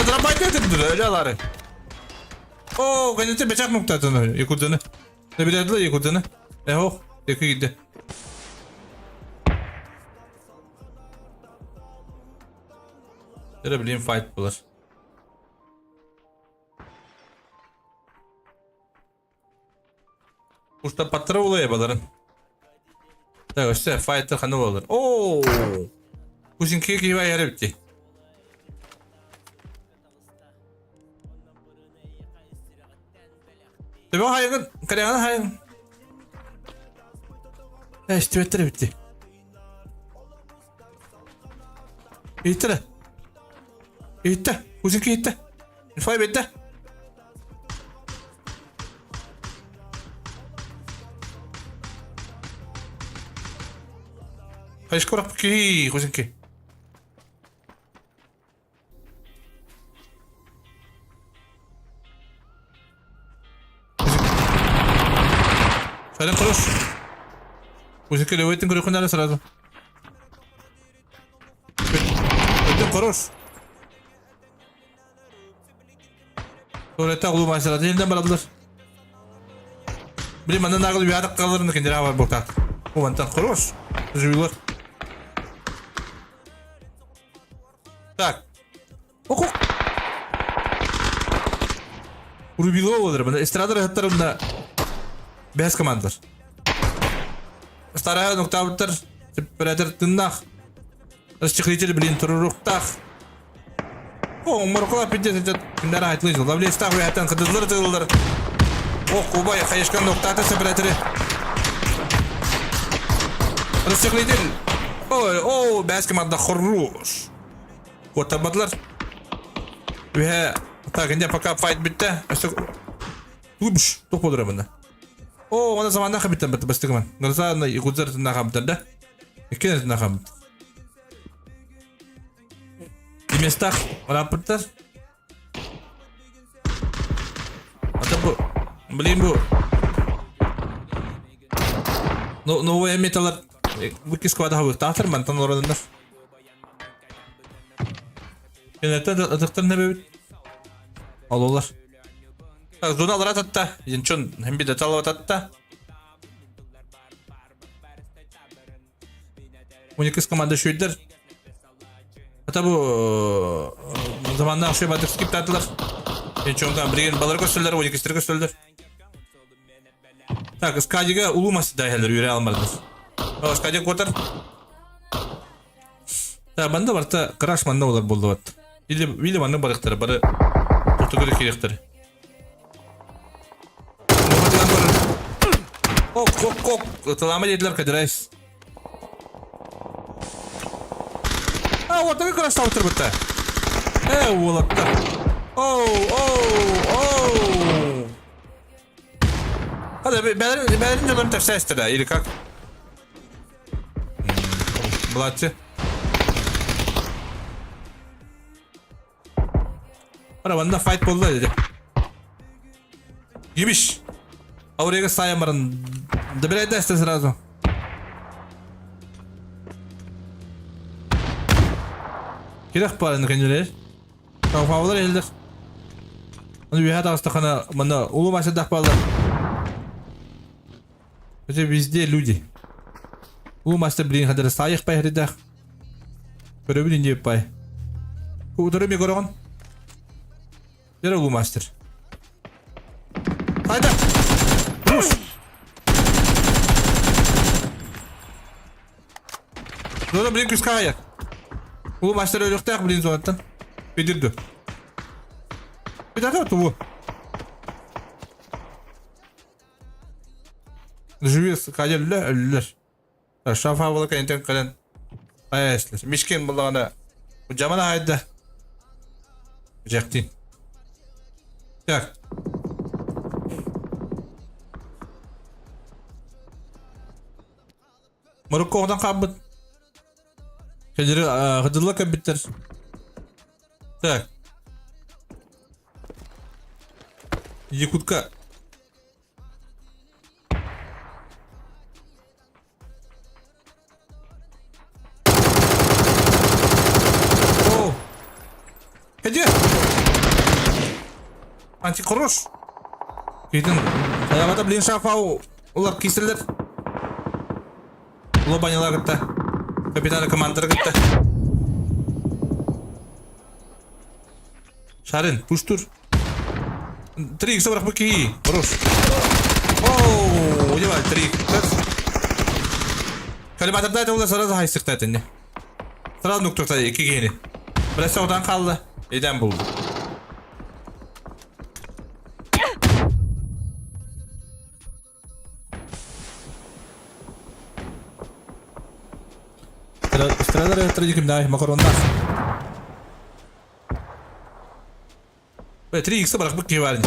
Дробайда этим өлө алары. О, конечно, бечак нуктатын якудзаны. Тэбилэрдилэр якудзаны. Эхох, екі киирдэ. Эрэ блин файт булар. Уста паттара улая баларын. Так, өссө файттер ханы болар. Оо! Кусинки киһи айар эбитти. Төбө хайыгын, кореяны хайыгын. Эстибеттер эбитти. Иттер. Иттэ. Кусинки иттэ. Инфай бетте. Хайшкорап ки, кусинки. Сарен хорош. Кузинки левейтин көрөхүн сразу. Өтөн хорош. Туалетте оҕолуу маастаратын илдьэн бараллар. Били манна наагыл үөһэ таххалларын кинилэр аабар буолтаат. Мантан хорош. Живилар. Так. Ох, Рубило болар. Мына эстрадалар ыһыттарында бэс командалар. Старая нуктаабыттар Оператор тыннах. Расчехлитель, блин, туруруктах. О, Маркола пиздец, этот киндер айтлыжыл. Лавлестах уяттан кыдыллар тыллар. О, кубай, хайышкан ноктаты сепараторы. Расчехлитель. Ой, о, бәс команда хорош. Куоттарбатылар. Үһэ, так, инде пока файт битте. Тугубуш, тух болдура мында. О, оны заманда хабиттан бітті бастығыман. Гырза якудзар тыннахабыттар да. Иккен тыннахабыт. Местах рапорттар. Ата бу, блин бу. Ну, новая металлар выкис квада хабыттаатыр мантан олородундар. Кенеттен ытыктар небебит. Алолар. Так, зоналар ататта. Янчон хемби да ататта. Уникс команда шүйдер. Ата бу заманна ошой батыр скиптадылар. Янчонга билген балар көстөлдөр, уникстер көстөлдөр. Так, Скадига улуу мас дайхалар үйрө алмадыр. Скадига котар. Так, манна барта краш манна олар болду бат. Или или манна барыктар бары тотогөр керектер. Ок, ок, ок, тылама дедлер кадырайс. А, вот такой краш таутыр бітті. Э, уолатта. Оу, оу, оу. Hadi бәрін бәрін жолын тапсайсыздар да, или как? Младший. Ара манна файт буолла деді. Гимиш. Аурега сайын баран добирай сразу. Кирэх баарын кэннилэр. Шауфаулар иһиллэр. Аны үөһэ таҕыстаххына манна улуу маастардаах бааллар. Это везде люди. Улуу мастер блин хадара саайых пай хридаах. Көрөбүн инде пай. Утары ми көрөҕүн? Дere улуу мастер. Хайда! Рус! Зона блин күская. Улуу мастер өлүөхтээх блин зонаттан. Бедирді. Бедирді тубу. Живец кадерлер өллөр. Шафа була кэнтен кэлэн айаслар. Мишкен буллаҕына жаман аайда. Жактин. Так. Морокко оҕотон хаалбыт. Кэдири хыдылла кэлбиттэр. Так. Якутка. О! Где? Антикрош. Кейтин, хаябата блин шафау улар киселер. Лобанилар кытта. Капитан командир кытта. Шарин, пуштур. 3 икс бырахпыт киһи. Хорош. Оу, удивай, 3 икс. Калибаторда это улар сразу хайсыкта этинне. Сразу нуктурта iki киһини. Біресе одан қалды. Еден buldu. Страдары традиким макароннар. 3х бырахпыт киһи баар.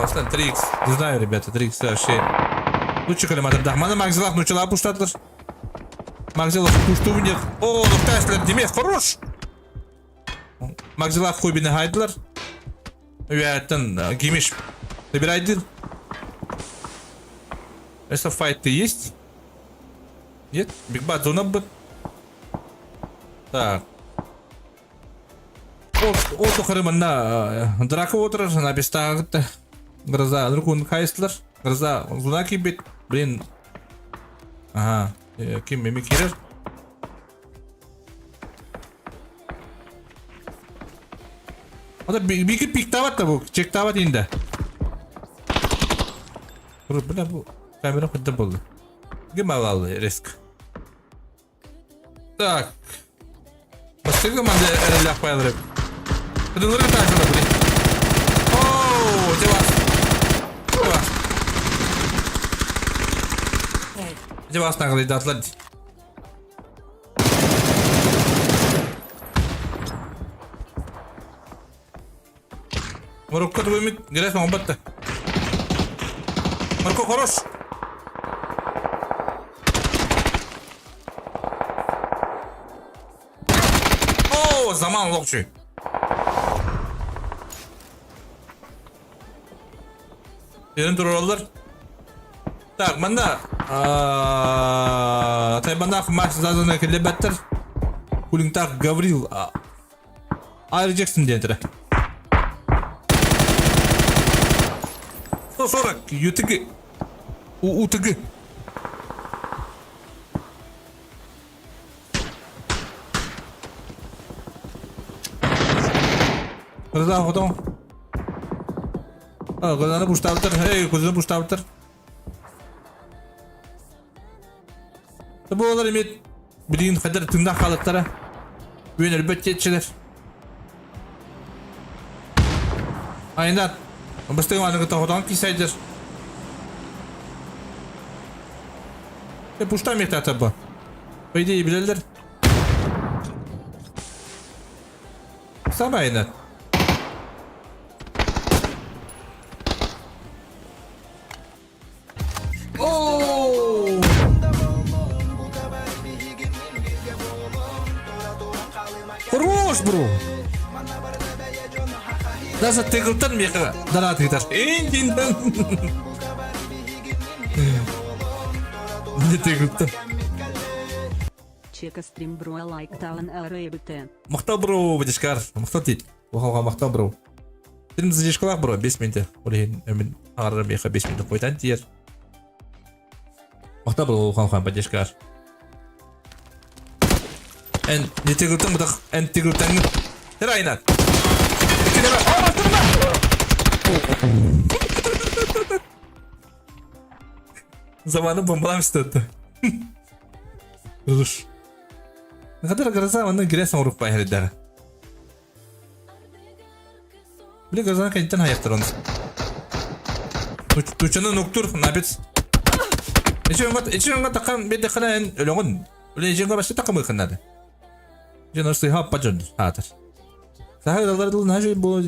Аслан 3х. Не знаю, ребята, 3х вообще. Лучше коллиматор. Маны Макзилах нучала пуштатыр. Макзилах пушту в них. О, нуктаслер, демек, хорош. Макзилах хуйбины хайдылар. Үйәттен гимиш. Набирай Если файты есть? Нет? Бигбат зона бы. Так. Ол тухары манна драка отырар, на бестагытта. Гроза, рукун хайстлар. Гроза, зуна кибит. Блин. Ага. Ким меми кирер? Ата бики пиктават та бу, чектават инде. Бля, бу камера худда болды. Ким алалы риск. Так. Бастыгы манды эрелях пайалырып. Кыдылыры тажыла блин. Оу, девас. Девас. Девас наглый датлар. Марокко тугумит герес мамбатта. Марко хорош. О, заман локчу. Yerin туралар. Так, манда Тайбанах матч зазаны келебеттер. Кулингтах Гаврил Айр Джексон диэн 140 ЮТГ. УТГ. Гроза хотон. Грозаны буштабытыр. Эй, көзіні буштабытыр. Бу олар имет билигин хадar тыңнах халыктара. Үен өлбөт tietчилер. Айнат. Бастыгы аныгы тохотон кисайдыр. Пушта мехтата бу. По идее билелер. Сама Айнат. Оу! Хорош! Хорош, бро! Даже тыгылтан миэхэ дараат ыытар. Эйдинтэн. Не тыгылтан. Чека стрим бро лайктаан РБТ. Махтал бро, бадишкар. Махтал дейт. Ухалға махтал бро. Стрим задержкалаах бро, 5 минут. Ол иһин мин аҕарар миэхэ 5 минут қойтан тиер. Махтал бро, улахан поддержкар. Эн не тыгылтан бытах, эн тыгылтаҥҥын. Тэр айнат. Заманы бомбалам істетті. Руш. Kadar гроза онно грязь оҥорук баай Били грозаны кэнниттэн хайахтар оны. Тучаны нуктур набец. Ичи такан бедехана эн өлөҥүн. Үлэ ичи басты такамы ханнады. Жен сыха пажон хаатар. Саха далар дыл нажи бу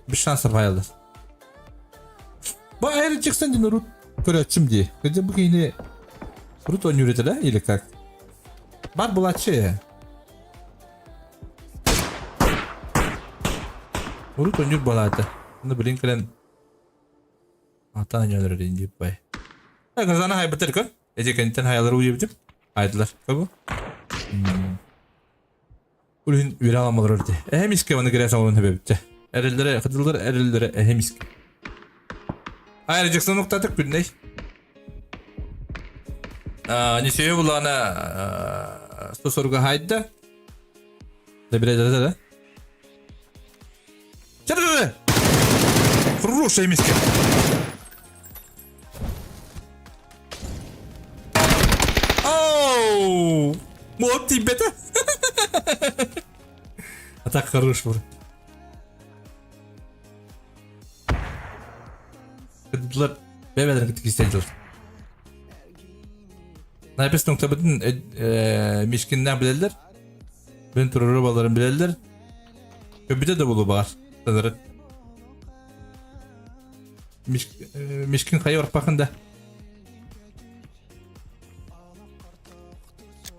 bir шанс байалдар. Бу айры чыксан дин рут көрөчүм ди. Где бу кийини рут ойнуур этэ да или как? Бар булачы. Урут ойнуур буолаата. Онно билин кэлэн атан ойнолор диэн бай. Грозаны хайбытар көр. Эти кэнниттэн хайалары уйабытым. Хайдылар. Көбү. Улин үөрэ аламалар өрдө. Эһэм иске оны кирэ саҕалын хөбөбүттэ. Эрэллэрэ, кытыллар эрэллэрэ эһэм иске. Айр Джексон уктатык күннэй. Несею булана сосорга хайда. Да бре да да. Ча Хорошая миска. Оу! Вот тебе-то. А так хорош был. Кыдылар бэбэлэр кытык истэн Напис нуктабытын мишкиннээх билэллэр. Бин туруру баларын билэллэр. Көбүтэ да булу баар. Санырыт. Мишкин хайа барпахын да.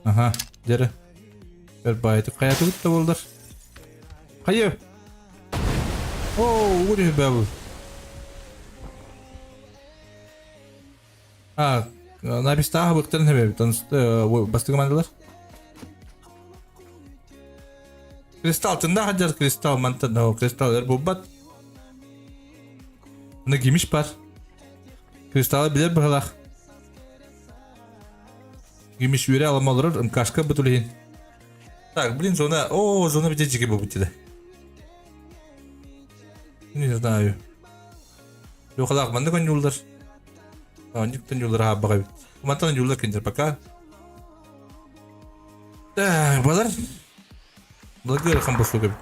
Аха, дьэрэ. Өр баайытык хайатыбыт да буоллар. Хайа! Оо, угу бу. А, Набистааха быктарын хэбэбит. Бастыгы мандылар. Кристалл тында хаджар кристалл мантан о кристалл эр буббат. Аны гимиш бар. Кристаллы билер быһылах. Гимиш үөрэ алама олорор мкашка бутулиһин. Так, блин, зона... О, зона бите жиги бу бутиде. Не знаю. Юхалаах маннык онньууллар. Онньуктан онньууллар аһаабаҕа эбит. Мантан онньууллар кинилэр пока. Так, балар. Былыргы ыарахан босук эбит.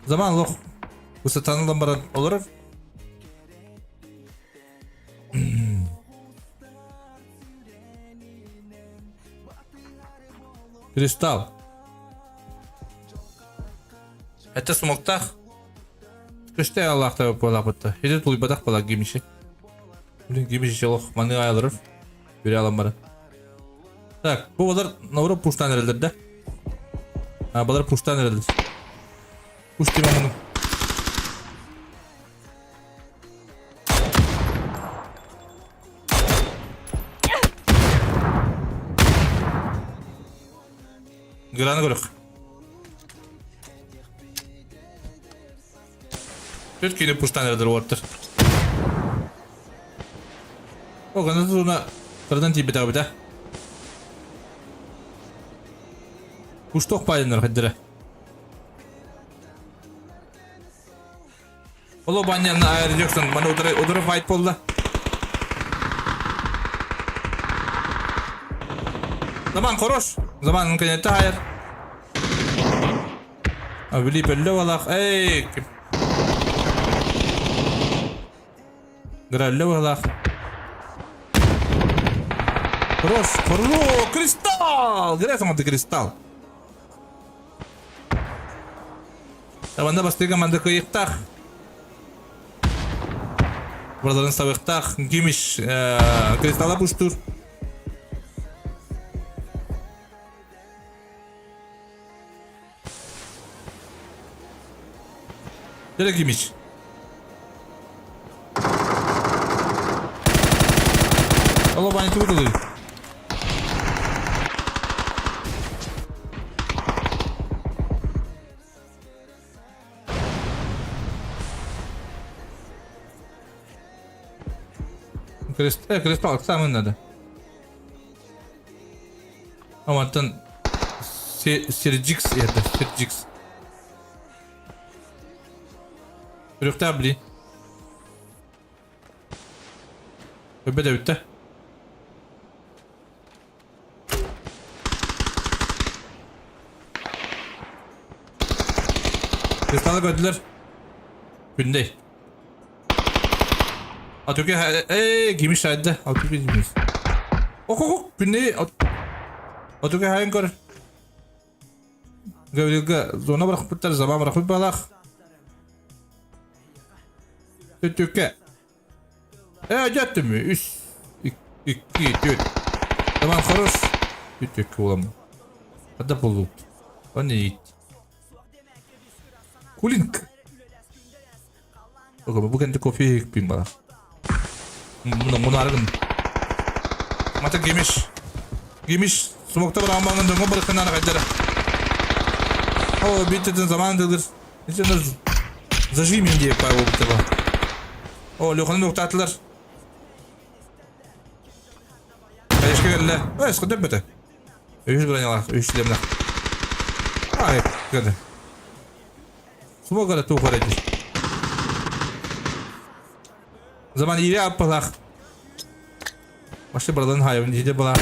Заман лох. Высотаны ылан баран олорор. Кристалл. Это смоктах. Көстө Аллахта буолаабытта. Ити тулуйбатах буолар гимиши. Блин, гимиши олох маны аялырыр. Бире алан баран. Так, бу балар наоборот пуштан эрэллэр да. А, балар пуштан эрэллэр. Пуш тима муну. Граны көрөх. Төрт киһини пуштан эрдер уоттар. Ол гана туна кырадан тиийбэтэҕэ Пуштох паайаннар хайдара. Оло баньяны айыр Джексон маны удары удары файт болла. Заман хорош. Заман конец айыр. А били пөллө балах. Эй! Гралле балах. Хорош, хорош, кристалл! Грязь кристалл. Табанда бастыга манды кыйыктах. Бардарын сабыктах. Гимиш кристалла пуштур. Дьэ Кимич. Алло, Ваня, тугу тылый? Кристалл, самый надо. Аматтан Серджикс это, Серджикс. Үрүхтээх били. Өбө да бүттэ. Кристаллы көрдүлэр. Күндей. Атөке э кимиш сайда. Атөке кимиш. Ок ок күндей. Атөке хайын көр. Гаврилга зона бырахпыттар, заман бырахпыт балах. Түтүккэ. Э, дьэттим үс, икки, түөрт. Заман хорош. Түтүккэ буоламмын. Хата буолуут. Оны иит. Кулинг. Бу кэннэ кофе иһикпин бала. Мунаарыгын. Мата гимиш. Гимиш смокта барамаңын дьоҥҥо барыххынаана хайдара. О, биттетин заман дылыр. Зажимин диye пай буолбута. О, Леханы уктаатылар. Конечно кэллэ. Ой, сходып бөтө. Үһүс бронялаах, үһүс шлемнах. Ай, кады. Смогара туох эрэ Заман ире аппалаах. Башта бараларын хаайабын дьиде бала.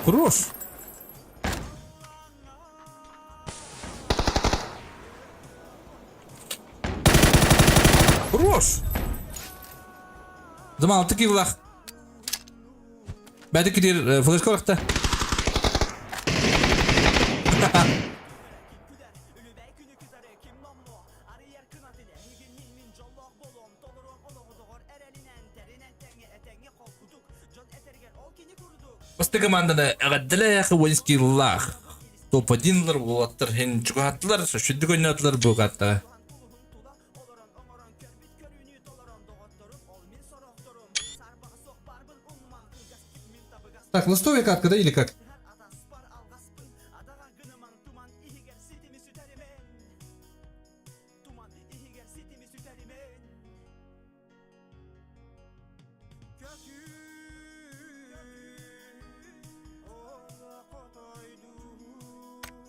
Хорош. Хорош. Заман алты килах. Бәді кидер флешка барахта. Бастакы команданы эҕэрдэлээх Уинскиллаах топ-1-лар уолаттар иһин чугаһаттылар, сүрдүк ойноотулар бу Так, ластовая катка, да, или как?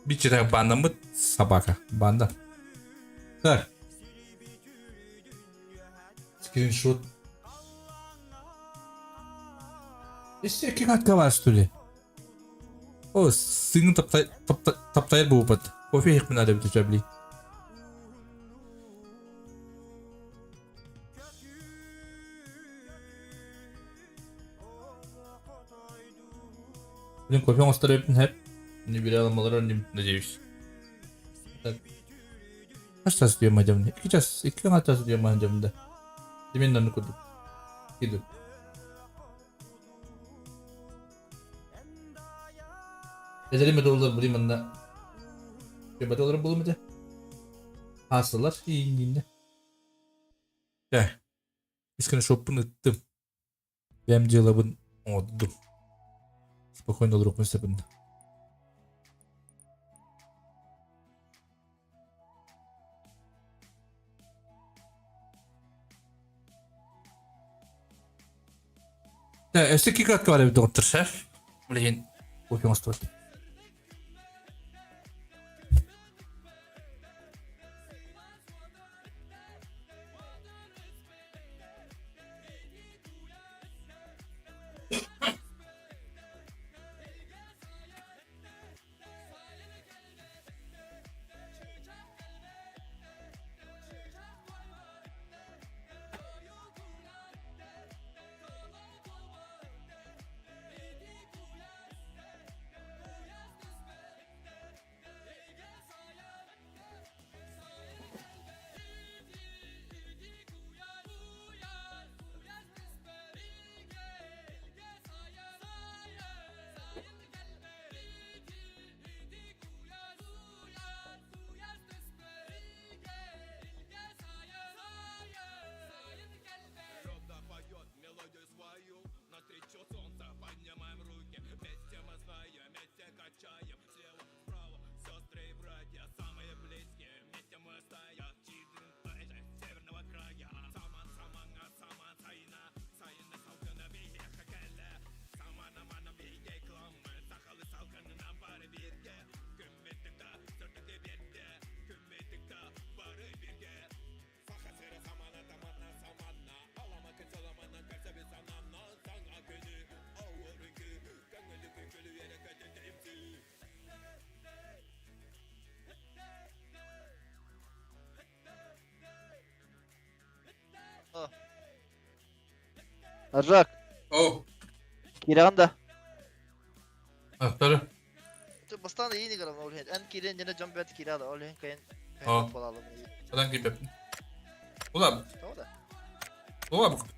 Бичерэх баандаммыт собака. Банда. Так. Скриншот. Еще катка бар, что ли? О, сыҥын таптайар буолбат. Кофе иһиэхпин наада эбит били. Блин, кофе оҥостор эбиппин һэп. Не билэ аламалар надеюсь. Так. Хас час диэм мадьамны? Икки час, икки аҥаар час диэм мадьамда. Именно оннук курдук. Иду. Эдэрим доллар били манна. Кебе доллар булум этэ. Хаасылар ииннинне. Э. Скриншоппун ыттым. Бэйэм дьыалабын оҥордум. Спокойно олоруохпун сөп инде. Өссө икки катка бар эбит доҕоттор шеф. Билигин кофе оҥостубат. Аржак, О, киирэҕин да? Ахтары. Бастаан иин играм ол иһин. Эн киирэн дьэнэ дьон бэт киирэ ол иһин кайын О. буолалым. Одан киирбэппин. Ула, Тоҕо да? ула букпут.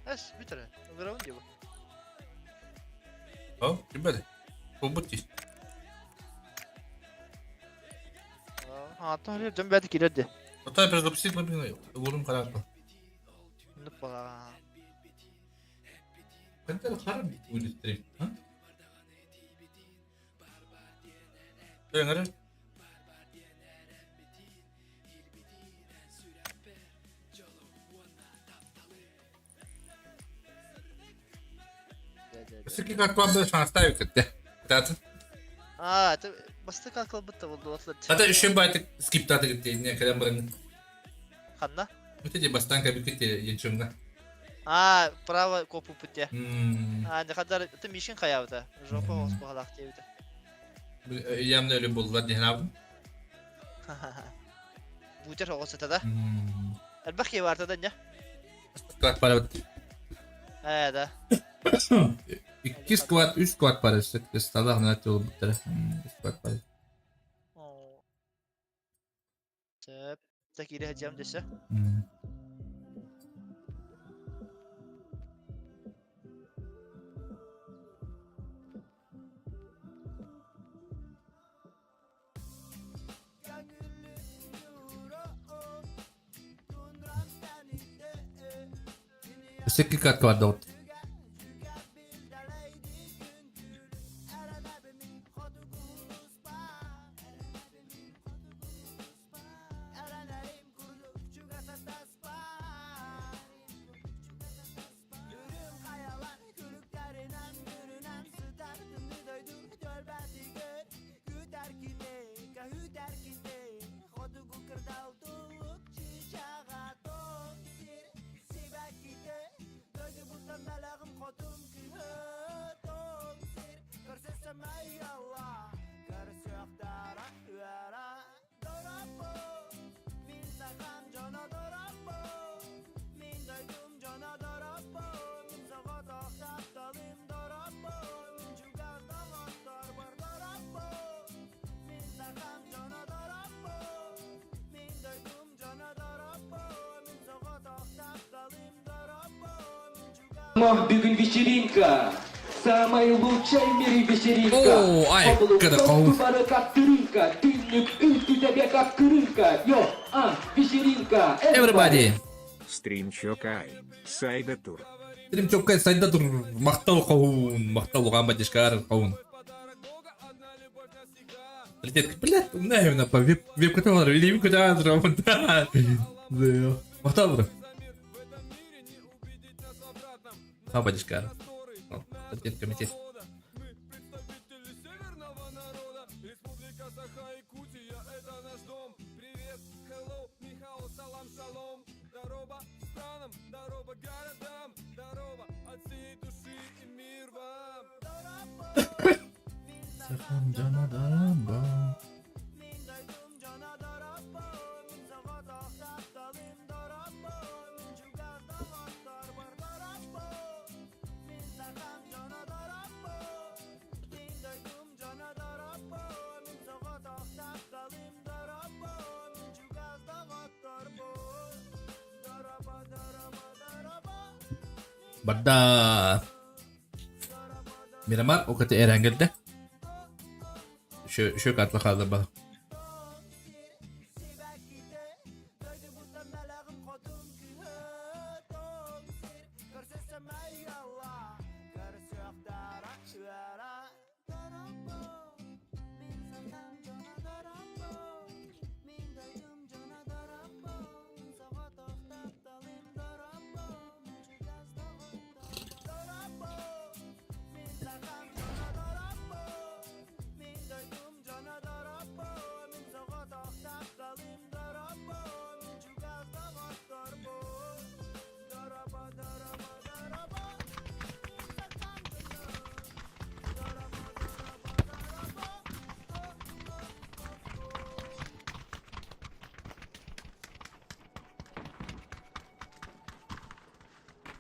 Эс, бүтэрэ. Ыҥырабын дии бу. О, кимбэди. Булбут дии. Аттан дьон бэт киирэр дии. Отой перезапустить мобильный. Уурум караатма. Нуп буолаа. Кантер харам будет стрим, а? Өңөрө. Сики картуан шанстайып кетти. Татын. Аа, это бастык акылбыт да болду отлар. Ата үшен байтык скиптаты кетти, не калам баран. Ханна? Вот эти бастан кабикете янчымга. Аа, право копу путте. Мм. Аа, не хадар, это мишин хаябыта. Жопа Мм. оспу халак диэбитэ. Ямны өлі болдылар дehen абым. Бутер оҕосута да. Мм. Элбэх киһи баарта да не? Склад бар бит. Ээ да. Икки склад, үч склад бар. Сталах на жол буттар. Склад бар. Оо. Сөп. Так киирэ сылдьыам дөссө. Мм. Өссө катка бар да. Бүгүн вечеринка. Самая лучшая в мире вечеринка. О, ай, когда кол. Как дырынка, дымник, ты тебе как крынка. Йо, а, вечеринка. Everybody. Стрим чокай. Сайда тур. Стрим чокай сайда тур мактал каун, мактал уган батишкар каун. Блядь, блядь, наверное, по веб веб который или веб который да. Мактал бро. Ха батишкар. Комитет, комитет. Бадда. Мирамар окаты эрэнгелде. Шө шө катла халда ба.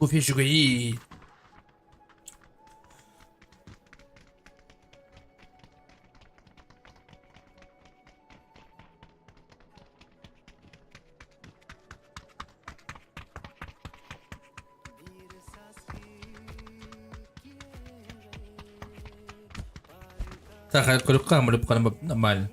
Кофе үчүгэйий. Так, көрүккэ нормально.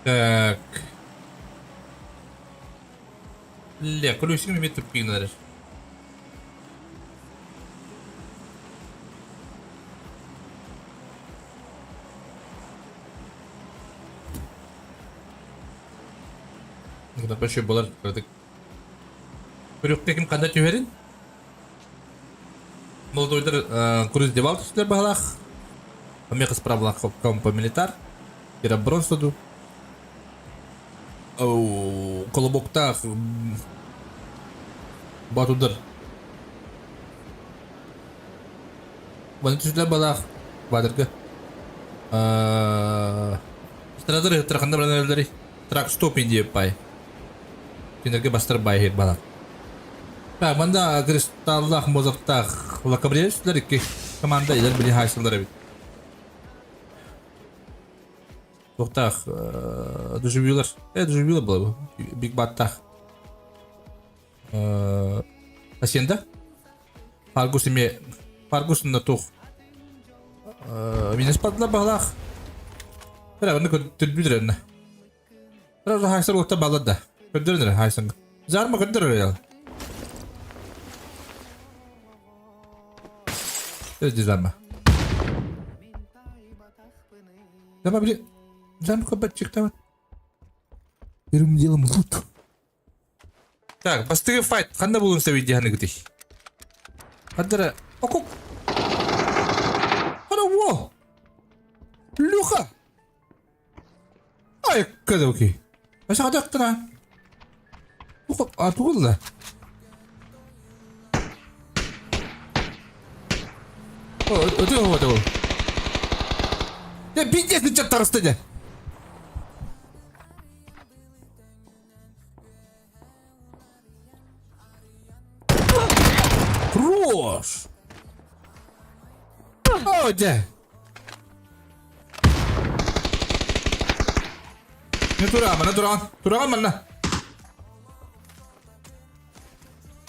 Так. Ле, колесиками эмиэ туппигын эрэр. Кытарбай буолар кыратык. Көрүөххэ ким ханна түһэрин. Молодойдар круиз девал түстүлэр баһалаах. Омега справлах компо милитар. Пираброн суду. Колобоктаах Батудар. Маны түстүлэр балаах Баадырга. Страдыр траханда баран өллөри. Трак стоп индия пай. Кинилэргэ бастар баай балар. Так, манда кристаллаах, мозоктаах лакабриэллэр икки команда илэр били хайсылар эбит. Туохтаах дежавюлар. Дежавюлар была Биг Баттаах. Асенда? Аргус эме Аргус на тух. Минес падла баһалаах. Бара, онно көрдүрбүдүрэннэ. Сразу хайсар уотта балар да. Көрдөрөн эрэ хайсаҥ. Зарма көрдөр эрэ. Өз зарма. Зарма били. Зарма көбөт чыктабат. Первым делом лут. Так, бастыгы файт ханна булун сөбүй диһаныгытый. Хаддара окук. Ана во! Люха! Ай, кадауки. Ашаҕа Тугулла. Өтө өтө ол. Я пиздец ыччат таҕыста дьэ. Хорош! О, дьэ! Не тураҕын, манна тураҕын. Тураҕын манна.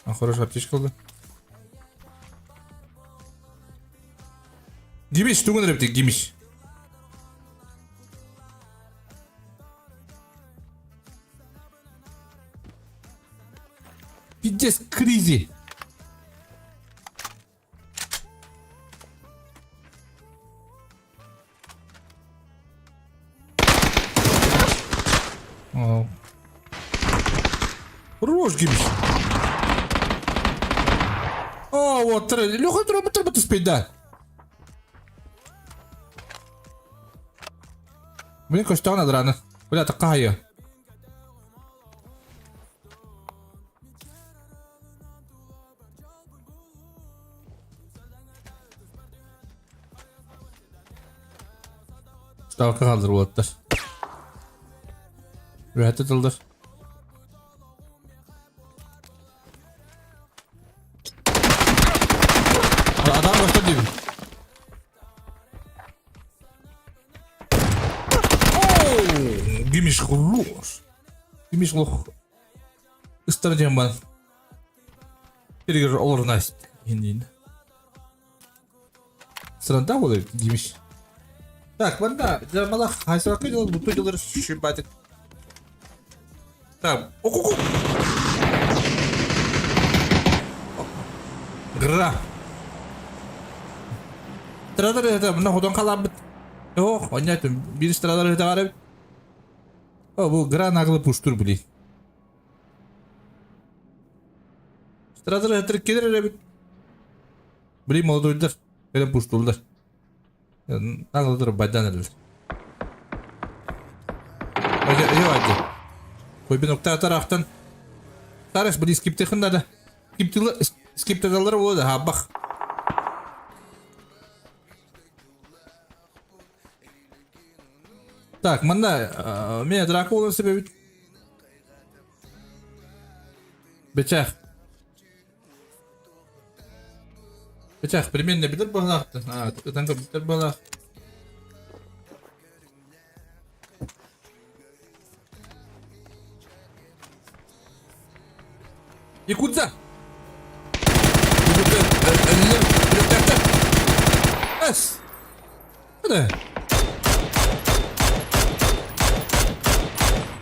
А, хорошая аптечка ылла. Гимиш, тугун эрэ гимиш. Пиздец, кризи. Хорош, Гимиш. О, вот, Леха, треба, треба успеть, да. Блин, көстөҕүн адыраны. Бля, такая. Ставка хааллар уолаттар. Үөһэттэ тыллар. Адам көстөр диибин. Гимиш хорош. Гимиш лох. Ыстар диэн бар. Иригер олорун айст. Индин. Сыранда болар гимиш. Так, манда жамала хайсыракы жол буту жолор шүбатык. Так, окуку. Гра. Страдar это мына хотон қалабыт. Ох, онятым bir страдar это бар. О, бу гра наглы пуштур били. Страдar это келер бит. Били молодойдар. Кэлэн пуштууллар. Наглыдыр байдан эрэлэр. Ожо Койбин уктаатар ахтан. Тарас били скиптехин да. Скиптилы скиптедалар болду хабах. Так, манна мен драка болар себебит. Бечах. Бечах, примерно билер балаахтын. А, ытан көрбүттэр балаах. Якудза! Эс! Hadi.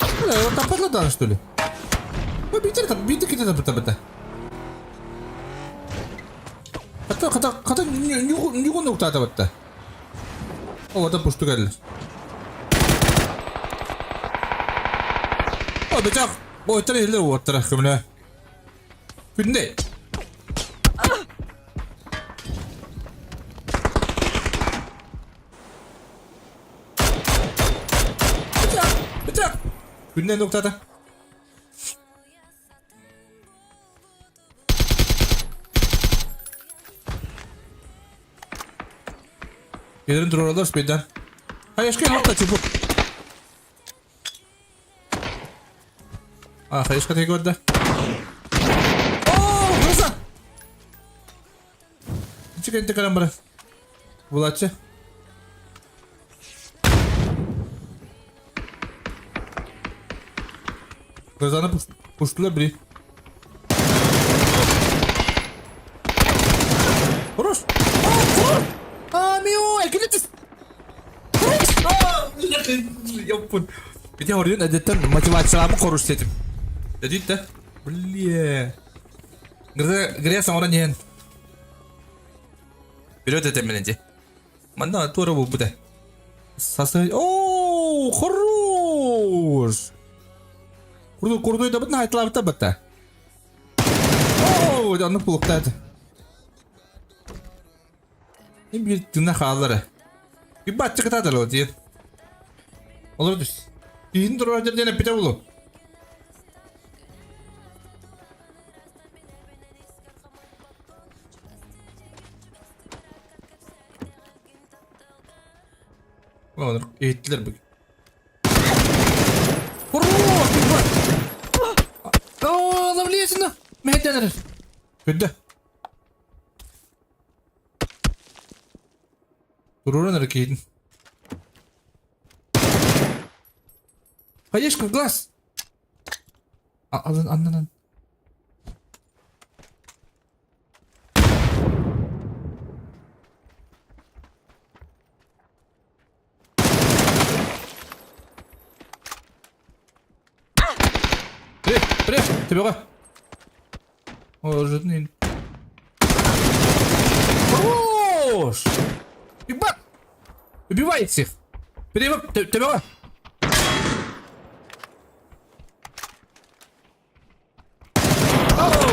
Hadi, таппатлатан что ли? Бу биитер биитер ките быта быта. Хата хата хата ньюгун уктаата батта. О, пусту кэллэр. О, бечах. Ой, тара илер уоттара көмөлө. Күнде. Бечах, бечах. Күнде уктаата. Кедерин тураралар спейдан. Хаешка хатта чупу. А, хаешка тейк көрдө. О, гроза! Чикенте карам бара. Булачы. Грозаны пуштулар бiri. Хорош! А, А, мио, экилетис! Яппун. Бите хорuyun әдеттен мотивациямы коруш дедим. Дедит да. Бле. Гря саңора нен. Вперед это мененде. Манна тура бу буде. Сасы. О, хорош. Курду курду да бутна айтлап та бата. О, аны пулуктады. Эм бир тына хааллара. Bir батчы кытадар ол диэн. Олор түс. Иһин турар диэн эппитэ булу. Олар иһиттилер бүгүн. Хорош, бат! О, ловлесина! Мэһэттэнэр. Күндэ. Туруран эрэ киһитин. Хаешка в глаз! Алын аннынан. Привет, привет, тебе О, житный. Хорош! Ебать! Убивай всех! Переб... Тебе! Оу!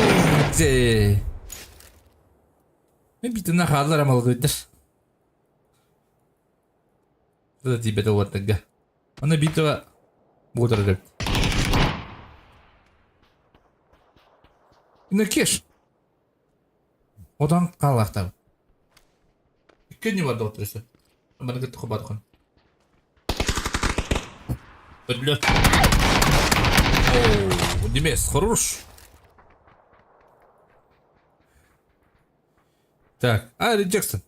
Мен битина хаалар амалгыйдыр. Это тебе уоттага. Аны битва буотар деп. Ина кеш. Одан қалақтап. Икки не бар доктор Баны кытты хобатхан. Блядь. Оу, Демес, хорош. Так, Ари Джексон.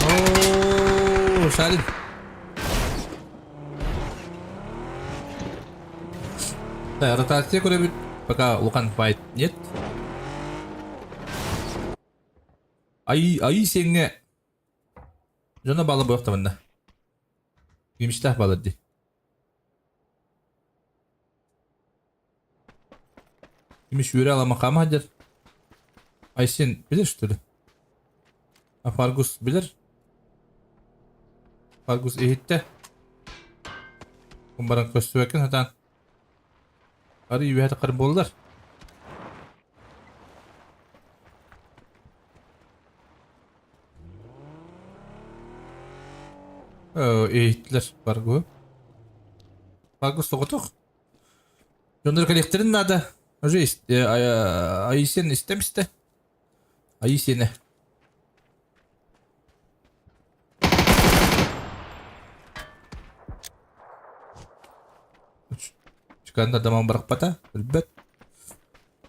Оу, Шарин. Так, ротация көрөбүт. Пока улахан файт нет. Ай, ай сеҥҥэ дьоно баала буолуохтабынна. Кимистээх баалар дии. Кимиш үөрэ алама хаама сылдьар. Айсен билэр что ли? А Фаргус билэр? Фаргус иһиттэ. Баран көстүбэккин сатаан. Арый үөһэ таххар буоллар. Иһиттилэр Фаргуһу. Фаргус соҕотох. Дьоннор кэлиэхтэрин наада. Уже Айсен истэ-истэ. Айсене. Чыканда даман бырахпата, өлбөт.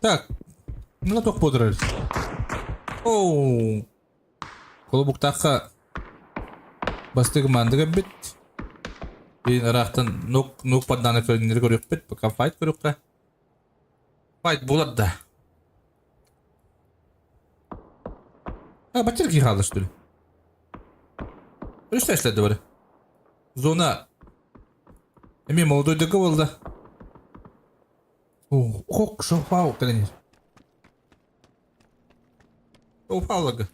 Так, мына туох буолар? Оу. Холобуктаахха бастакы команда кэлбит. Биин ыраахтан нук нук паддааны көрүннэри көрүөхпүт, пока файт көрүөххэ. Файт буолар да. А, бачча киһи хаалла что ли? Үстэ эшлэдэ бары. Зона эмиэ молодойдорго буолла. О, хок шофау кэлэн Упалыгы.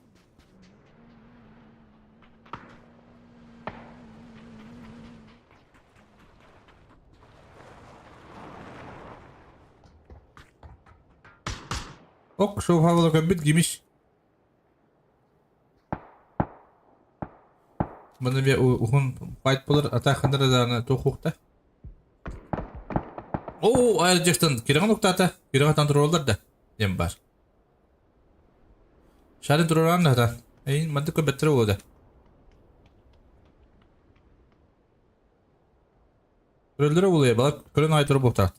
Ок, шофаула көмбүт гимиш. Маны бе уһун файт болар, ата хандара дааны тухукта. Оо, айырдьыктан кирэҕин уктаата, кирэҕэ тураллар да диэн баар. Шарын туруораан да сатаан. Эйин маннык көрбөттөрө буолуо да. Көрөллөрө буолуо, балар көрөн аҕай турар буолуохтаах.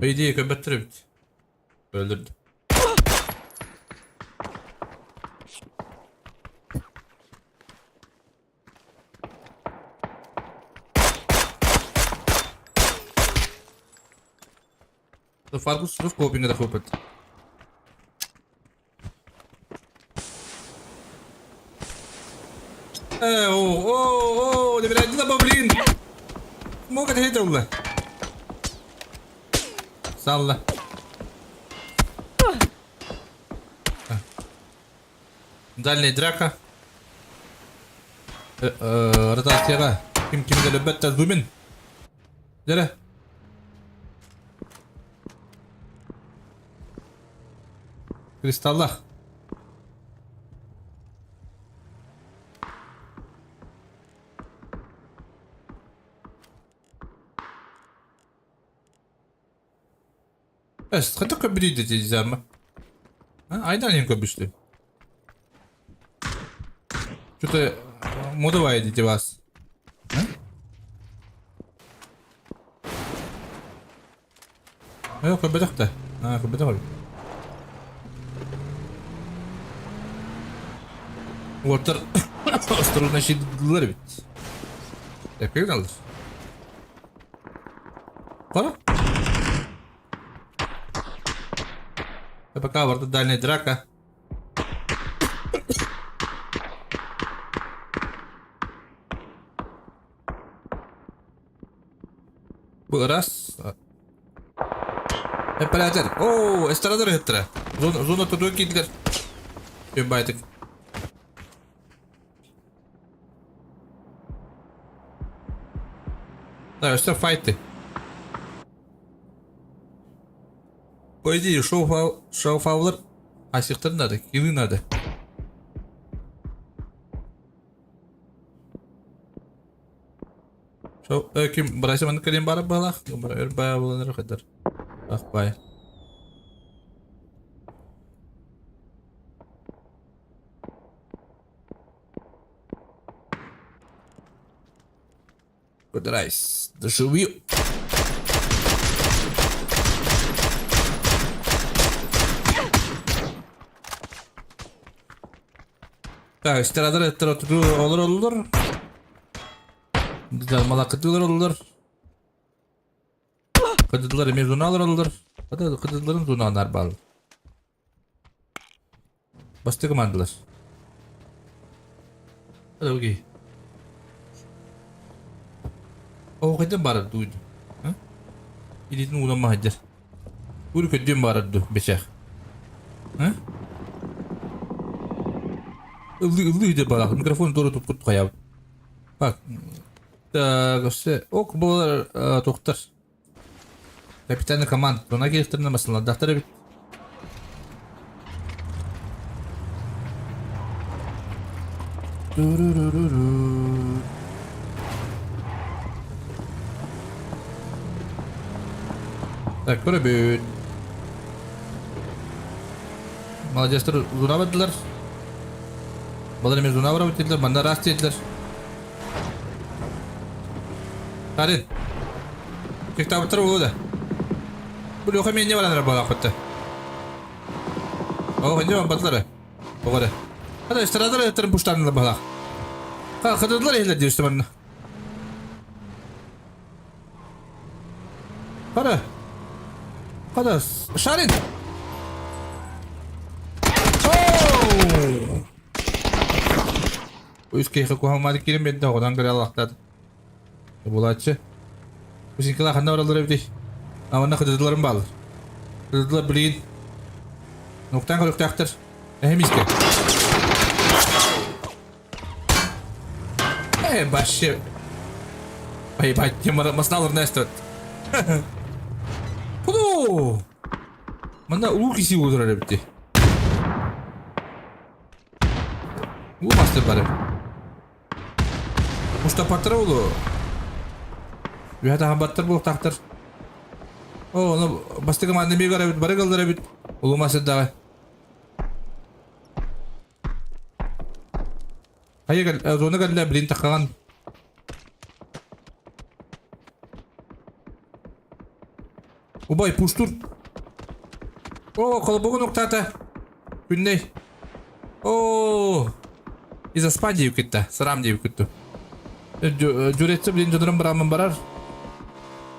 По идее көрбөттөр эбит. Өлдүрдү. Фаргус сурук копинга да купит. Э, о, о, о, набирай да, блин! Мог это хитр Салла. Дальняя драка. Ротацияға ким кимге лөббәттә зумин. Дәрә. Кристаллах. Эс, хата көбүрүйдэ дизама. Айдан ең көбүштү. Что-то модовая дети вас. Э, көбөтөх да. А, көбөтөх эбит. Уоттар осторожно щитдылар эбит. Эппек алыр. Қара. Пока барда дальняя драка. Бу раз. Эппэлээтэр. Оо, эстрадор ыһыттара. Зона, зона тутуу киирдилэр. Байтык. Да, өссө файты. По идее, шоу-фаулар асиқтар надо, килы надо. Шоу, ким бырайса маннык кэлиэн баара баалаах, өр баа буолан эрэ хайдар. Ах бай. Good rice. Доживью. Так, эстрадар эттер олороллор. Малакытыылар олороллор. Кыдыдылар эмиэ зона олороллор. Кыдыдыларын зонаанар бааллар. Бастакы командалар. Окей. Оо, хайдах баарар дуу? Илиитин уунан маһайдыр. Ур көддүөн баарар дуу, бэчээх. Ыллыы ыллыы деп барах. Микрофон туора туппут хайабыт. Так, так, өссө ок буолар тохтар. Капитаны команд. Туна келихтерine масалардахтар эбит. Туруруруру. Так, көрөбүт. Молодецтар зона бардылар. Балар эмиэ зона барабыт диэтилэр, манна ыраас диэтилэр. Тарин. Тиктабыттар буолуо да. Бу Леха эмиэ баран эрэ буолаахпытта. Оо, инньэ барбатылар. Тоҕо эрэ. Хата эстрадалар эттэрин пуштаанылар баһылаах. Ха, хатырдылар иһиллэр диир манна. Хара. Хата, Шарин! Оу! Үс киһи куһаҥмааты киирэн биэрдэ, оҕотон көрө аллахтаат. Булааччы. Бусинкалар ханна бараллар эбитий? Аманна кыдыдыларым баалар. Кыдыдылар билигин. Нуктаан көрүктээхтэр. Эһэ миискэ. Э, вообще. Поебать, масналар нэстет. Куду! Манна улуу киси удурар эбити. Уу мастер бары. Мустапаттар улу. Үһэ таһамбаттар буолтахтар. О, ону бастакы манна эмиэ көрөбүт, бары галлар эбит. Улуу мастер Хайа кэл, зона кэллэ, блин, таххаҕан. Убай, пуштур. О, колобогун уктаата. Күннэй. О, из аспа диэбит кытта, сарам диэбит кытта. Дьүрэтсэ блин дьонорун бараммын барар.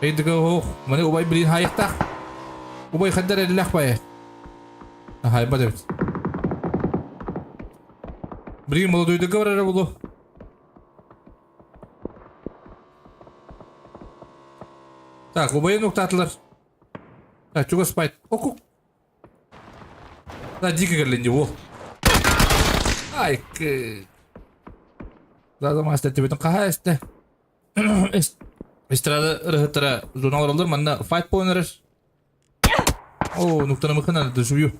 Эйдигэ ох, маны убай блин хайыктах. Убай хаддар эллэх бае. Хайба эбит. Блин, молодойдыга барара булу. Так, убайын уктаатылар. Так, чугас спайт. Оку. Да, дико кэллин дии, уол. Ай, Да, мастер төбөтүн хаһа эстэ. Эстрада ырыһыттара зона олороллор, манна файт буолан эрэр. Оо, нуктанамыкына дожую.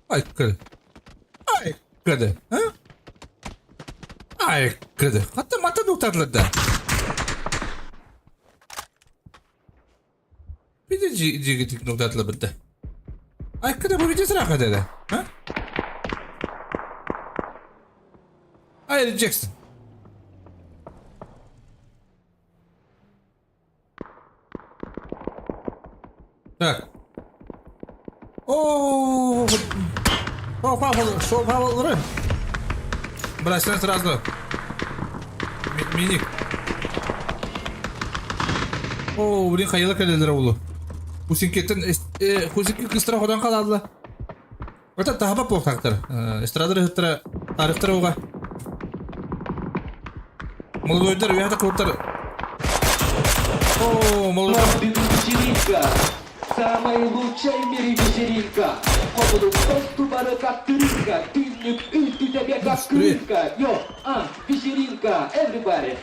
Айкыры. Айкыры. А? Айкыры. Хатта мата нуктатылар да. Биде жигитик нуктатылар битте. Айкыры бу видео сыраха деди. А? Айры Джексон. Так. О, Шоу Бросаем сразу. Миник. О, блин, хайыла кэлэлэр улу. Кусинкеттен кусинки кыстыра ходан хаалла. Это таһаба буолтаахтар. Эстрада ырыһыттара тарихтара уга. Молодойдар үөһэ кылыттар. О, молодой. Вечеринка. Самая лучшая в мире вечеринка. Ходу посту как крынка. Тынник, ты тебе как крынка. Йо, а, вечеринка, everybody.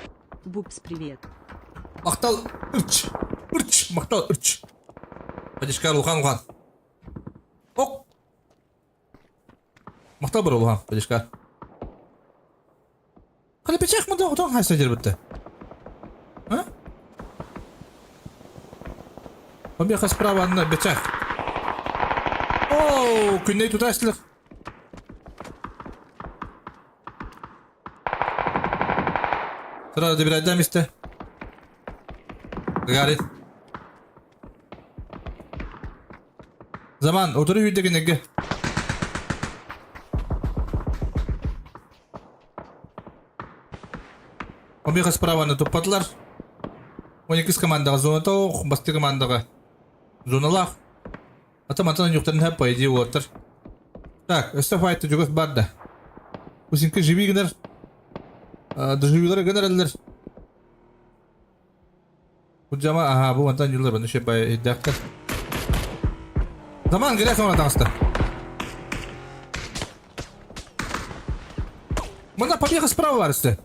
Бупс, привет. Махтал, ырч, ырч, махтал, ырч. Падишкар улхан улхан. Ок. Махтал бар улахан, Падишка. Қана печах мында отон хайса жер бітті. А? Побеха справа на бечах. Оо, күннэй тутааччылар. Сразу добирайдаам истэ. Гагарин. Заман, утары сүүрдэ кинилэргэ. Омега справаны туппатылар. 12 командаҕа зоната ох, бастакы командаҕа зоналаах. Ата мантан онньуктарын һэ по идее уолаттар. Так, өссө файта чугас бар да. Усинка живи гынар. Доживилары гынар эллер. Бу жама, аха, бу мантан юлар, баны шебай иддәхтер. Заман гирә соңра таҥаста. Мында побега справа бар үсте.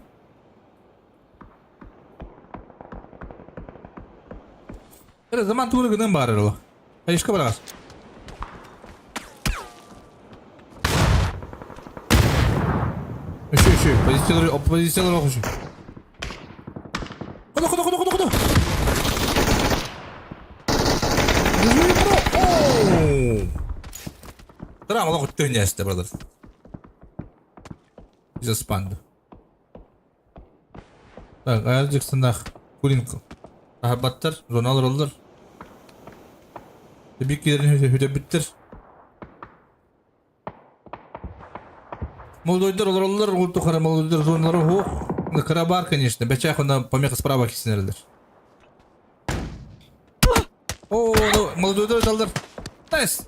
Эрэ заман тууру гынан баар эрэ Айышка бараҕас. Үшү, үшү. Позициялар, оппозициялар ох үшү. Ходу, ходу, ходу, ходу, ходу. Драма лох өттөһүнээстэ, brother. Заспанды. Так, Айл Джексоннаах Кулинг аһарбаттар, зона олороллор. Биир киирэн сүтэрбиттэр. Молодойдар олороллор, ол тухары молодойдар зоналара суох. Кыра баар, конечно. Бэчээх онно помеха справа кисинэрэлэр. О, молодойдар ыталлар. Найс!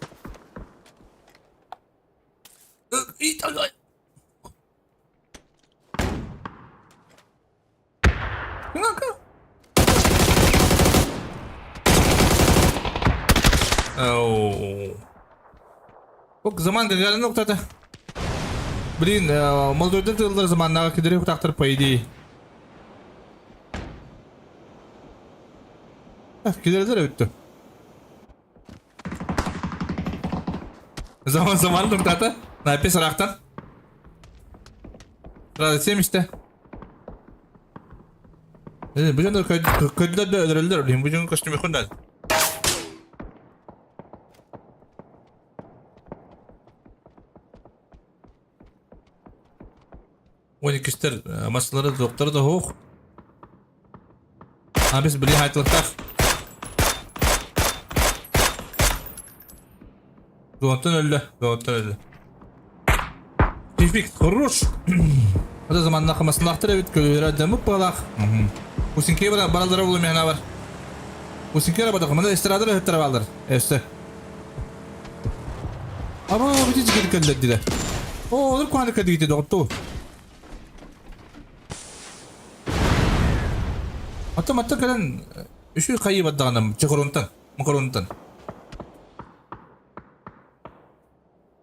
Ок, заман Гагарин октата. Блин, молодойдар тыллар заманнаға кедері құтақтыр, по идее. Кедердер өтті. Заман заман тоқтата. Напис ырахтан. Сразу 70 Бу дьоннор көдүлэр да өлөрөллөр. Блин, бу дьон көстүмүхүн да. Он иккистэр массалары доктора да суох. А біз блин айтылықтақ. Зонтан өлді, зонтан өлді. Тефик, хорош. Это заманна қамасынлақтыр эбит, көлүөрэ дэммит баалаах. Усинке бара баралдара булу миэхэ бар. Усинке бара мына эстрадара өттөр баалар. Өссө. Аба, бити жигит кэллэр диле. О, олор куһаны кэлдигити доҕоттуу. Ата матта кэлэн үсүү хайыы бардаҕына чокоронтан, макаронтан.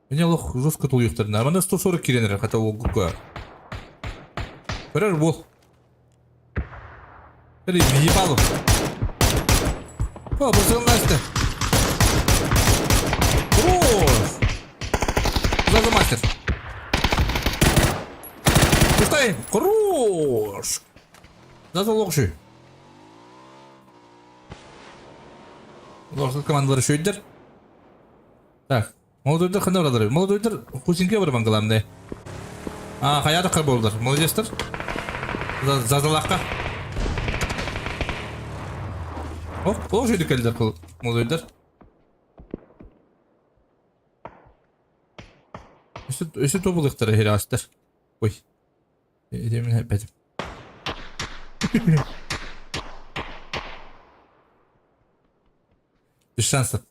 Меня лох жестко тулуйуктарына. Манда 140 киирэн эрэр хата уолгукка. Көрөр буол. Эй, ебало. О, Барселона Хорош! Заза мастер. Пустай! Хорош! Заза лохши. Лохши командалары шөйдер. Так, молодойдар ханна баралар? Молодойдар Кузинге барбан главное. А, хайа болдыр. Молодецтер. Зазалаққа. Оп, ол жерде келдер молодойдар. Өсө тобулуктар эһири астар. Ой. Этемин эппэтим. Без шансов.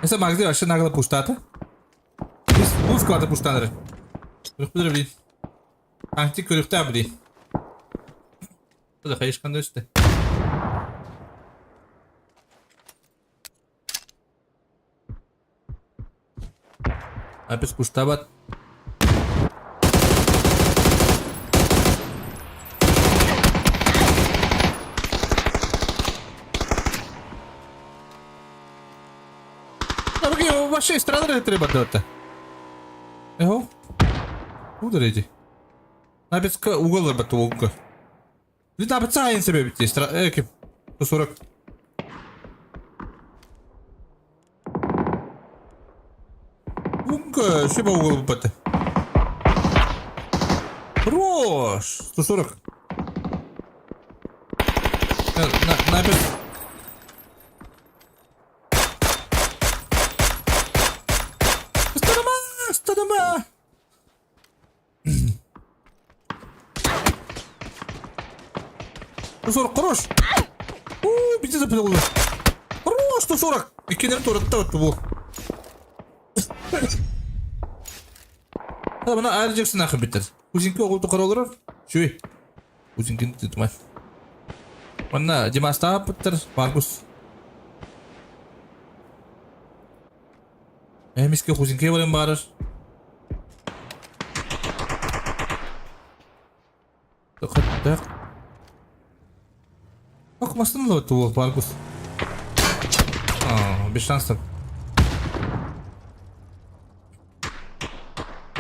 Эсэ Магди вообще нагло пуштата. Бу склада пуштаныры. Көрүхпүтэр блин. Антик көрүхтэ блин. Да хайышканда өстө. Апес пуштабат. Вообще страдали треба дата. Эго. Ударите. Написка угол бат угол. Литабыт сайын себебит ким? 140. Умка, себе угол баты. Хорош! 140. На, на, на, Сторона! Сторона! 140 хорош! Уу, бите запилы. Хорош, 140! Иккинен туратта вот бу. Мына айыржаксын ахы битер. Кузинки оҕолту каралар. Шүй. Кузинкин тутмай. Манна Димастаапыттар Маркус. Эмиске Кузинке баран барар. Так. Ок, мастын ылыбыт уол Маркус. А, без шансов.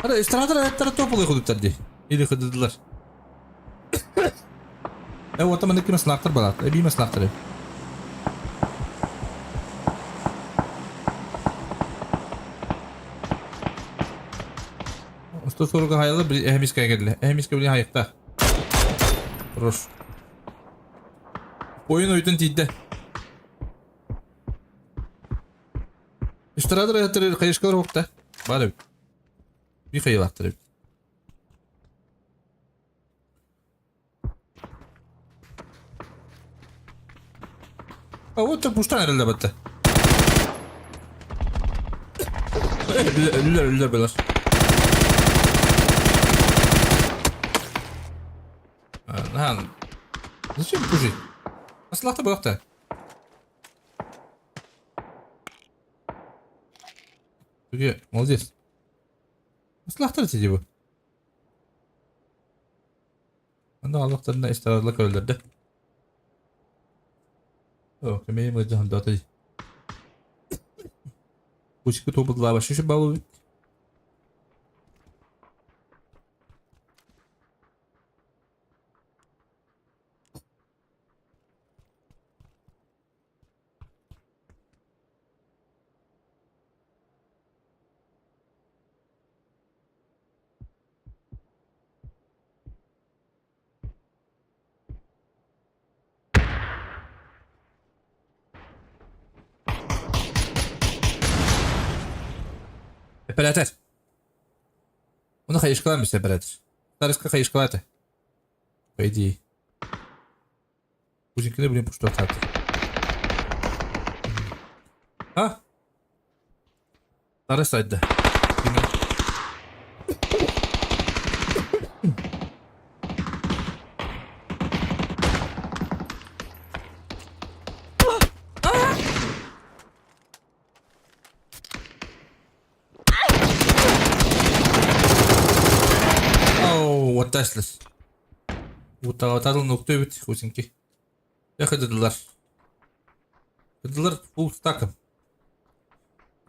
Hadi istirahat ayakları top oluyor hudutlar di. Или худудlar. Э, вот там икки маслактар балат. Э, би маслактар. 140 хаялы bir ehmiske geldi. Ehmiske bir hayıkta. Хорош. Oyun oyun тиийдэ. Истрадыр ayakları kayışkalar okta. Bari bir kayılaktır. А вот так пуштан эрэлэ батта. Ölüler ölüler beyler. Ха, зачем пужить? Аслахта балахта. Где? Молодец. Аслахтар сиди bu. Анда Аллахтарына истарарлык өлдөрдө. О, кемейм ыдыһан даты. Кучку тобудла башы балу. Оператор. Оны хайышкалан бис оператор. Старыска хайышкалаты. По идее. Кузинкины блин пушту ататы. А? Старыс айтты. Оу, what that's Утаҕатаатыл нукту эбит Хусинки. Эхыдыдылар. Ыдылар full стаком.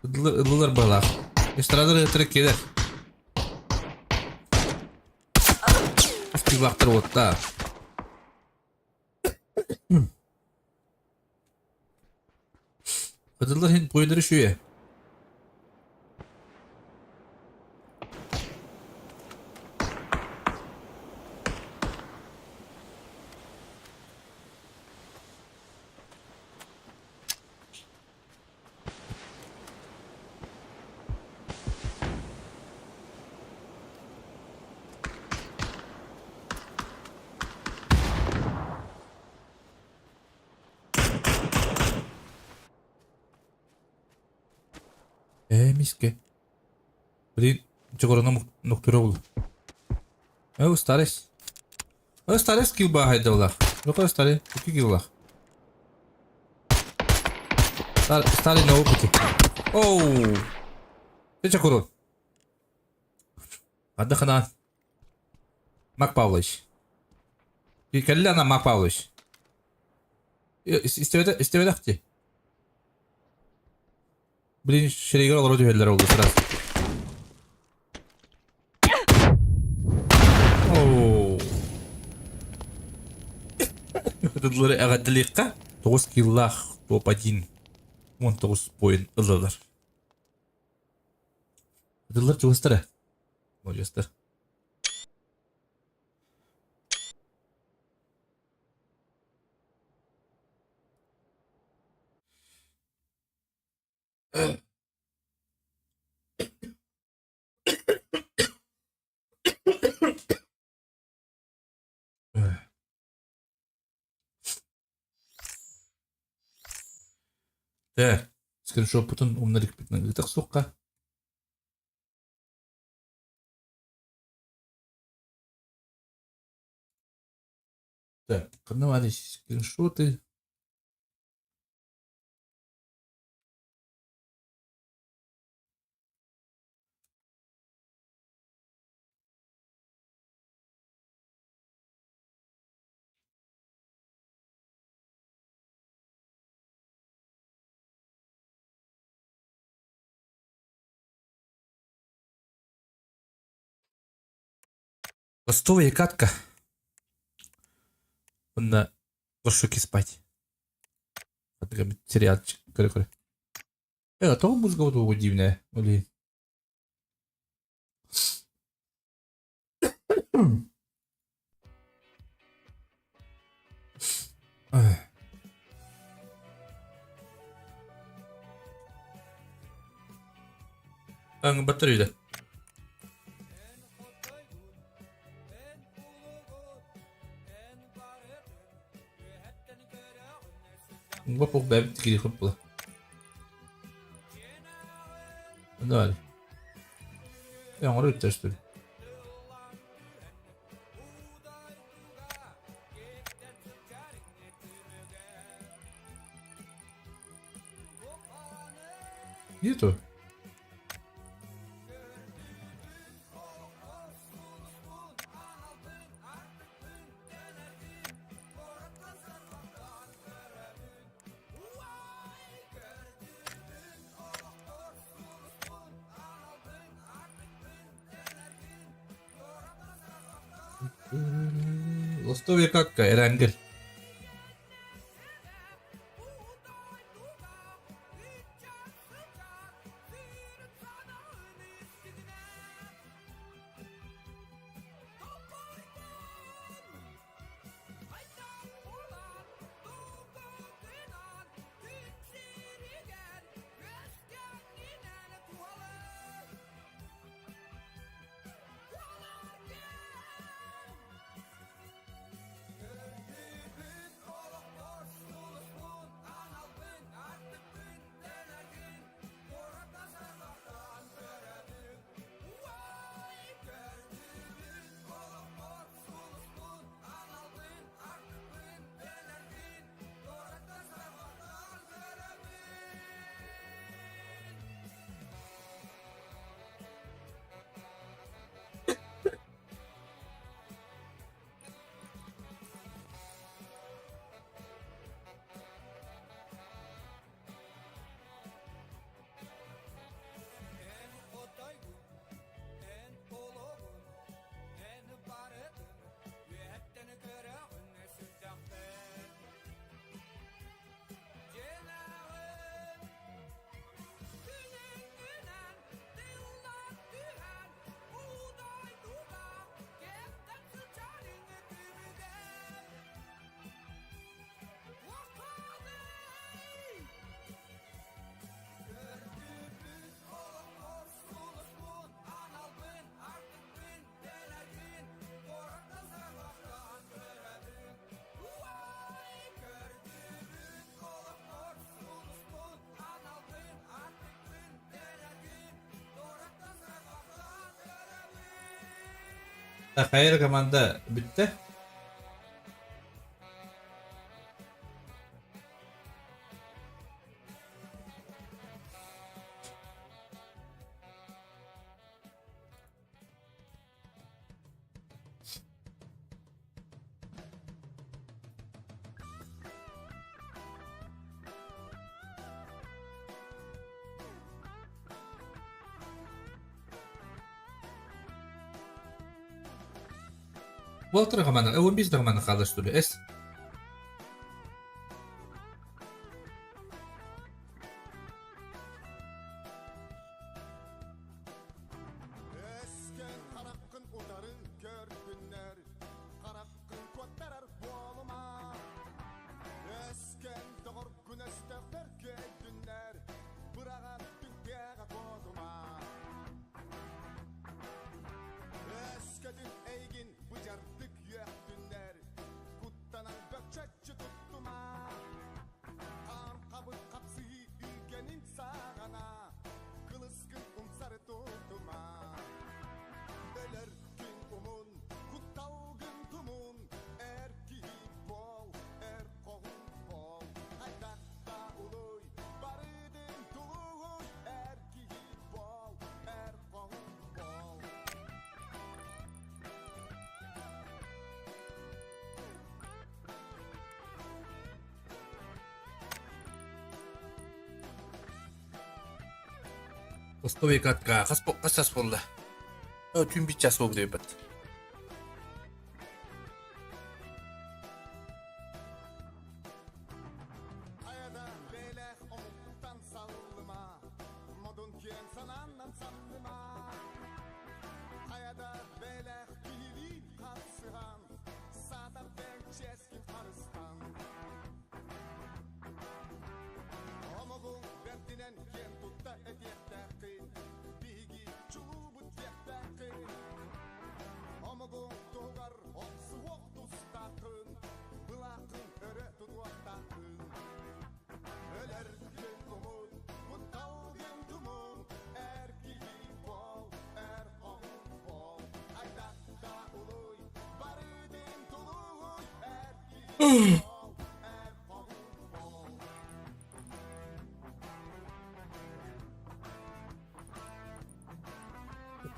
Ыдылар ыдылар балах. Эстрадыр ытыры келер. Успевақтыр отта. Ыдылар хин пойдыры шүйе. Ээ, миске. Блин, чогорона нуктура булу. Э, старес. Э, старес кил бахайдалах. Ну-ка, старый, какие киллах? Старый на опыте. Оу! Ты че, куру? Отдохна. Мак Павлович. Кэллэ Мак Павлович. Истебедахти. Блин, шерегер олоро түһэллэр олду сразу. Оу. Кытыллары эҕэрдэлиэххэ 9 киллаах топ-1 19 поинт ыллылар. Кытыллар чугастара. Молодецтар. Тэ, скриншоппутун умнар иликпитинэн ыытах суохха. Так, ханна баарый скриншоты? Ростовая катка. Уонна горшоки спать. Сериалчик көрө-көрө. Э, тоҕо музыка тугу диибинэ ол Иһин. Батарейда. Бопук бэбит кири хыппыла. Далі. Оҥоро үттэстэр. Нету. Лостовья катка, Эренгел. Хайа команда бүттэ. Уолтар команда, 15 команда хаалар что ли? Эс. Ластовый катка хас хас час буолла? Түүн бит час буолбут эбит.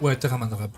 Уэйта командаҕа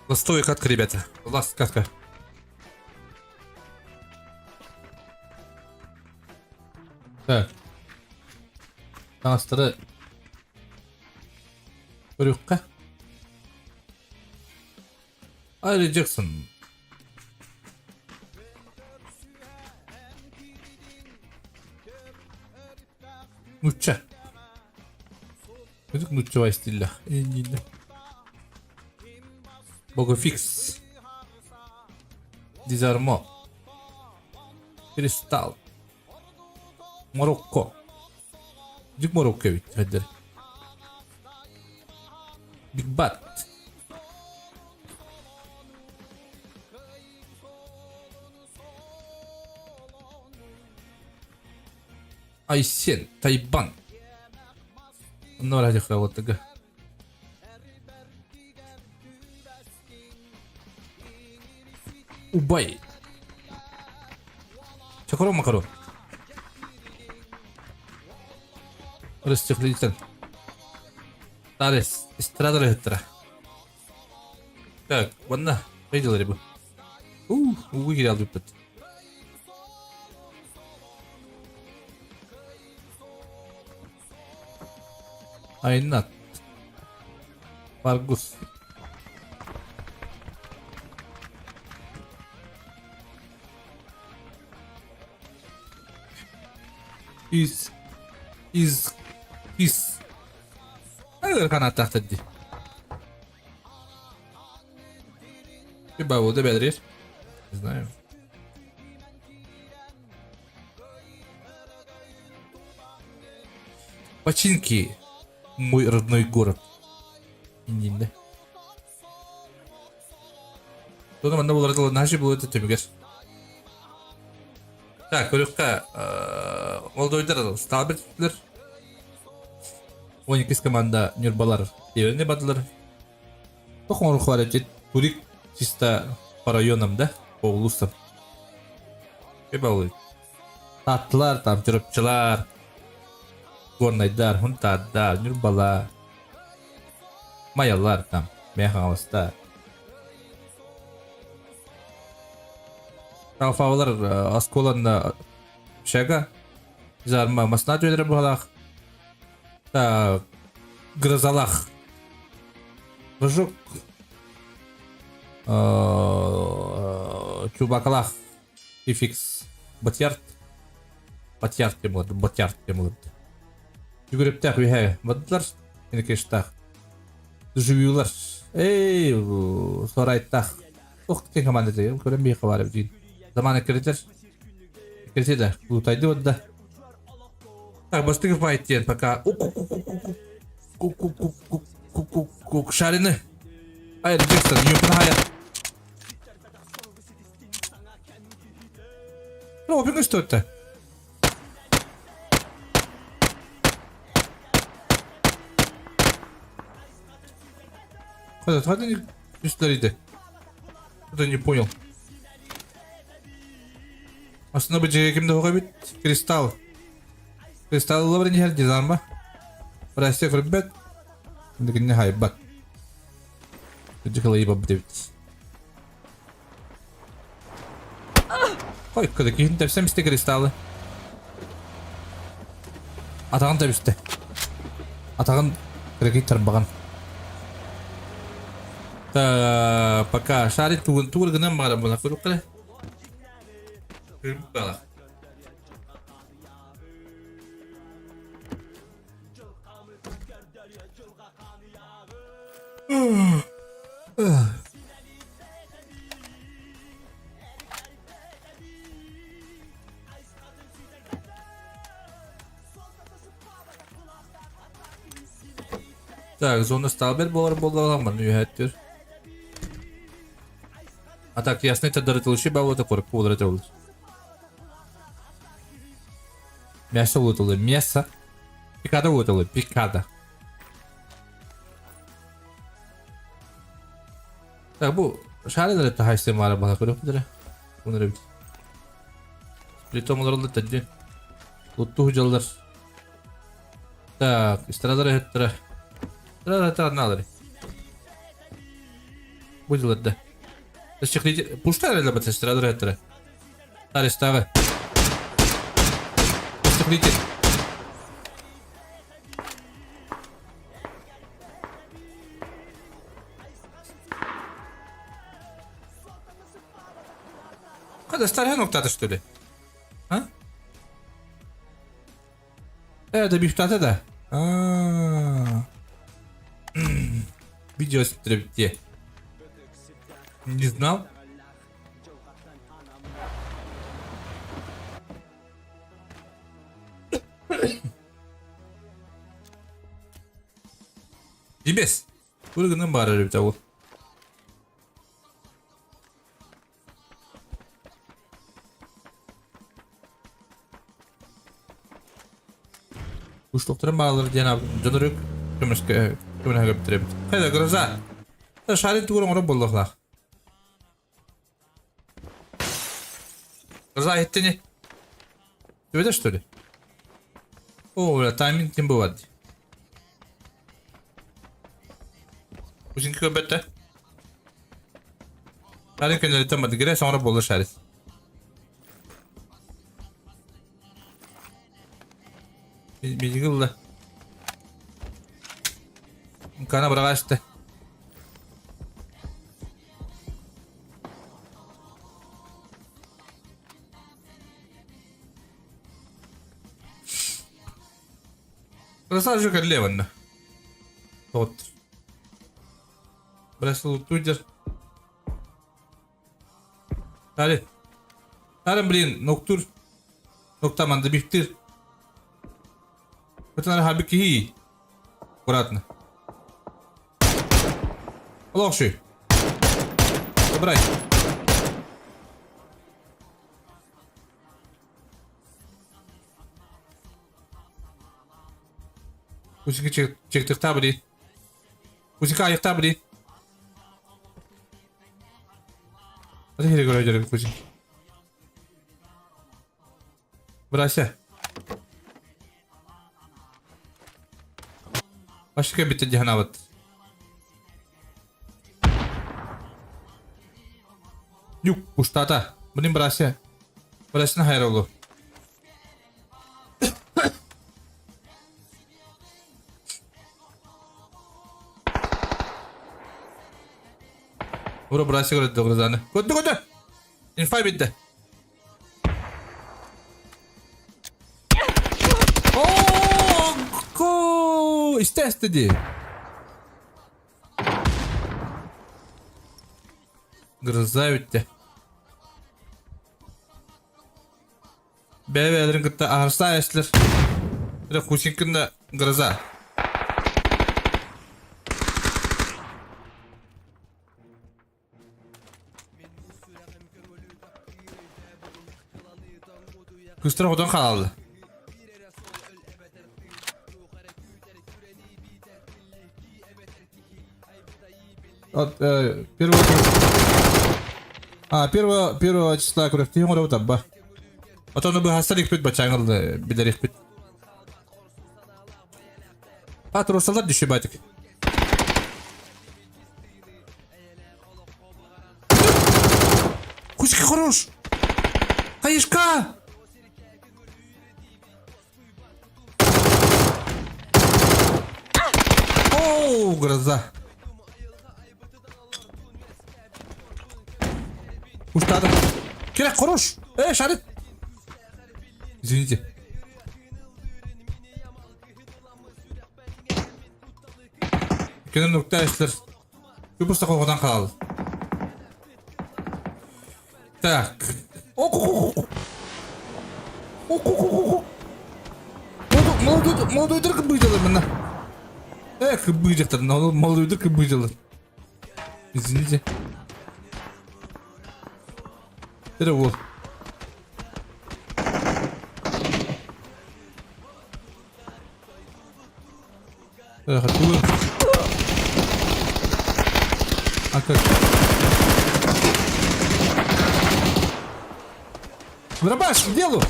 Ластовая катка, ребята. Ласт катка. Так. Таҥастары көрүөххэ. Айри Джексон. Нучча. Көтүк нучча стиллэх. Иннинэ. Богофикс. Дизармо. Кристалл. Марокко. Дик Марокко эбит хайдер. Биг Бат. Айсен, Тайбан. Онно ради хаватыга. Убай. Чакорон макарон. Расчехлитель. Тарес. Эстрада ыһыттара. Так, манна видел рыбу. Ух, угу кире албыппыт. Айнат. Аргус. Из... Из... Из... Канаттаахтар дии. Бабу да бэдэрир. Не знаю. Починки. Мой родной город. Иннинде. Туна манна булар дылы наши булар түмүгэр. Так, көрүөххэ молодойдар стал бит 12 команда Нюрбалар северный бардылар. Тохоҥор хвалит турик чисто по районам, да? По улусам. Кебалы. Тааттылар, там Чурапчылар, Горнайдар, Хунтаардар, Ньурбалар, Майалар там, Мэҥэ Хаҥаластар. Алфавалар оскуоланна общага, Жарма масна түөлэрэ быһалаах, Грозалах, Рыжок, Чубакалах, Ификс Батьярд Батьярд диэн буолар Батьярд диэн буолар Жүгүрүптээх үөһээ бардылар Инекештаах. Живилар. Эй, сорайттах. Ох, тен команда дии. Көрөн биһиэхэ баар эбит. Заман эккирэтэр. Эккирэтэ да. Лутайды вот да. Так, бастыгы файт диэн пока. Кук шарины. Ай, Джексон, юпна хая. Ну, опин что это? Хата, хата не үстэрийдэ. Это не понял. Астына бу дьиэ ким да эбит? Кристалл. Кристалл ылабар иһэр дизанба. Россия көрбөт. Дигинне хайбат. Дикалайы бабыт эбит. Ой, кыда киһин тэпсэм истэ кристаллы. Атаҕын тэбистэ. Атаҕын кыракый тарбаҕын. Та пока шарик тугун тугур гынан баҕарам була куруккара. Бала. Так, зона сталбер буолар буоллаҕына манна үөһэттир. А так ясный тадарытылышы баалата коркку буолар этэ ол. Мясо уотулы, мясо. Пикада уотулы, пикада. Так, бу шаарылары таһайсым баара бала көрөктөрө. Унары бит. Притом олороллар тадди. Утту хужаллар. Так, истрадара хеттара. Тара тара налары. Бу дыларда. Пушта эрэлэ бат истрадара хеттара. Арестағы. Расчехлите. Когда старый ноктата, что ли? А? Это бифтата, да? А. Видео где? Не знал? Дибес. Бу гынан баар эбит ол. Уштуктарын баалар диэн дьонорүк көмүскэ көмүнэһэ көптүрэбит. Хайда гроза. Шарин тугур оҥорон буоллахлаах. Гроза иһиттини. Төбөтө что ли? О, бля, тайминг ким бывает? Узинки көбөттө. Шарин көнөлүттэн барды. Гире соңро буолла шарин. Миигин ылла. Кана быраҕаашты. Красавчик кэллиэ манна. Вот. Бросил тудер. Тары. Тары, блин, ноктур. Ноктаманды бифтир. Бытынары хабы киһи. Аккуратно. Олохши. Забирай. Кусики чектыхта, блин. Кусика айыкта, блин. Hadi here göre göre кусик. Брася. Başka bitti cihanavat. Юк, пустата. Блин, брася. Брасина хайролу. Ура брася көрөдө грозаны. Көттү көттү. Инфа битте. О, ко, исте дии. Гроза бүттэ. Бэйэ-бэйэлэрин кытта аһарса эстилэр. Эрэ Кусинкин да гроза. Кыстар хотон хаалды. От, первого... А, первого, первого числа күрэхтиһин оҥоробут абба. Отону быһаастар икпит бачааҥыл билэрихпит. А, трусалар düşüyor батик. Кучки хорош! Хаишка! Оу, гроза. Устадым. Керек хорош! Эй, шарит! Извините. Көнөн нукта эшлер. Выпуста хоҕотон хаалла. Так. Молодойдар кыбыйдылар мына. Э, кыбыйдыктар, молодойдар кыбыйдылар. Извините. Это вот. А как? Дробаш, к делу!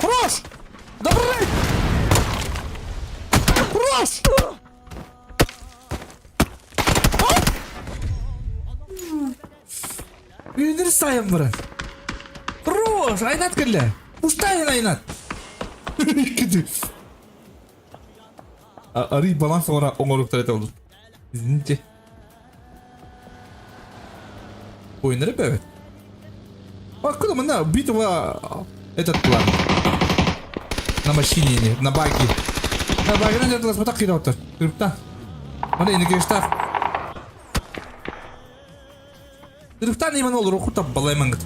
Хорош! Добрый! Хорош! Үүнэр сайын баран. Хорош! Айнат кэллэ! Пустайын айнат! Арый баланс оҥоруктар этэ олус. Извините. Ойнары бэбэт. Откуда мына битва этот план? На машине, не, на баге. На баге на дьадылас батак кидаутар. Крипта. Мана инекештах. Крипта не манол руху тап балаймангыт.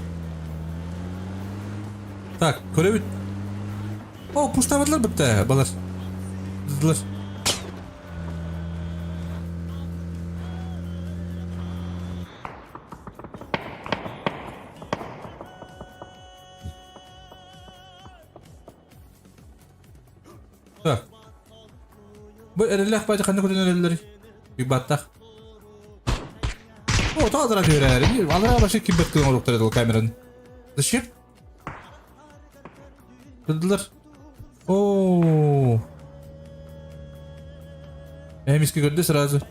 Так, көрөбүт. О, пуштабатлар бітті, балар. Дылар. Так. Бу эрэллээх баайда ханна көрөн эрэллэрий? Уйбааттаах. О, таалара түһэрээри. Алара вообще кимбэт кылын оруктар этил камераны. Зачем? Кырдылар. О. Эмиски көрдө сразу.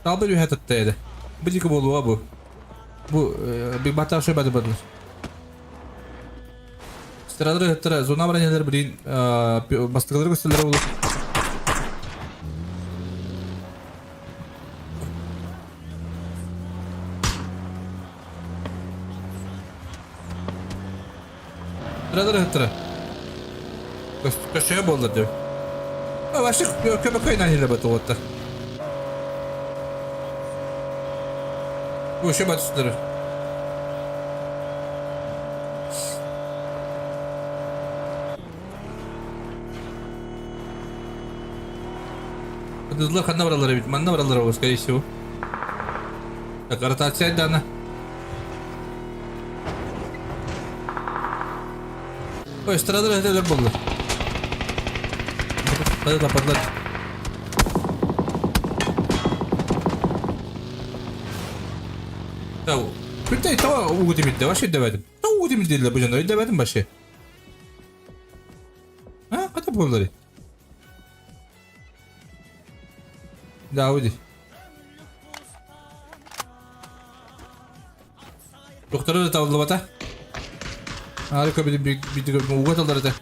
Талбыр үһэ тытта еді. Бу дики буолуо бу. Бу Биг Баттах шөй бады бадылар. Страдар ыһыттара зона оборонялар билин бастыкылары көстөллөрө болу. Страдар ыһыттара. Көстөйө буоллар деп. Вообще көмөкөй наниле бытылыттар. Вообще батыстыры. Кыдылар ханна баралар эбит? Манна баралар ол, скорее всего. Так, ротация дана. Ой, страдыр этелер болду. Hadi tapatlar. Так, Бүтэй това угу димидде, вообще дэбэтим. Та угу димидде бу жана дэбэтим вообще. А, ката болдары. Да, уйди. Доктору да табыллыбата. Ары көбүдү биди көбү уга талдар этэ.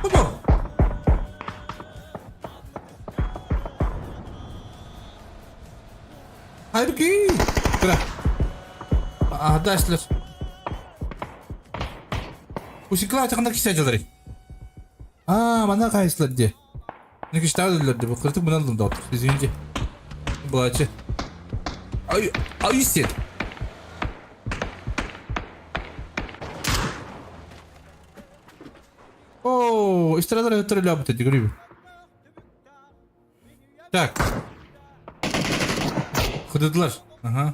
Опа! Хайбики! Кыра. Аһда эстилер. Усикла тахында кисе жалары. Аа, мана кайсылар де. Не киштар дилер де. Бу кыртык мынан алdım да. Извините. Булачы. Ай, ай сен. Оо, истрадar өтөрү лабыт эти көрүбү. Так. Кыдыдылар. Ага.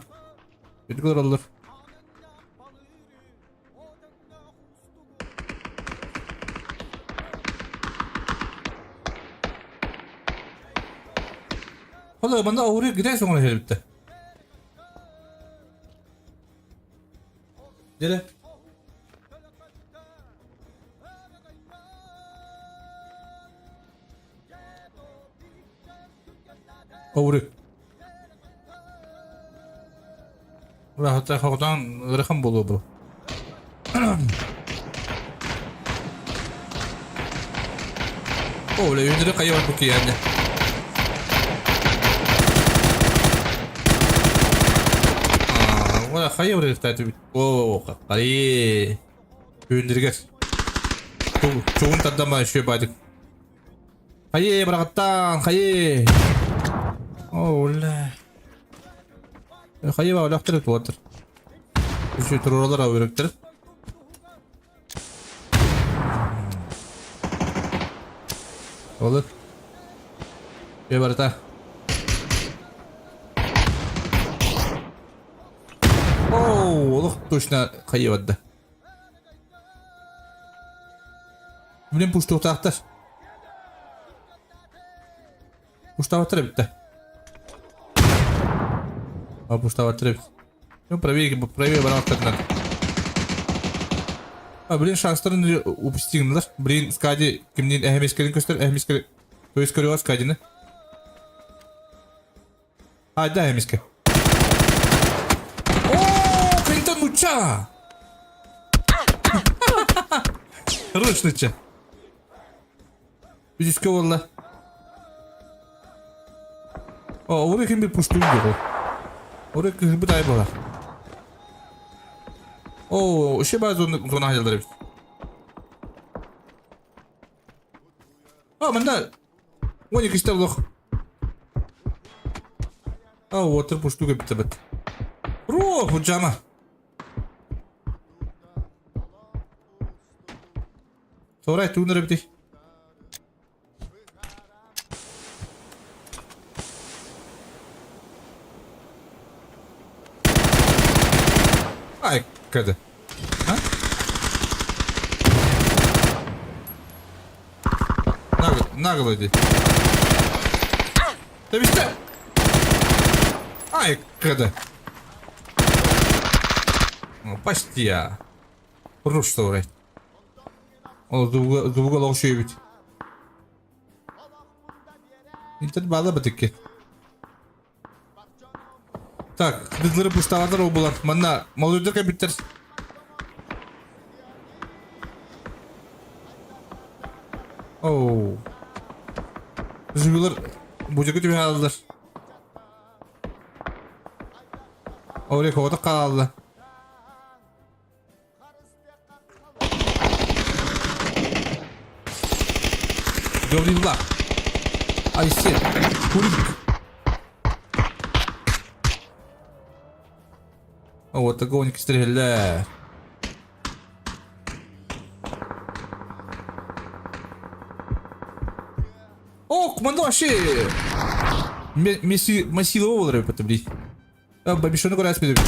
Өтүгөр оллор. Хола манда ауыры гидей соңына келипти. Дере. Ауыры. Рахата хоғдан рахам болу бу. О, бля, үйүндөрө кайы бар бу кийәнне. Вала хайы бар иртәти. О, каккари. Үйүндөргөр. Чугун тардама еще бадык. Хайы барагаттан, хайы. О, бля. Хайы ба, өлөктөр туатыр. Үчү туруралар өрөктөр. Olur. Bir barata. Оу, олох точно хайы бадда. Блин, пуштуктаахтар. Пуштабаттар эбит А пуштабаттар эбит. Ну, проверь, проверь барактарынан. А, блин, шанстарын упустигнылар. Блин, скади кимнин әһемескерин көстөр, әһемескер. То есть көрү скадины. А, да, әһемеске. О, Клинтон нуча! Хорош нуча. Үзүскө болла. О, оры ким бир пуштуун диgo. Оры ким бир ай бола. О, ошо ба зона зона хайдалар эбит. А, мында 12 исте блок. А, отыр пушту кеп бит. Ро, жама. Сорай туунар бити. Ай, када. А? Нагло, нагло иди. Да бисте. Ай, када. Почти я. Руш сорай. Ол зубга зубга лоҕ бит. Интер бала битикки. Так, кыдылары пушталардар ол булар. Манна молодойдар кәбиттер. Оу. Зубилар бу жерге түбэ хааллар. Орек оҕото хаалла. Гаврила. Айсен. Курик. Вот такого не стреляй. О, команда вообще. Месси, Масилова болар эбит бли. Бабишону көрәс бит.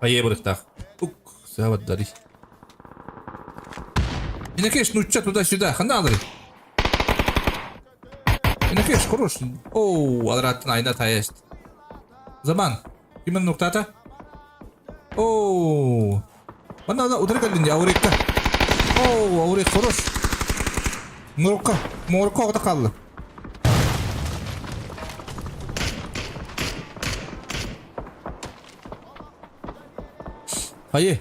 Айе бырыктах. Ук, сабат Инакеш, ну чё туда-сюда, хана Инакеш, хорош. Оу, алратын айна таест. Заман. Кимин нуктата? Оу. Мана удар калдин аурекка. Оу, аурек хорош. Морокко, Морокко оғда қалды. Хайы.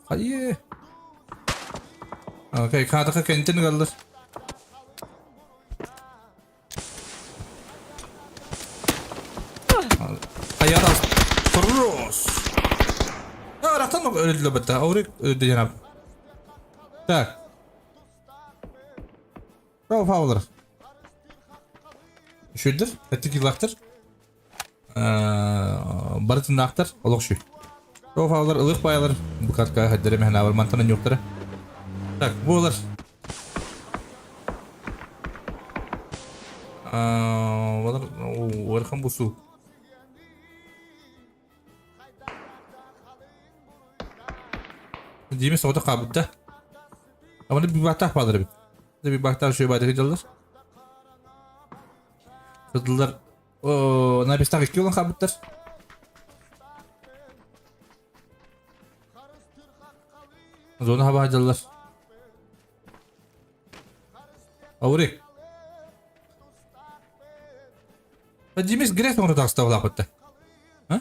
Хайы. Окей, каатака кэнтин ыгаллар. Хайа Кросс. Арахтан өлүллэ бытта. Аурик өлдө Так. Браво Фаулер. Үчүгдэр, эттикилаахтар. Барытыннаахтар, олох үчүгэй. Браво Фаулер ылых баайалар бу картка хэддэрэ мэһэнаабар мантан анньуохтара. Так, буолар. Балар уархан бусу. Диме соҕотох хаалбыт да. Аманы бибааттаах баалар эбит. Бибааттаах үчүгэй баайда сылдьаллар. Сылдьаллар. Оо, напистаах икки улан хаалбыттар. Зона хаба сылдьаллар. Аурик. Димис грязь оҥоро таҕыста улааппытта. А?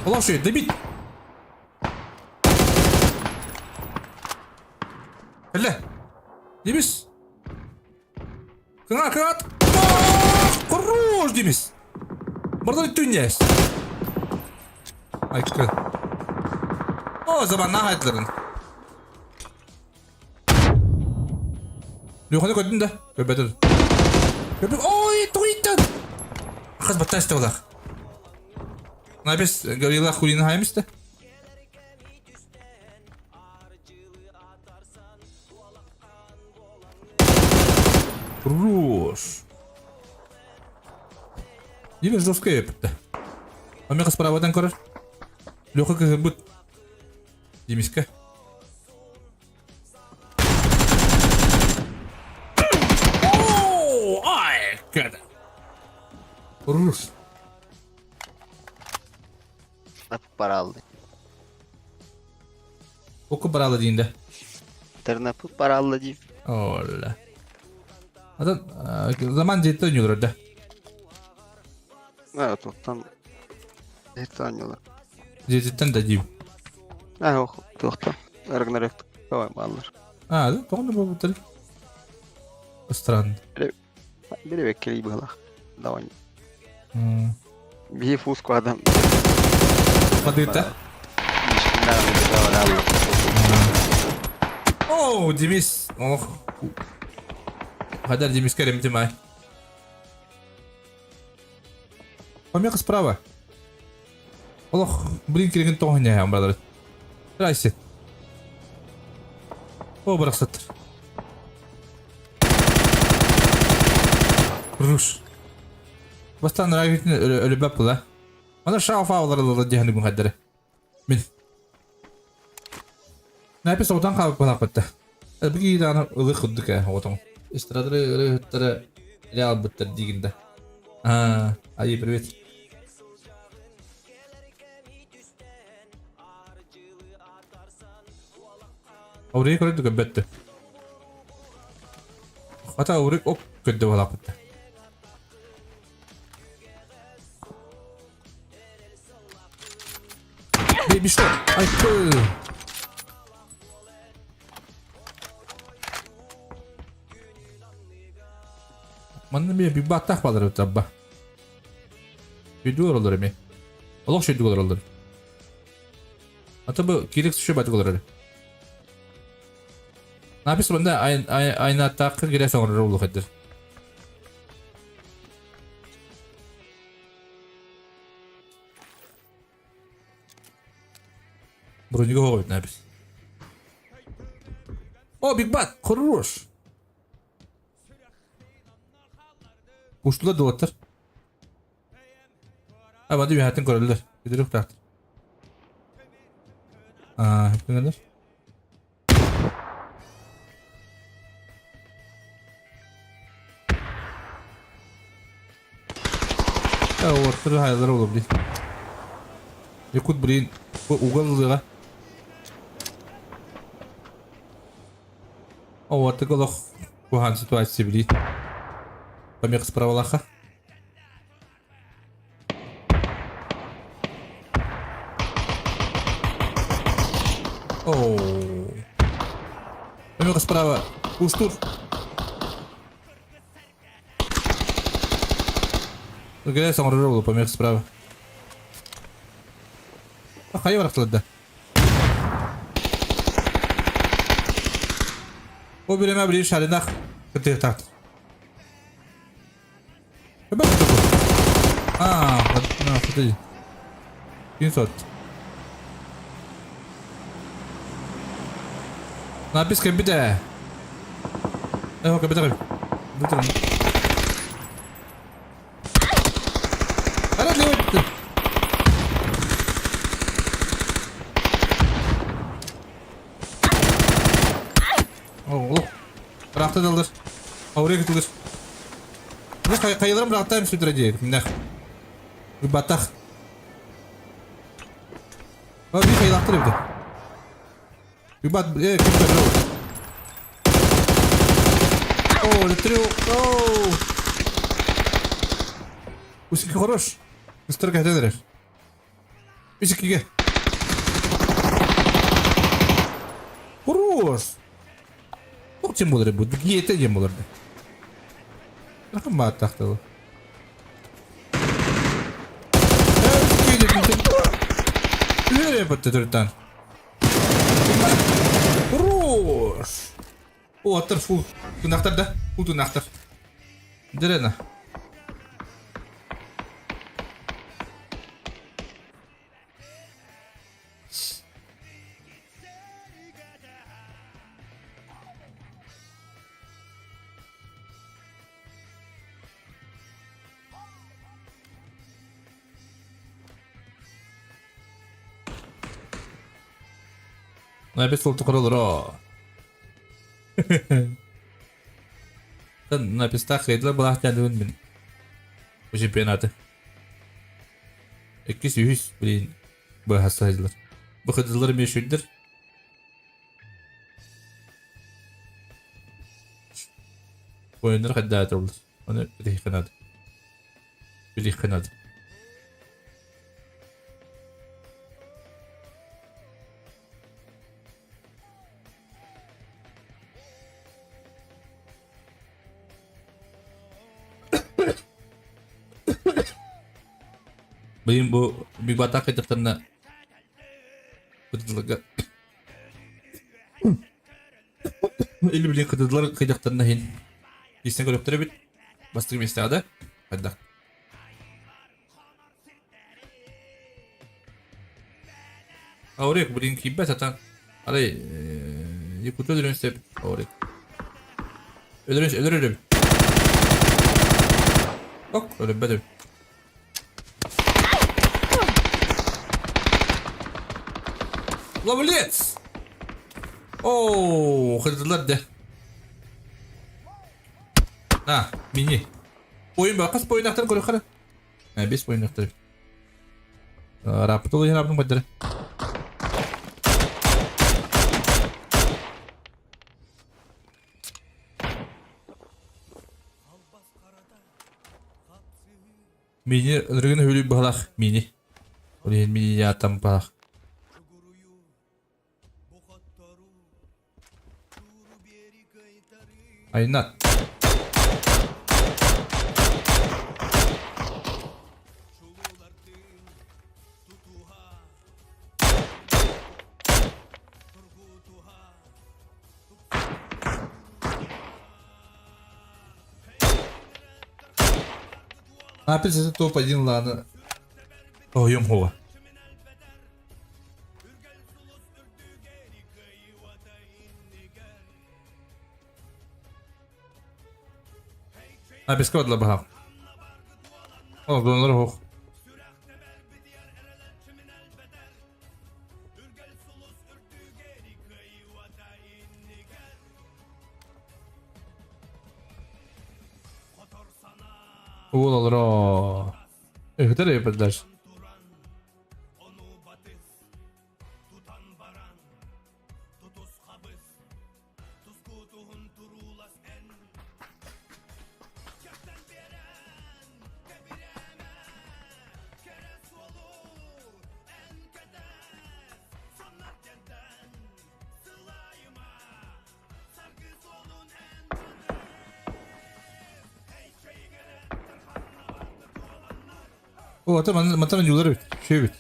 Олох үчүгэй, добить! Кэллэ! Димис! Кыҥа, кыҥат! Хорош, Димис! Бардан түннес! Айкы. О, заманна хайтларын. Леханы көрдүн да? Көрбөтүн. Көрбүт. Ой, туйдан. Хас баттас табалах. Напис горилла хулина хаймыста. Хорош. Диме жестко епті. Омега справадан көрөр. Леха кыһырбыт. Димиска. Оо, ай, кэдэ. Рус. Баралды. Оку баралы дейінде. Тырнапы баралды дейм. Ола. Атын заман жетті ойнуулар да. Evet, оттон жетти оонньуулар. Жетиттен да дейм. Аа, туохтан Рагнарёк давай бааллар. А, да, тоҕо буолбуттар. Странно. Бири беккелий быһылаах. Давай. Биһи фуску адам. Падыта. Оу, Демис. Ох. Хадар Демис кәрем ай. Помеха справа. Олох, блин, киреген тоҕо брат. Здрасте. О, барахсаттар. Руш. Бастан рагитин өлүбэп була. Мана шафа олар диһани бу хаддары. Мин. Напис отан хаалып балааппытта. Биги дааны ылы курдук ээ отон. Эстрадары ырыһыттара илэ албыттар диигин да. Аа, айы привет. Аурей көрдү көрбөттү. Хата Аурик оп көрдө балааппытта. Baby shot. Ай тыы. Манна эмиэ бигбааттаах баалар эбит абба. Өйдүү олороллор эмиэ. Олох өйдүү олороллор. Ата бу кирик сүшө батык олорор. Напис манна айнааттаахха кире соҥорор улухайдыр. Броньга хоҕойт напис. О, Биг Бат, хорош. Уштула дуоттар. Абады үһәтин көрөллөр. Үдүрүк таактыр. Аа, күнәлер. Уоттары хайалара буолуо блин. Якут блин угал ылыаҕа. Уоттык олох куһаҕан ситуация блин. Помех справалаха. Оо. Өмөх справа. Устур. Гэрэ соҥорор ол помех справа. Хайа барахтылар да. О биремэ били шаринах кытыахтаахтар. Аа, подожди. 700. Напис кэлбит ээ. Ээ, кэлбит Бүтүрэн. Ара левый. О, Ыраахта даллар. Аурия кытылыр. Бу хайаларым ыраахтаан сүтэрэ диэ. Миннэх. Батах. О, bir хайалаахтар эбит. Бат, ким көрөр. О, летрео. О! Усики хорош. Мистер кәтен эрэр. Үс иккигэ. Хорош! Туох диэн буолар бу? Гиэтэ диэн буолар да. Рахым бааттаах тылы. Үөрэ бытты төрүттан. Хорош! О, аттар фу. Тунахтар да? Фу тунахтар. Дерена. Напис олоро. Напистах хайдла балахтаадыбын мин. Бу чемпионаты. Иккис, үһүс, блин, быһа сылдьаллар. Бу кыдыллар эмиэ үчүгдэр. Ойуннар хайдаа турулар. Оны билиэххэ наада. Билиэххэ наада. Блин, бу бигбатах кыдыктарына кыдыларга или блин кыдылар кыдыктарына хин истен көрөктөр эбит бастык местеҕэ да хайдах Аурек, блин, киирбэт сатаан. Арай, Якутия өлөрүөн сөп. Аурек. Өлөрүөн өлөр өлөбүт. Ок, өлөрбөт эбит. Ловлец! Оо, кырдылар да. А, мини. Ойын ба, хас бойнақтан көрө қара. Бес бойнақтар. Рапыт ол иһин бардара. Мини ырыгын өлүү баһалах мини. Ол иһин мини яатам баһалах. Айнат. Опять это топ-1, ладно. О, ем Написка баһах. О, донор хох. Уол олоро. Өһүтэр эбит даже. О, ата мантан ньуулар эбит, үчүгэй эбит.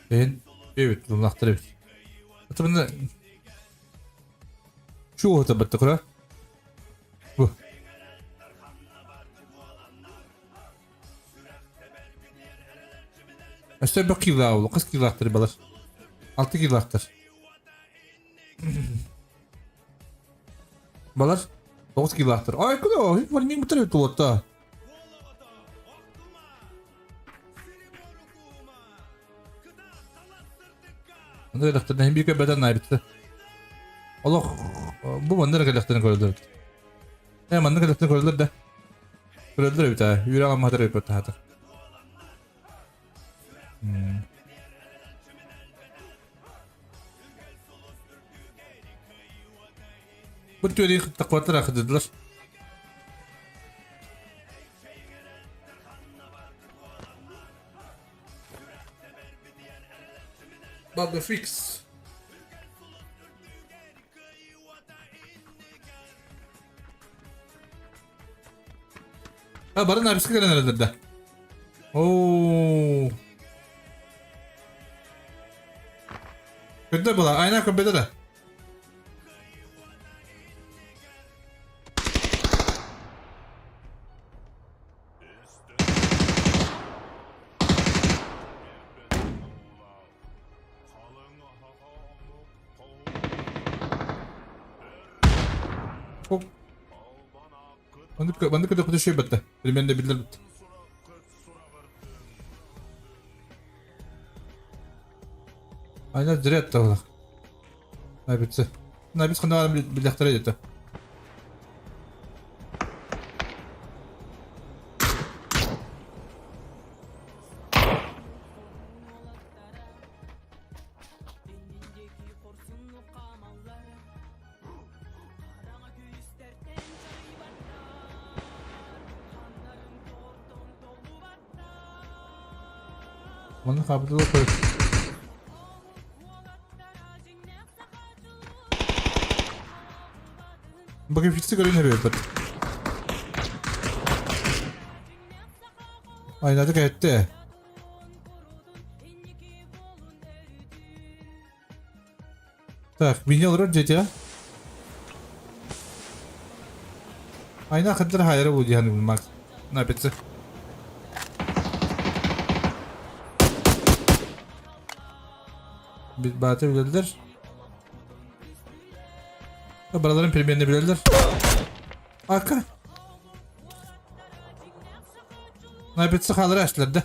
Эһин эбит, лунахтар эбит. Ата манна чуоһута бытта кура. Бу. Өстө бөх килаа хас килаахтар балар? Алты килаахтар. Балар 9 килаахтар. Ай, куда? Вармин бутар туотта. Манна кэлэхтэринэ иһин биир көрбөтөн наайбыттар. Олох бу манна эрэ кэлэхтэрин көрөллөр эбит. Ээ манна кэлэхтэрин көрөллөр да. Көрөллөр эбит аа. Үүрэх амматар эбит таһатар. Бу түөрии тахваттар ахыдыдылар. Baba fix. Ha бары написка кэлэн эрэллэр да. Оо. Көтөр була, айна көбөтө да. Маннык маннык көтөхпүтэ үчүгэй батта. Примерно биллэр бит. Айна зря табылах. Набитсы. Набис ханна билэхтэрэ дете. Манна хаабытылар көрө. Багафиксы көрөн эбэппит. Айнады кәтте. Так, меня олорор дьиэтэ. Айна хаддар хайара бу диһан Макс. Напится. Бааты билэллэр. Бараларын примерно билэллэр. Ака. Напится хаалара аштылар да.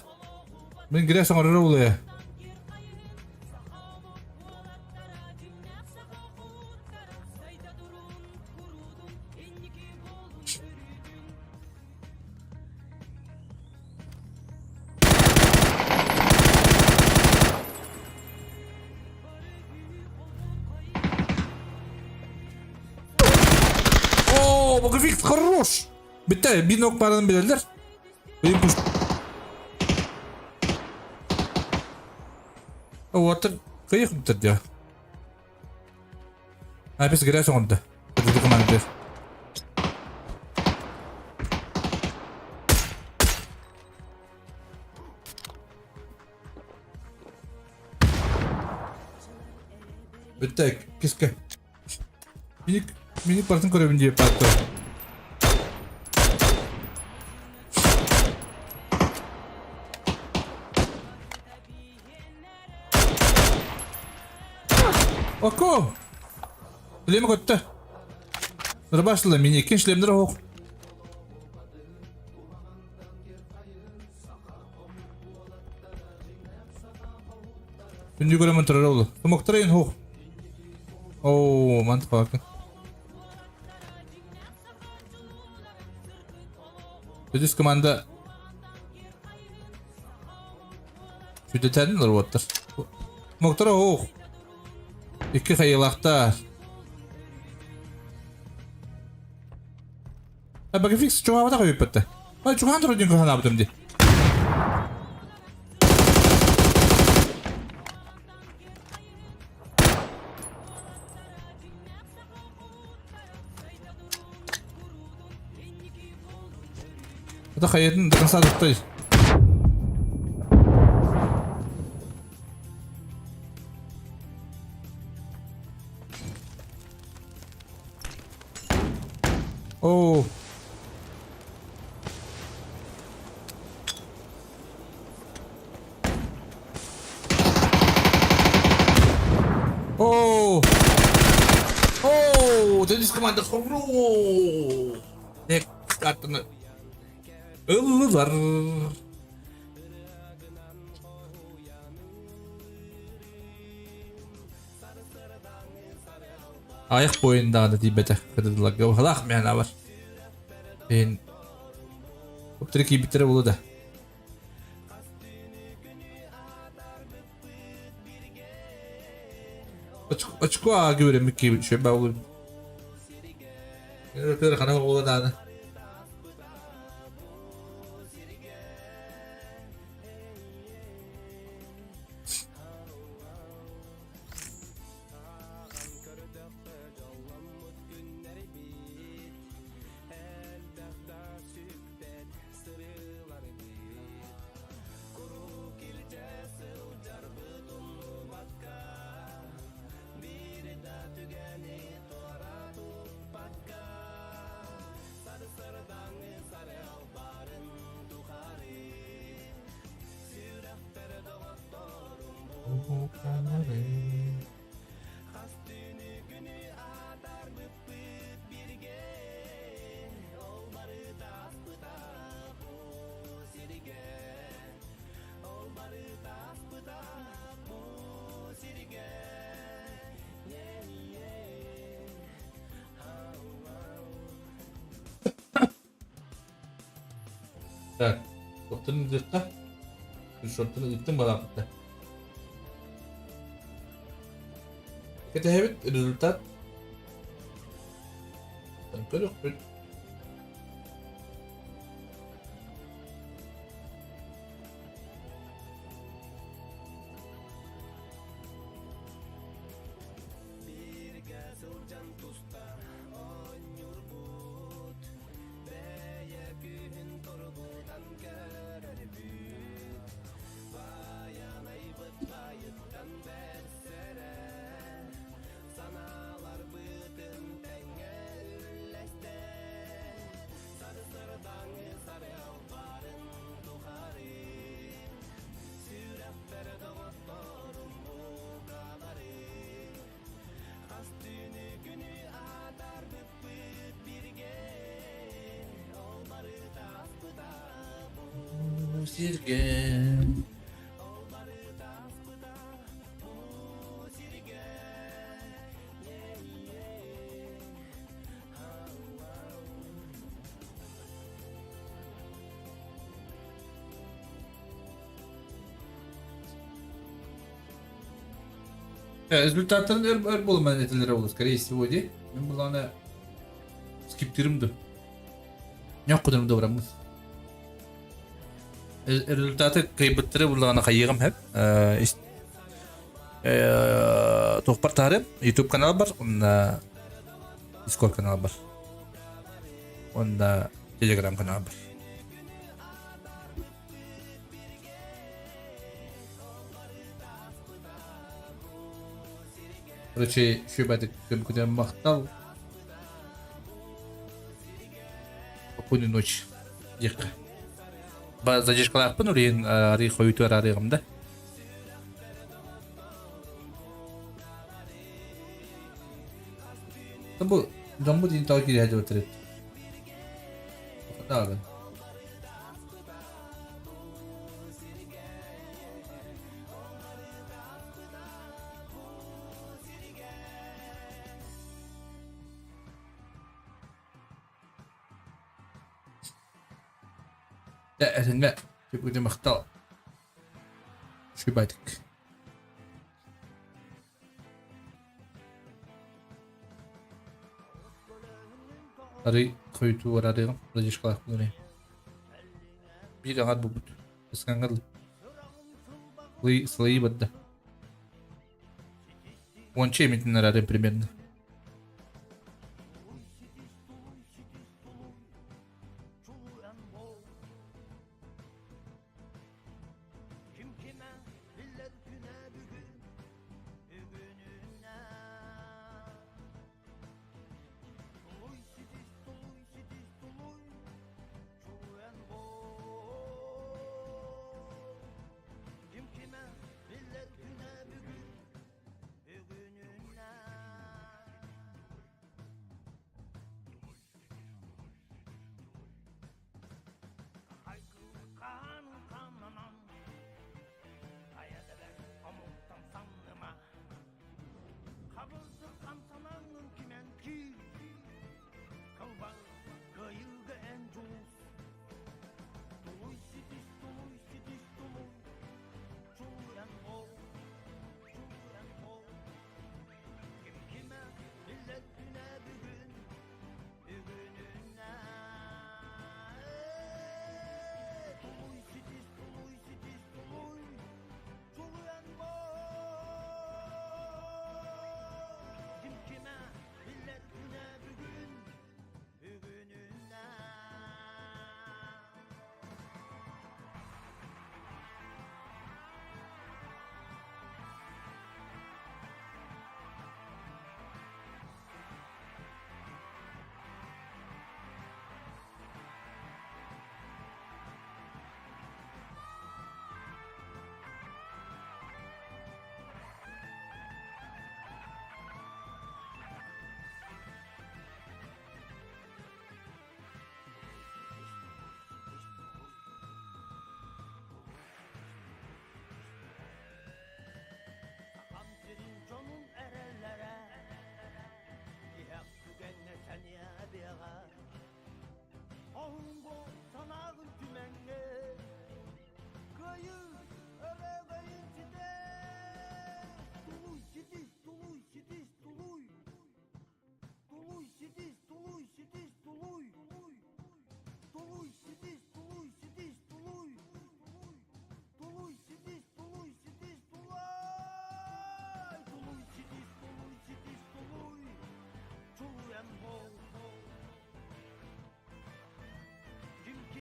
Мин грязь оҥорор улуйа. О, Боговик хорош! Бүттэ, биир нок баарын билэллэр. Бэйим пуш. Уоттар кыйых бүтэр дьэ. Апис грязь оҥордо. Кытыты командир. Бүттэ, киске. Миник, миник бартын көрөбүн диye патты. Око! Шлемі көтті. Нұрбашылы, мен екен шлемдер оқ. Күндү көрөмүн турар ол. Тумоктар ен хух. Оо, мантык баакын. Үдүс команда Сүдэтэнин ылар Моктора ох. Икки хайылаахтар. Багафикс чугаабатах өйүппэтте. Ай чугаан турар диэн кыһанаабытым дии. Это хайатын до конца тохтой. Оо. Оо. Оо, Денис команда хомруу. Nek картаны ыллылар. Аяқ бойындағы тиибэтэх кытыдыларга быһалаах мээнэ бар. Иһин Оптары киирбиттэрэ буолуо да. Очко ааги үөрэммит киһи үчүгэй баҕалыыр. Ыарахана буола даҕаны. Так, оттон ыытта. Шортун ыыттым балааппыта. Кэтэһэбит результат. Көрүөхпүт. Сиргэ Результаттарын өр, өр буолуман этилere olur, скорее всего, ди. Мен буланы скиптирим ду. Ньох кудырым добраммын. Результаты кыйбыттары буллаҕына хайыаҕым сөп. Туохпар таһарым YouTube канал бар, онно Discord канал бар. Онно Telegram канал бар. Короче, сүбэтик көбүкүтэн махтал. Спокойной ночи. Диэххэ. Задержкалаахпын урийин арый хойутуар арыйҕым да. Бу дьоммут иин тоҕо киирэ сылдьыбыттар эбит. Даҕаны. Дьэ, этэҥҥэ түбүгүнэ махтал. Сүбэтик. Арый хойутуу барарыгым, задержкалаах буолар. Биир аҥар буолбут. Ыскаҥҥа дылы. Слои барда. Уонча эмитин арарым примерно.